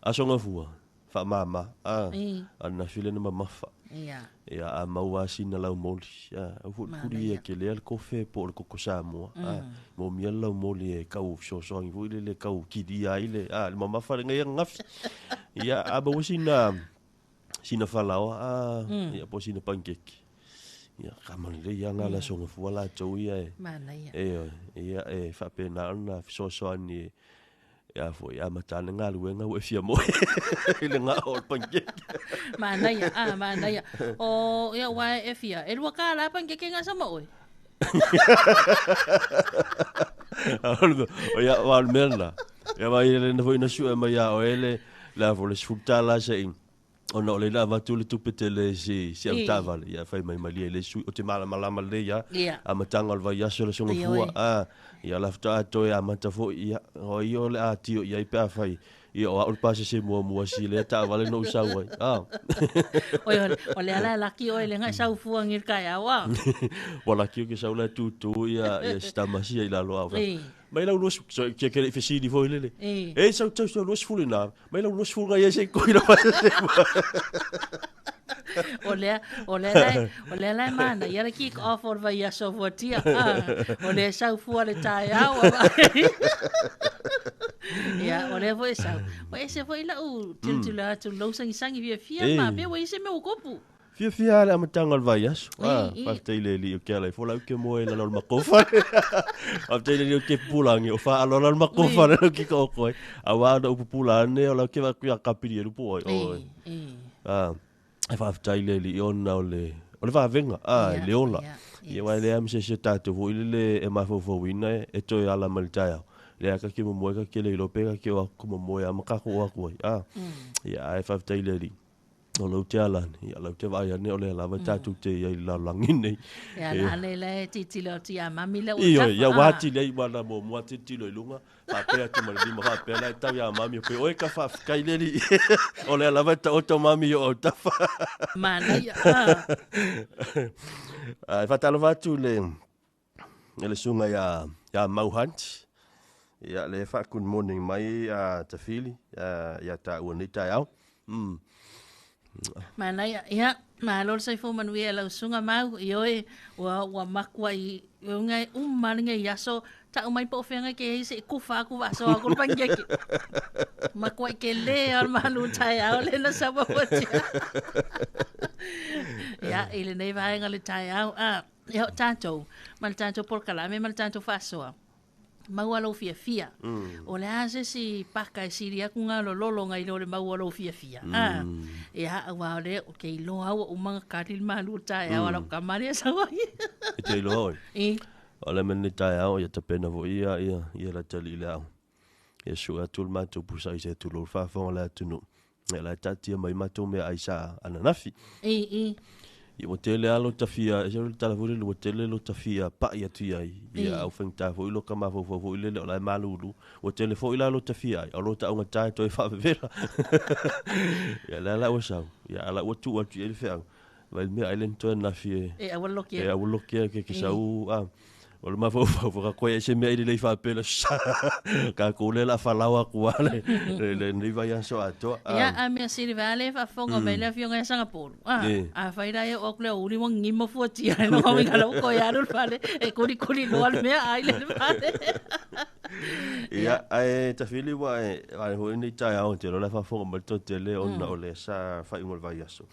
Aso Gafua, faamama, a, ananafi lea na mamafa. Ia. Ia, a maua lava sina laumoli, a, aua foi le tuli ia kelea le kofe po o le koko Samoa, a, moomia le laumoli e tau fesoasoani foi lele e tau kilia ai le, a, le mamafa lenei ananafi. Ia, a maua sina, sina falaoa, a, ia po o sina panikeke. Ia, ka malelei lava na le aso gafua latou ia e. Manaia. Ioe, ia e faapena ona fesoasoani e a foi amata ane galuega ua e fia moe i le gao o le panikeke. Manaia, a manaia. O ia ua e fia, e lua kālā panikeke nga sama oe. O ia, wa o le mea lena. Ia wa ia lena foi na sue mai ia oe le, le a foi le $10 se i ona o le na avatu le tupe tele si si au taavale ia fai mai malie le sui o te malamalama lelei ia amataga o le vaiaso le aso gafua a ia la faatoa toe amata foi ia o ia o le a tio i ai pe afai ia o au le pasese muamua si lea taavale na ou sau ai a Oi, o le ala e laki oe le ngai sau fua ngil kai au a. Ua laki o ke sau la tūtū ia ia si tamasia i lalo au. Mai lau 20, so, ke ke le fesili foi lele. E sau tau sau 20 na. Mai lau 20 ngai se koi la O lea, o lea lai, o lea lai mana, ia le kick off o le vaiaso fuatia. Ah, o lea sau fua le taeao. Ia, o lea foi sau. O ese foi lau tilotilo atu lou sagisagi fiafia ma pea ua i se mea ua kopu. Fiafia lava le amataga o le vaiaso. Ah, faafetai i le Alii o ke ala ifo lau ke moe i lalo o le makofale. Faafetai i le Alii o ke pupula ange o faaloalo le makofale lau ke ka oko ai. Aua na u pupula ane o lau ke va kuia kapili e lupu oi. Oi. Ah, e faafetai i le Alii ona o le o le vavega, ah, e le ola. Ia wa le am se se tatou foi le le e mafaufauina e toe ala mai le taeao. Lea ka ke momoe ka ke le iloa pe ka ke o aku ka momoe a ma ka ko aku ai. Ah, ia ai faafetai i le Alii. O lau te ala ane, ia lau te vaai ane o lea lava tatou te i ai i le lalolagi nei. Ia la ane la e tilotilo atu ia mami lea ua Ioe, tafa. ia ua atili ai ua na muamua tilotilo i luga, faapea atu ma le lima faapea la e tau ia mami o pe oe ka faafetai le alii. O lea lava e taoto mami i o autafa. Manaia. Ah, e faatalofa atu i le le susuga ia ia Mau Hunt. Ia le fa good morning mai a Tafili ia taua nei taeao. Manaia, ia, malo le soifua manuia e lau susuga Mau, ioe, ua, ua makuai uga e uma lenei aso, tau mai po o fea ke ai se i kufa aku faasoa aku le panikeke. Makuai tele lava o le malu taeao lea na sau afuatia. Ia, i lenei vaega o le taeao, a, Ia o tatou, ma le tatou polokalame ma le tatou faasoa, maua lou fiafia. O le a se isi paka e sili aku ngā lololo ngai lo le maua lou fiafia. A, ia, aua o le, o ke iloa au ua uma ona kali le malu o le taeao a lau tama lea e sau ai. E te iloa oe. I. O le mea lenei taeao, ia tapena foi ia, ia, ia la tali i le ao. Ia sue atu le matou pusa i se tulou le faafofoga o le atunuu. Ia la e taatia mai matou meaai sa ananafi. I, i. Ia ua tele lava lo ta fia, e se o le tala foi lele ua tele lo ta fia pai atu i ai, ia au faigata foi lo ka mafaufau foi lele o la e malulu. Ua tele foi la lo ta fia ai, o lo ta augata e toe faavevela. Ia lea la ua sau, ia a la ua tuu atu i ai le feau, vai le meaai lea na toe ananafi e, E aua le loki e aua le loki ke ke sau, a. O le mafaufau whakakoe ai se mea i lelei faapela kākou lea la whalau aku a le le le nei vai aso atoa. Ia, a mea sili vai le faafofoga mai le afioga ia Sangapolu. A, a fai la e o atu le uli ua gima fuatia ai loa uiga lau koe alu le fale e kulikuli loa le mea ai le fale. Ia, ae tafili ua e ai hoi nei taeao te lola faafofoga mai le toatele ona o le sa faaiuga o le vaiaso.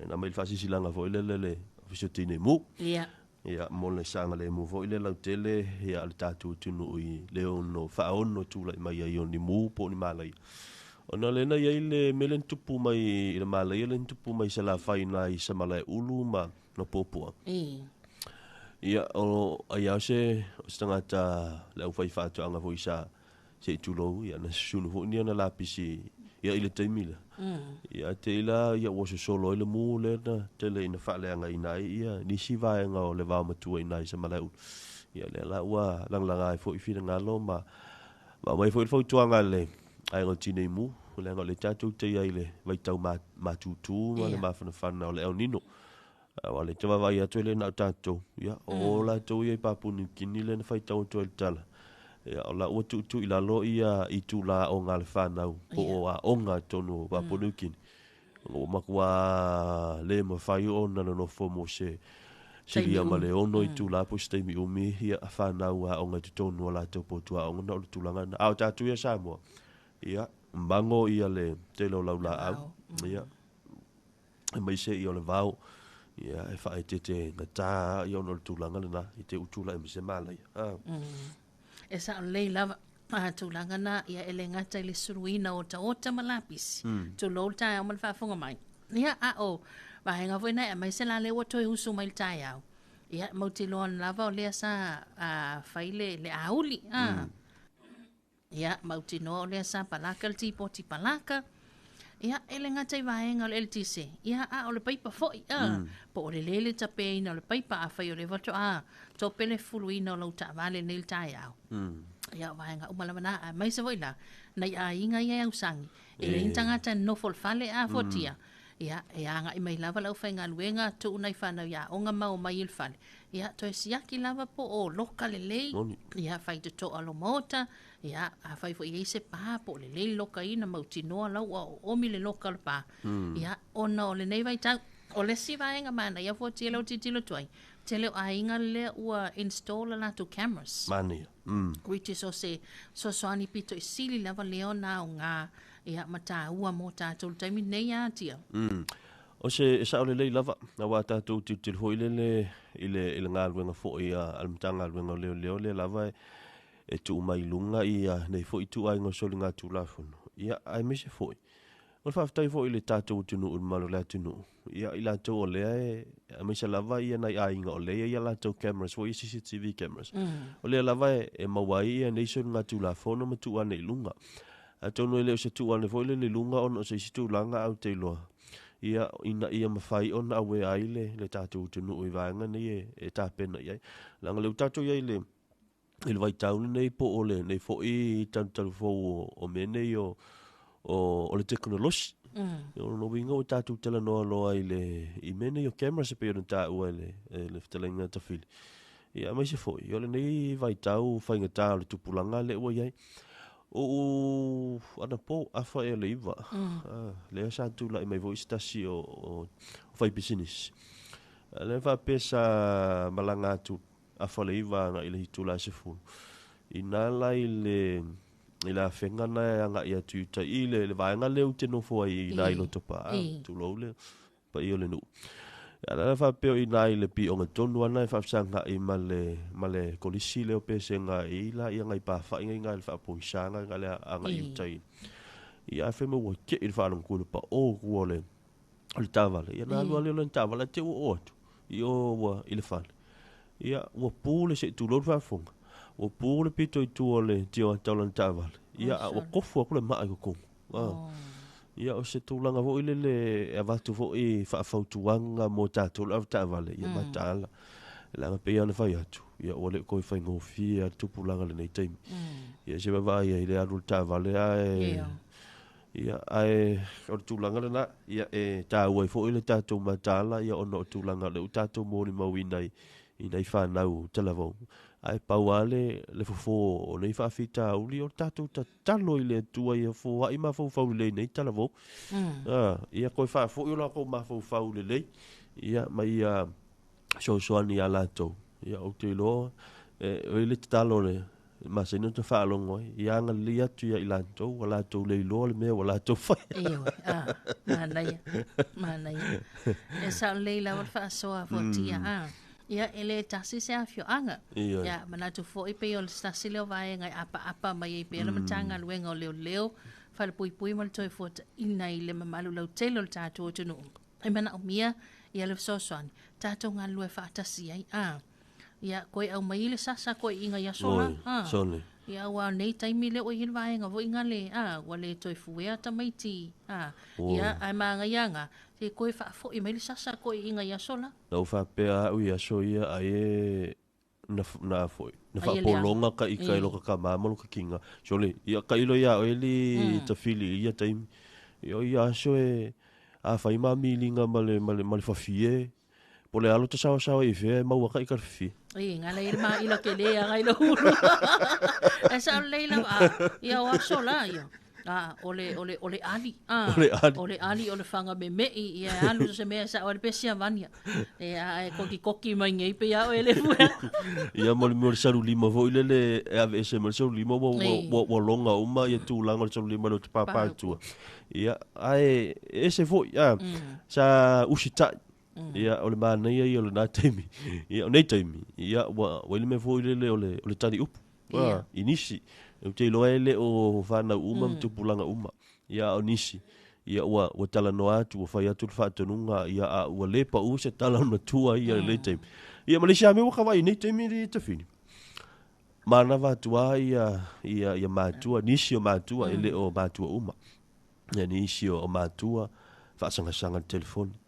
E na mai le faasisilanga foi lele le Ofisa o Tinei Mu. Ia. Ia, mo le sagalemu foi le lautele, ia, le tatou atunuu i le ono faaono tulai mai ai o ni mu po o ni malaia. Ona lea na i ai le mea lea na tupu mai i le malaia lea na tupu mai i Salafai i na i Samalaeulu ma Puapua. Ia, o ai lava se, o se tagata le aufaifaatoaga foi sa se i tulou, ia, na susunu foi ni ana lapisi ia i le taimi lea. Ia, te i la, ia ua sosolo ai le mu lea na tele ina faaleagaina ai ia nisi vaega o le vaomatua i na i Samalaeulu. Ia, lea la ua lagalaga ai foi finagalo ma aumai foi le fautuaga a le Aiga o Tinei Mu, leaga o lea tatou te i ai i le vaitau matutu ma le mafanafana o le El Nino. Aua o lea te vaavaai atu e le na o tatou, ia, o o latou ia i Papua New Guinea lea na faitau atu ai i le tala. Ia, o la ua tuutuu i lalo ia itula aoga a le fanau, po o aoga i totonu o Papua New Guinea. Ua matua le mafai ona nonofo mo se silia ma le 6 itula po o se taimi umi ia fanau aoga i totonu o latou potu aoga na o le tulaga lena. A o tatou ia Samoa, ia, mago ia le tele o laulaau, ia, aemaise ia o le vao. Ia, e faaeteete gatā ia ona o le tulaga lenā, i te utula'i ma se malaia. Ah. E sao lelei lava a tulaga na, ia e le gata i le suluina o otaota ma lapisi. Tulou le taeao ma le faafofoga mai. Ia, a o vaega foi na e aumai se la lea ua toe usu mai le taeao. Ia, mautinoa lava o lea sa fai le, le auli. Ah. Ia, mautinoa o lea sa palaka le tipoti palaka. Ia, e le gata i vaega o le eletise, ia, a o le paipa foi, a, po o lelei le tapeina o le paipa, afai o lea faatoa tope le fuluina o lau taavale nei le taeao. Ia, o vaega uma lava na, aemaise foi la, nai aiga ia e ausagi, e leai ni tagata e nonofo i le fale a fuatia, ia, e agai mai lava le aufaigaluega, tuu nai fanau i aoga ma omai i le fale. Ia, toe siaki lava po o loka lelei, Moni. ia, fai totoa lo maota, ia, afai foi e i ai se pā po o lelei le lokaina, mautinoa la ua oomi le loka o le pā. Ia, ona o lenei vaitau, o le isi vaega manaia fuatia lea ua tilotilo atu ai, tele o aiga lea ua install a latou cameras. Manaia. Which is o se fesoasoani pito i sili lava lea ona aoga, ia, ma taua mo tatou i le taimi lenei a Tia. O se e sao lelei lava, aua tatou tilotilo foi lele i le i le galuega foi a le Matagaluega o Leoleo lea lava e e tuu mai i luga ia nei foi ituaiga o soligatulafono. Ia, aemaise foi, o le faafetai foi i le tatou atunuu i le mamalu o le atunuu, ia i latou o lea e, aemaise lava ia nai aiga o lea e i ai a latou cameras foi ia CCTV cameras. O lea lava e maua ai ia nei soligatulafono ma tuu ane i luga. Atonu e le o se tuu ane foi lele i luga ona o se isi tulaga ae ou te iloa, ia, ina ia mafai ona awea ai le, le tatou atunuu i vaega nei e, e tapena i ai. Leaga o lea ua tatou i ai i le, i le vaitau lenei po o lenei foi talutalu fou o, o mea nei o, o, o le tekonolosi. O lona uiga ua tatou talanoa loa i le, i mea nei o cameras e pei ona taua e le, e le fetalaiga a Tafili. Ia, aemaise foi, o lenei vaitau faigata o le tupulaga lea ua i ai. O anapo, afa ea le 9, lea sa tulai mai foi se tasi o, o faipisinisi. Lea faapea sa malaga atu afa le 9 agai i le itula 10. Inā la i le, i le afega na e agai atu i uta i le, le vaega lea ou te nofo ai i ina i Lotopa, tulou le paia o le nuu. Ia la faapea o i ina i le pioga tonu ana e faafesagai ma le, ma le kolisi lea o pesega i la ia ngai pafa'i ngai le faapoisaga ngai le agai i uta i. Ia ae fai mai ua te'i le faalogo ku le pa'o ku o le, o le taavale. Ia na alu lava lea o lana taavale ae te i ua oo atu i o ua i le fale. Ia ua pu le se i tulou le faafofoga, ua pu le pito i tua o le tioata o lana taavale. Ia a ua kofu atu le maa i totonu. Ia o se tulaga foi lele e avatu foi faafautuaga mo tatou le avetaavale, ia mataala. Leaga pei lava ona fai atu, ia ua le o toe faigofie lava le tupulaga i lenei taimi. Ia se vaavaai ai i le alu o le taavale ae ia ae o le tulaga lena, ia e taua ai foi le tatou mataala ia ona o tulaga o lea ua tatou molimauina i i nai fanau talavou. Ae pau lava le le fofo o nei faafitauli o le tatou tatalo i le Atua ia foai mafaufau lelei nei talavou. Ia toe faafoi o latou mafaufau lelei, ia ma ia fesoasoani ia latou. Ia ou te iloa e i ai le tatalo le masani ona faalogo ai, ia agalelei atu ia i latou, ua latou le iloa le mea ua latou faia. Ioe, a, manaia, manaia. E sao lelei lava le faasoa fuatia, a. Ia, e le tasi se afioaga. Ioe. Ia, manatu foi pei o le tasi lea o vaega e apaapa mai ai pea le Matagaluega o Leoleo, Falepuipui ma le Toefuataiga i le mamalu lautele o le tatou atunuu. E manaomia ia le fesoasoani, tatou galulue faatasi ai, a. Ia, koe aumai le sasa koe iga i aso la, Oi, a. sole. Ia, aua o nei taimi lea ua i ai le vaega foi nga le, a, ua le toe fuea tamaiti, a. Oi. Ia, ae magaia nga, se koe faafoi mai le sasa koe iga i aso la. Na ou faapea au i aso ia ai e na, na foi, na Ai e le faapologa ka ika i E. lo ka kamā ma lo ka kinga. Sole, ia tailo iā oe li tafili i ia taimi. Ia o ia aso e a fai ma miliga ma le, ma le, ma le fafie, po le alo te saosaoa i fea e maua ka ika le fafie. E, ngala i le maila ke le anga i le hulu. E sao lelei lava, a, ia o aso la, ia. A, o le, o le, o le ali, a. O le ali. O le ali o le whanga me mei, ia e alu se mea sa o le pesi a vania. E, a, e koki koki mai ngei pe ia o e le fua. Ia, mo le mea o le salu lima foi lele, e ave ese ma le salu lima, ua, ua, Ei. ua, ua longa uma ia tulaga o le salu lima le o te pāpā Pāpā. atua. Ia, ae, e ese foi, a, sa usitai. Ia, o le manaia ia o lena taimi. Ia, o nei taimi, ia, ua, ua i le mea foi lele o le, o le tali upu. Ia. I nisi. Ou te iloa e le o fanau uma ma tupulaga uma. Ia, a o nisi, ia, ua, ua talanoa atu, ua fai atu le faatonuga, ia, a ua le pau se tala o le matua ia i lenei taimi. Ia, ma le isi lava mea ua ka vaai i nei taimi le tafili. Manava atu lava ia, ia, ia matua, nisi o matua, e le o matua uma. Ia, nisi o matua, faasagasanga i le telefoni.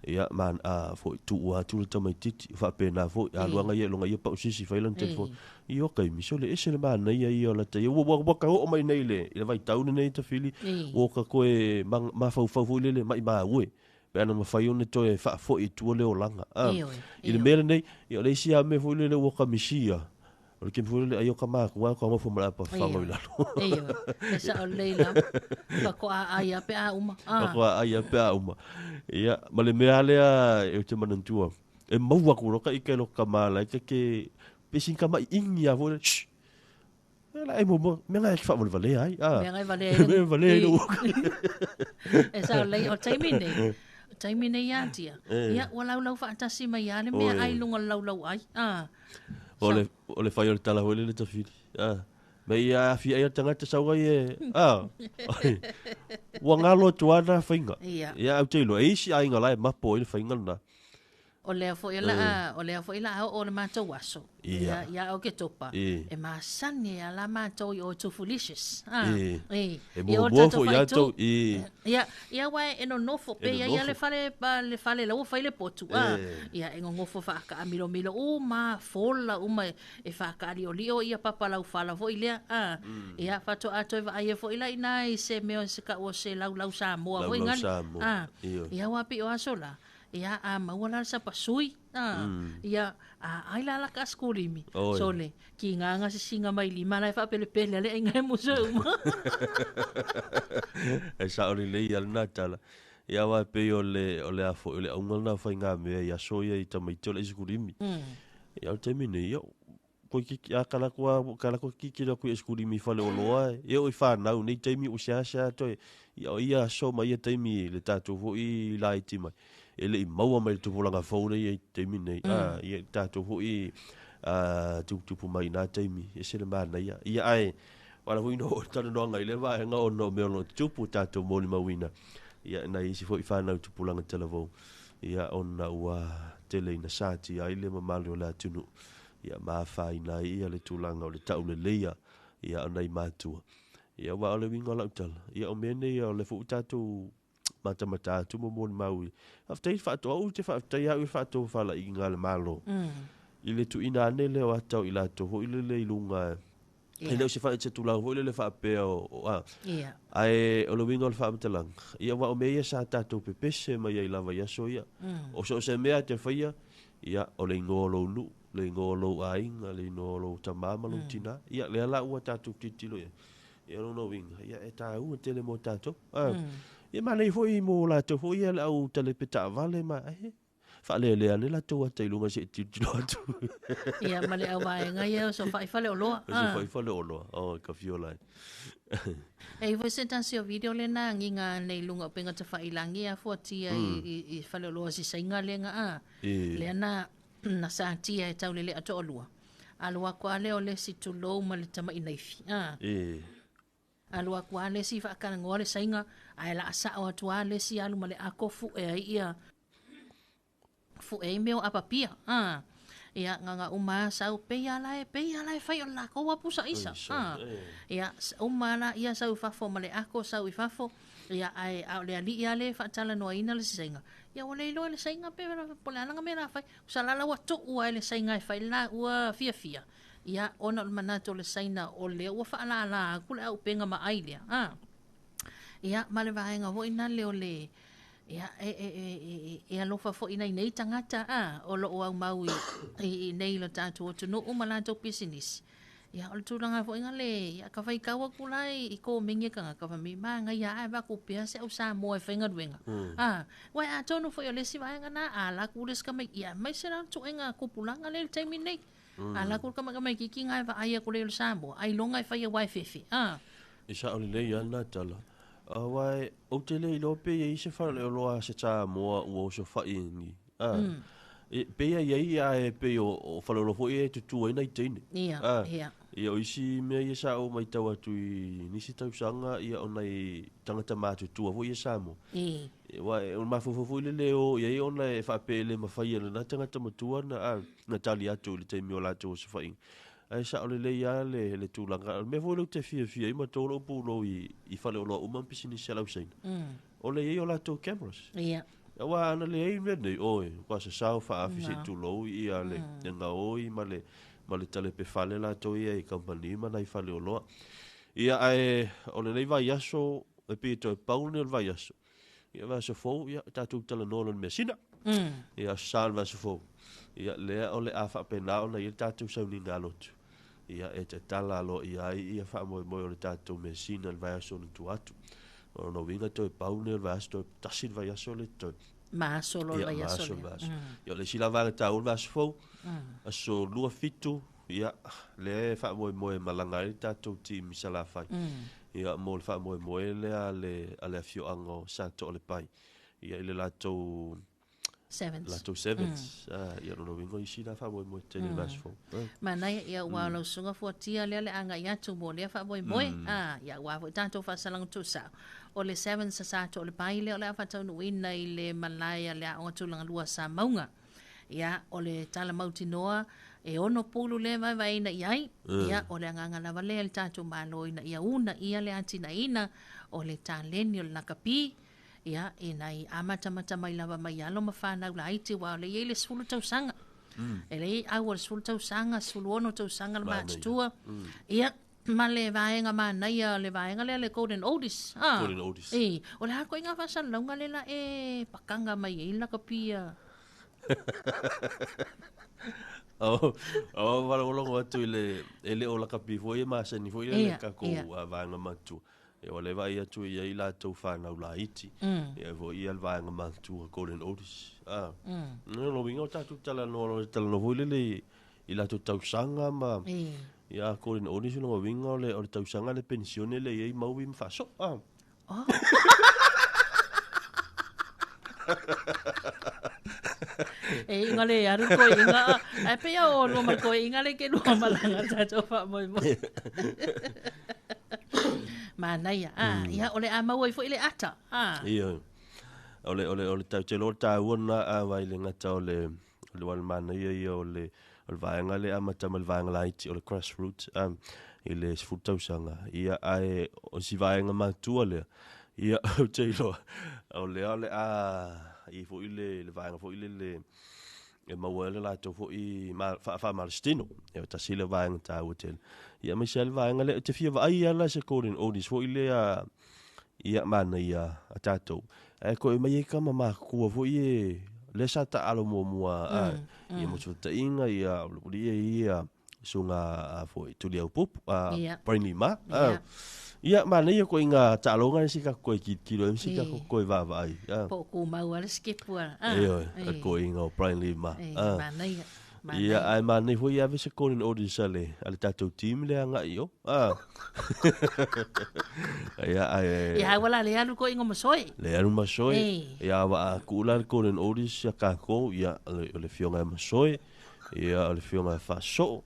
Ia, ma, a, foi, tuua atu le tamaitiiti, faapena foi, alu aga ia i luga ia pausisi fai lana telefoni. Ia o taimi, sole ese le manaia ia o lata ia. Ua, ua, ua ka oo mai nei i le, i le vaitau lenei tafili, ua ka toe mafaufau foi lele maimau e, pe ana mafai ona toe faafoi i tua le olaga. A, i le mea lenei, ia o le isi lava mea foi lele ua ka misia, o le taimi foi lele ai o ka makua ka nofo ma le apa fafaga i lalo. Ioe, e sao lelei lava. Faatoa aai lava pe a uma. Faatoa aai lava pe a uma. Ia, ma le mea lava lea ou te manatua, e maua atu loa ka ike lo ka tama la e ke pe sin ka mai ingi a foi. Shh. La e mo me ngai fa vale vale ai. Ah. Me ngai vale ai. Me vale ai. E sao lelei o taimi nei. O taimi nei ia tia. Ia ua laulau faatasi mai lava le mea ai luga o le laulau ai. Ah. O le o le fai o le tala foi lele tafili. Ah. Me ia afi ai o tagata sau ai e ah. Ua ngalo atu lava na faiga. Ia. Ia au te iloa e isi aiga la e mapo ai le faiga lena. O lea foi la a, o lea foi la a oo le matou aso. Ia. Ia, ia o ke topa. E masani a la matou i o Tufulicious. Ah. E. E. E muamua foi ia tou. E. Ia, ia wa e nonofo pe ia ia le fale le fale la ua fai le potu. Ah. Ia e nonofo faakaamilomilo uma, fola uma e faakaaliolio ia papa laufala foi lea. Ah. Ia faatoa toe vaai ai foi la ina i se mea o se ka o se laulau Samoa foi ngale. Ah. Ia ua pei o aso la. Ia, a maua la le sapasui, a, ia, a ai la la ka skulimi. Oi. Sole, ki ngā ngā sisinga mai lima la e whaapelepele ale inga e muso uma. E sao lelei ia lena tala. Ia wa pei o le, o le a foi, o le auga lena o whai ngā mea i aso ia i tamaiti o le isikulimi. Ia o le taimi nei, ia, Koe ki, a kala kua, kala kua kikilo aku i skulimi i fale o loa, e o i whanau, nei taimi o sea sea toe, ia o ia aso ma ia taimi le tātou foi i laiti mai. E le i maua mai le tupulaga fou nei i taimi nei, a, ia tātou foi, a, tuputupu mai nā taimi, e se le manaia. Ia ai, wala foi no talanoaga i le vaega ona o mea o lo o tutupu tātou molimauina. Ia, nai isi foi whanau tupulaga talavou. Ia, ona ua tele ina sātia ai le mamalu o le atunuu. Ia ma afaina ai ia le tulaga o le tauleleia ia o nai matua. Ia aua o le uiga o lau tala, ia o mea nei o le foi ua tatou matamata atu ma molimau i. Faafetai i le faatoa, ou te faafetai au i le faatofalaiga a le Malo i le tuuina ane lea o ata o i latou foi lele i luga e le o se se tulaga foi lele faapea o a. Ae o le uiga o le faamatalaga, ia aua o mea ia sa tatou pepese mai ai lava i aso ia. O so o se mea e te faia, ia o le igoa o lou nuu, le igoa o lou aiga, le igoa o lou tama ma lou tina. Ia lea la ua tatou tilotilo i ai. Ia o lona uiga, ia e taua tele mo tatou. Ia manaia foi mo latou foi ia le au talepe taavale ma e faalelea ane latou ata i luga se'i tilotilo atu. Ia ma le auvaega ia o sofaifale oloa. O sofaifale oloa, oh, ka fiola ai. E i foi se tasi o video lena agiga nei luga o upega tafailangi a fuatia i fale oloa sisaiga lea a. Lea na na satia e taulelea toalua. Alu aku a lea o le isi tulou ma le tama'i naifi. A. Alu aku a le isi faakalagoa le saiga, ae laa sao atu a le isi alu ma le ako fu'e ai ia fu'e ai mea o apapia. A. Ia gaga uma a sau pei a la e pei a la e fai o le lakou a pusa isa. A. Ia uma a la ia sau i fafo ma le ako sau i fafo. Ia ae a o le ali'i a le faatalanoaina le sisaiga. Ia ua le iloa e le saiga pe po o le a laga mea la fai. Sa lala ua tuu ai le saiga e fai la ua fiafia. Ia ona o le manatu o le saina o lea ua faalālā aku le aupega ma ai lea. A. Ia ma le vaega foi na le o le ia e e e e e alofa foi nai nei tagata a o loo aumau i i nei lo tatou atunuu ma latou pisinisi. Ia o le tulaga foi nga le ia ka faitau atu la i komeni e tagata fai mai manaia a e vaku pea se au Samoa e faigaluega. A uae atonu foi o le isi vaega na a la ku le isi tamaiti ia aemaise la le suega tupulaga lea i le taimi lenei. A la ku le tamaititi na e vaai atu lea i le Samoa ailoga e fai aua e fefe. A. E sao lelei lava lena tala. Aua ou te le iloa pe i ai se faleoloa a se Samoa ua osofai i ni. A. E, pei ai ai a e pei o, o Faleolo foi e tutu ai nai teine. Ia, A. ia. Ia, o isi mea ia sa ou matau atu i nisi tausaga, ia, o nai tagata matutua foi ia Samoa. I. E, wa, e, o le mafaufau foi lele o i ai ona e faapea e le mafai e lena tagata matua na, a, na tali atu i le taimi o latou osofaiga. Ae sao lelei lava le, le tulaga. O le mea foi lea ou te fiafia ai ma tou lou pulou i, i faleoloa uma ma pisinisi a le au Saina, o le i ai o latou cameras. Ia. Aua ana leai le mea nei, oi, ua sasao faaafi se i tulou ia le, le gaoi ma le, ma le talepe fale latou ia i kamupani ma nai faleoloa. Ia, ae o lenei vaiaso, e pei e toe pau lenei o le vaiaso, ia vaiaso fou, ia, tatou talanoa loa i le measina. Ia, aso Sa le vaiaso fou. Ia, lea o le a faapena ona i ai le tatou sauniga lotu. Ia, e tatala aloaia ai ia faamoemoe o le tatou measina i le vaiaso na tua atu. O lona uiga toe pau lenei o le vaiaso, toe tasi le vaiaso lea e totoe. Ma aso loa le Ia, ma vaiaso aso le lea. vaiaso. Ia, o le isi la vaega taua o le vaiaso fou, aso 27, ia, lea e faamoemoe e malaga ai le tatou team i Salafai. Ia, mo le faamoemoe lea a le, a le afioaga o Satoalepai, ia, i le latou Sevens. Latou sevens. Ah, ia lona uiga o isi la faamoemoe tele i le vaiaso fou. Ah. Manaia, ia ua o lau susuga fuatia lea le agai atu mo lea faamoemoe. Ah, ia aua foi tatou faasalaga tuusao. O le sevens a Satoalepai lea o le a faataunuuina i le malae a le Aoga Tulaga Lua a Samauga. Ia, o le tala mautinoa, e ono pulu lea e vaevaeina i ai. Ia, o le agaga lava lea i le tatou Malo ina ia uunaia le atinaeina o le taleni o le lakapi, Ia, e nai amatamata mai lava mai alo ma fanau laiti, aua o lea e i ai le 10 tausaga. E lea e i ai au o le 10 tausaga, 16 tausaga le matutua. Ia, ma le vaega manaia, le vaega lea le Golden Oldies. Ah. Golden Oldies. E, o le a koe ngā whaasalalauga le la e pakanga mai e ila ka pia. Oh, oh, whalongolongo atu i le, e le o lakapi foi e masani foi le Ia, kako ia. a vaega matua. Ia ua leva ai atu i ai latou fanau laiti. Ia foi ia le vaega matua Golden Oldies. Ah. No lo winga o tatou talanoa lo talanoa foi lele i, i latou tausaga ma E. ia Golden Oldies lo winga o le tausaga le pensione le i ai maui ma faasoa. Ah. Oh. E inga le aru ko inga. Ai pe ia o lua ma ko inga le ke lua malanga tatou faamoemoe. Manaia. Ah, ia o le a maua ai foi le ata. Ah. Ia. O le o le o le tau te loa taua na a vai le ngata o le o le wale manaia ia o le o le vaega le amata ma le vaega laiti o le grassroots i le 10 tausaga. Ia ae o si vaega matua lea. Ia ou te iloa o lea o le a i foi le le vaega foi le le e maua ai le latou foi ma faamalositino. Ia o tasi le vaega taua tele. Ia aemaise ai le vaega lea, te fia vaai lava se Golden Oldies foi lea ia manaia a tatou. Ae koe mai ai tama matutua foi e lea sa taalo muamua a ia mo fesootaiga ia o le ia ia susuga a foi Tuliaupupu a Ia. Brainly Ma. Ia. Ia manaia koe i ngā taaloga e si ka koe kilokilo e si ka E. koe vaavaai. Ah. Po o kumau a le skipu a. Ah. Ioe, E. a koe inga o Brainly Ma. E, Ah. manaia. Ia, Manaia. ae manaia foi ave se Golden Oldies a le, a le tatou team le agai i o. Ah. Ia, ae... Ia, ua la le alu koe ingo masoe. Le alu masoe. E. Ia, wa a kuula le Golden Oldies ia kākou, ia, o le fionga e masoe, ia, o le fionga e whaasoo.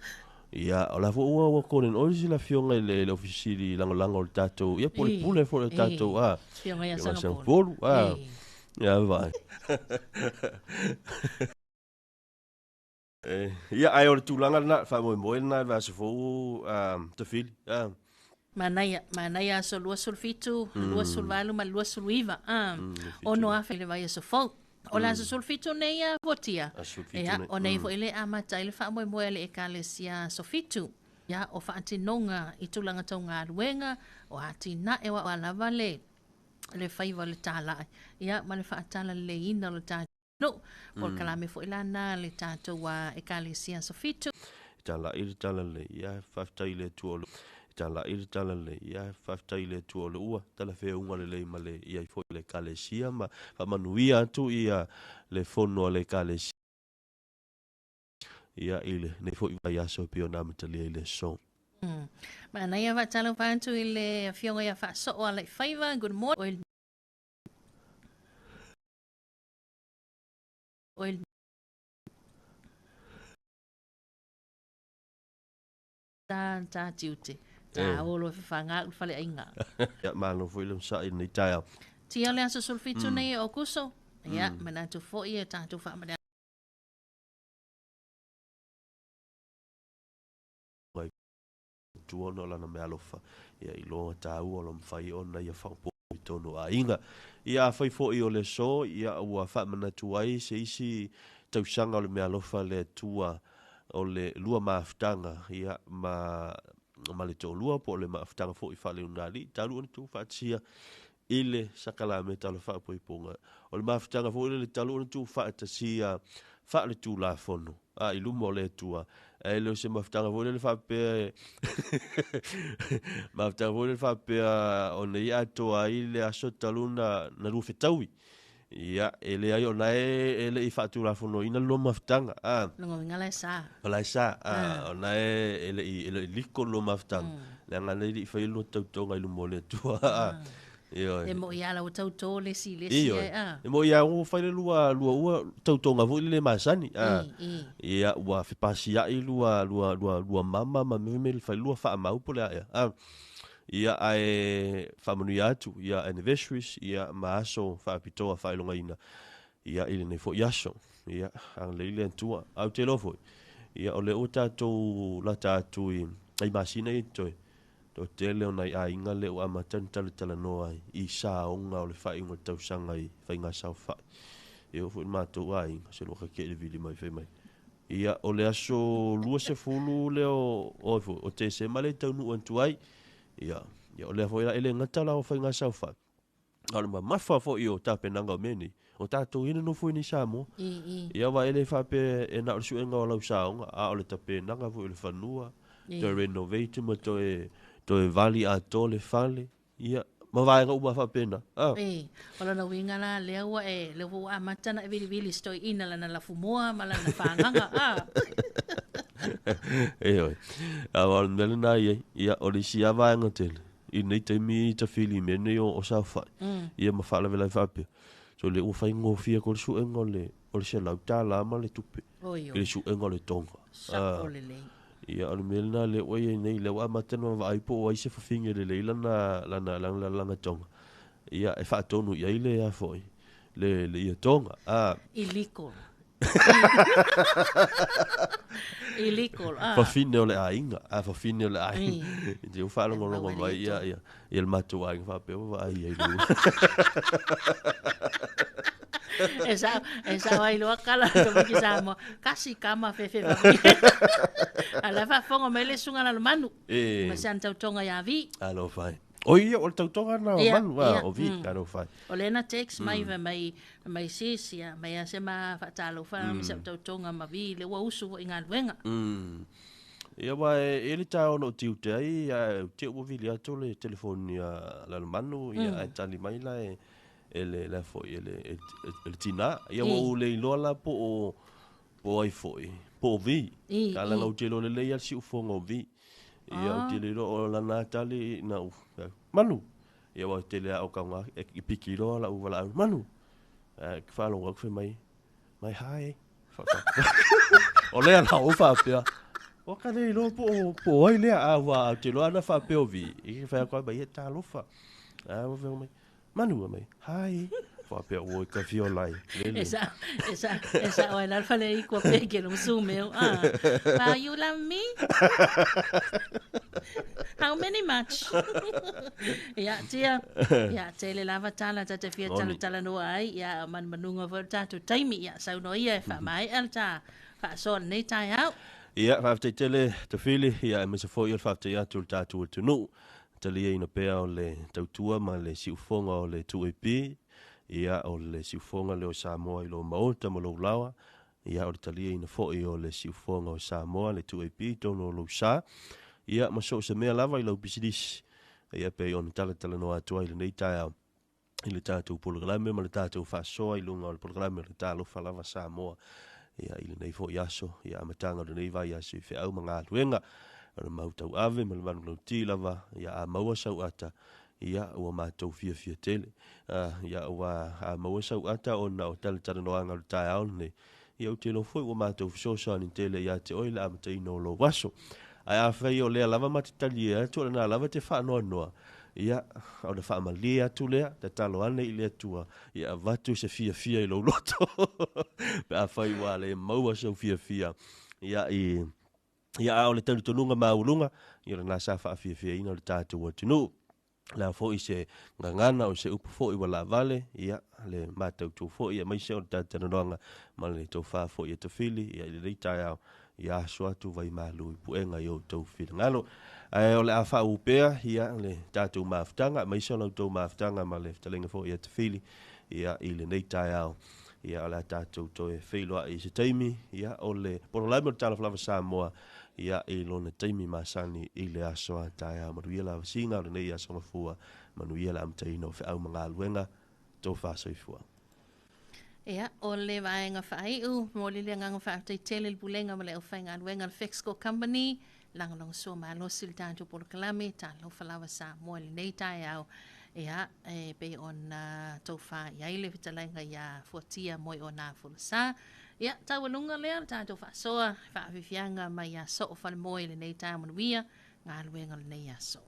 Ia, o la fo ua ua Golden Oldies la fionga i le, le ofisili langolango o le tatou, ia, pule E. pule fo le tatou, ah. Fionga ia Fionga Sangapolu. Sangapolu, ah. E. Ia, vai. Eh, ia, ai o le tulaga lena, faamoemoe lena i le vaiaso fou, tafili. Ah. Manaia, manaia aso 27, 28 ma 29. Ah. Ono afe le vaiaso fou. O le aso 17 nei a fuatia. Aso 17 Ia, nei. o nei foi le amata ai le faamoemoe a le ekalesia aso 7. Ia, o faatinoga i tulaga taugaluega, o atinae o lava le le faiva o le tālai. Ia, ma le faatalaleleina o le tatou no. Po o le kalame foi lana le tatou a ekalesia aso 7. Talai le talalelei, ia, faafetai i le Atua o le talai le talalelei, ia, faafetai i le Atua o le ua talafeauga lelei ma le ia foi le ekalesia ma faamanuia atu ia le fono a le ekalesia ia i lenei foi vaiaso e pei ona amatalia i le aso. Manaia faatalofa atu i le afioga ia Faasoo Alaifaiva. Good morning. Oe ta ta tiute. Ta olo e whawhanga u whale ainga. Ia, malo foi le onosai i lenei taeao. Tia o le aso 17 nei o Akuso. Ia, manatu foi e tātou whaamane. Atua ona o lana meaalofa, ia i loa tāua o lo mawhai ona ia whaopo i tonu aiga. Ia afai foi o le aso, ia ua faamanatu ai se isi tausaga o le meaalofa a le Atua o le lua mafutaga, ia ma ma le toalua po o le mafutaga foi faaleunalii talu ona tuufaatasia i le sakalameta o le faapoipoga. O le mafutaga foi lele talu ona tuufaatasia faaletulafono a i luma o le Atua. Ae le o se mafutaga foi lele faapea e mafutaga foi lele faapea ona ia atoa ai le aso talu na na lua fetaui. Ia, e leai o na e e le i faatulafonoina le lua mafutaga. A. Lona uiga la e sa. O la e sa. A, o na e e le i e le i liko le lua mafutaga. Leaga na e le i faia le lua tautoga i luma o le Atua. A. Ioe. E moi lava ua tautō le isi i le isi ae a. E moi lava ua fai le lua lua ua tautoga foi le masani a. Ia ua fepasiai lua lua lua lua mama ma mea mea fai lua faamau po le a ea a. Ia ae faamanuia atu ia anniversaries ia ma aso faapitoa faailogaina ia i lenei foi aso. Ia agalelei le Atua. Ae ou te iloa foi ia o lea ua tatou lata atu i nai masina ia i totoe. Toatele o nai aiga lea ua amata ona talatalanoa ai i saoga o le faaiuga o le tausaga i faiga saofai. E oo foi i le matou aiga, se lua kake i le vili mai fai mai. Ia, o le aso 20 lea o, o, foi, o Tesema lea e taunuu atu ai. Ia, ia o lea foi la e le gata la o faiga saofai. A o le mamafa foi o tapenaga o mea nei, o tatou ia na nofo i nei Samoa. Ia aua e le faapea e na o le suega o lau saoga, a o le tapenaga foi o le fanua, toe renovate ma toe, toe vali atoa le fale, ia, ma vaega uma faapena. Ah. E, o lona uiga la, lea ua e, lea ua amata ona e vilivili se toeaina lana lafumoa ma lana fagaga, a. Ioe. Aua o le mea lena e i ai, ia, o le isi lava vaega tele, i lenei taimi tafili i mea nei o, o saofai ia ma faalavelave faapea. So lea ua faigofie atu le suega o le, o le $100 ma le tupe Oi, i le suega o le tonga. Sao lelei. Ia o le mea lena lea ua i ai nei, lea ua amata ona vaai po o ai se fafine lelei lana, lana, lana, lana tonga. Ia e faatonu i ai le a foi, le, le ia tonga. Ah. Illegal. Illegal. Ah. Fafine o le aiga, a fafine o le aiga. I te whaalongolongo mai ia, ia, ia le matou aiga faapea ua vaai ai le E sa, e sa ai loa kala to miki Samoa. Kasi kama fefe fa. Ala fa fongo mai le sunga la manu. E. Ma se an tautoga ia vi. Alofa e. O ia, o le tautoga na o manu, a, o vi, alofa e. O lena text mai mm. mai mai sis ia mai a se ma faatalofa ma se tautoga ma vi le ua usu foi i galuega. Ia aua e le taeao na ou tiute ai, ae ou te ua vili atu le telefoni a Lalomanu, ia ae tali mai la e e le le foi e le e, e le tina. Ia ua ou le iloa la po o po o ai foi, po o vi. Ka langa ou te iloa lelei lava le siufofoga o vi. Ia ou te le iloa o lana tali na ou Manu. Ia aua tele lava o kauga e piki loa lau valaau, Manu. Ae faalogo atu fai mai, mai hi. O lea la ou faapea, ua ka le iloa po o, po o ai lea, a ua ou te iloa ana faapea o Vi, i ke fai atu ai mai, ia talofa. A ua fai mai, Manu mai, hi. Faapea ua i ka fio lai. Lele. E sa, e sa, e sa oi la fale i kua pe ke lo sumeu. Ah. Wow, you love me? How many much? Ia, tia, ia, tele lava tala ta te fia tala tala noa ai, ia, manumanuga foi o le tatou taimi, ia, saunoa ia e faamaea le ta faasoa lenei taeao. Ia, faafetai tele Tafili, ia, aemaise foi o le faafetai atu i le tatou atunuu, taliaina pea o le tautua ma le siufofoga o le 2AP, ia, o le siufofoga lea o Samoa i lou maota ma lou laoa, Ia, o le taliaina foi o le siufofoga o Samoa, le 2AP, i totonu o lou sa, ia, ma so o se mea lava i lau pisinisi. Ia, pei ona talatalanoa atu ai i lenei taeao i le tatou polokalame ma le tatou faasoa i luga o le polokalame o le Talofa Lava Samoa. Ia, i lenei foi aso, ia, amataga o lenei vaiaso i feau ma galuega, o le mau tauave ma le manulauti lava, ia, a maua sau ata, Ia, ua matou fiafia tele. Ia, ua a maua sau ata ona o talatalanoaga o le taeao lenei, ia ou te iloa foi ua matou fesoasoani tele ia te oe i le amataina o lou aso. Ae afai o lea lava ma te talie atu, o lena lava e te faanoanoa, ia, ona faamalie atu lea, tatalo ane i le Atua, ia avatu se fiafia i lou loto, pe afai ua le maua sou fiafia, ia, i, ia, a o le talitonuga maualuga, ia o lena sa faafiafiaina o le tatou atunuu. Le a foi se gagana o se upu foi ua laavale, ia, le matautu foi aemaise o le talatalanoaga ma le tofa foi e tafili, ia, i lenei taeao, ia aso atu vai malu i puega i outou finagalo. Ae o le a faauu pea, ia, le tatou mafutaga, aemaise o la outou mafutaga ma le fetalaiga foi ia Tafili, ia, i lenei taeao. Ia, o le a tatou toe feiloai i se taimi, ia, o le polokalame o le Talofa Lava Samoa, ia, i lona taimi masani i le aso a taeao. Manuia le avasiga o lenei aso gafua, manuia le amataina o feau ma galuega, tofa soifua. Ia, o le vaega faaiu, momoli le agaga faafetai tele i le Pulega ma le aufaigaluega a le Fexco Company, lagolagosua malosi i le tatou polokalame, Talofa Lava Samoa i lenei taeao. Ia, e pei ona tou fā i ai le fetalaiga iā Fuatia Moeona Folasa. Ia, taualuga lea o le tatou faasoa, faafiafiaga mai ia Soo Falemoe i lenei taeao manuia, galuega o lenei aso.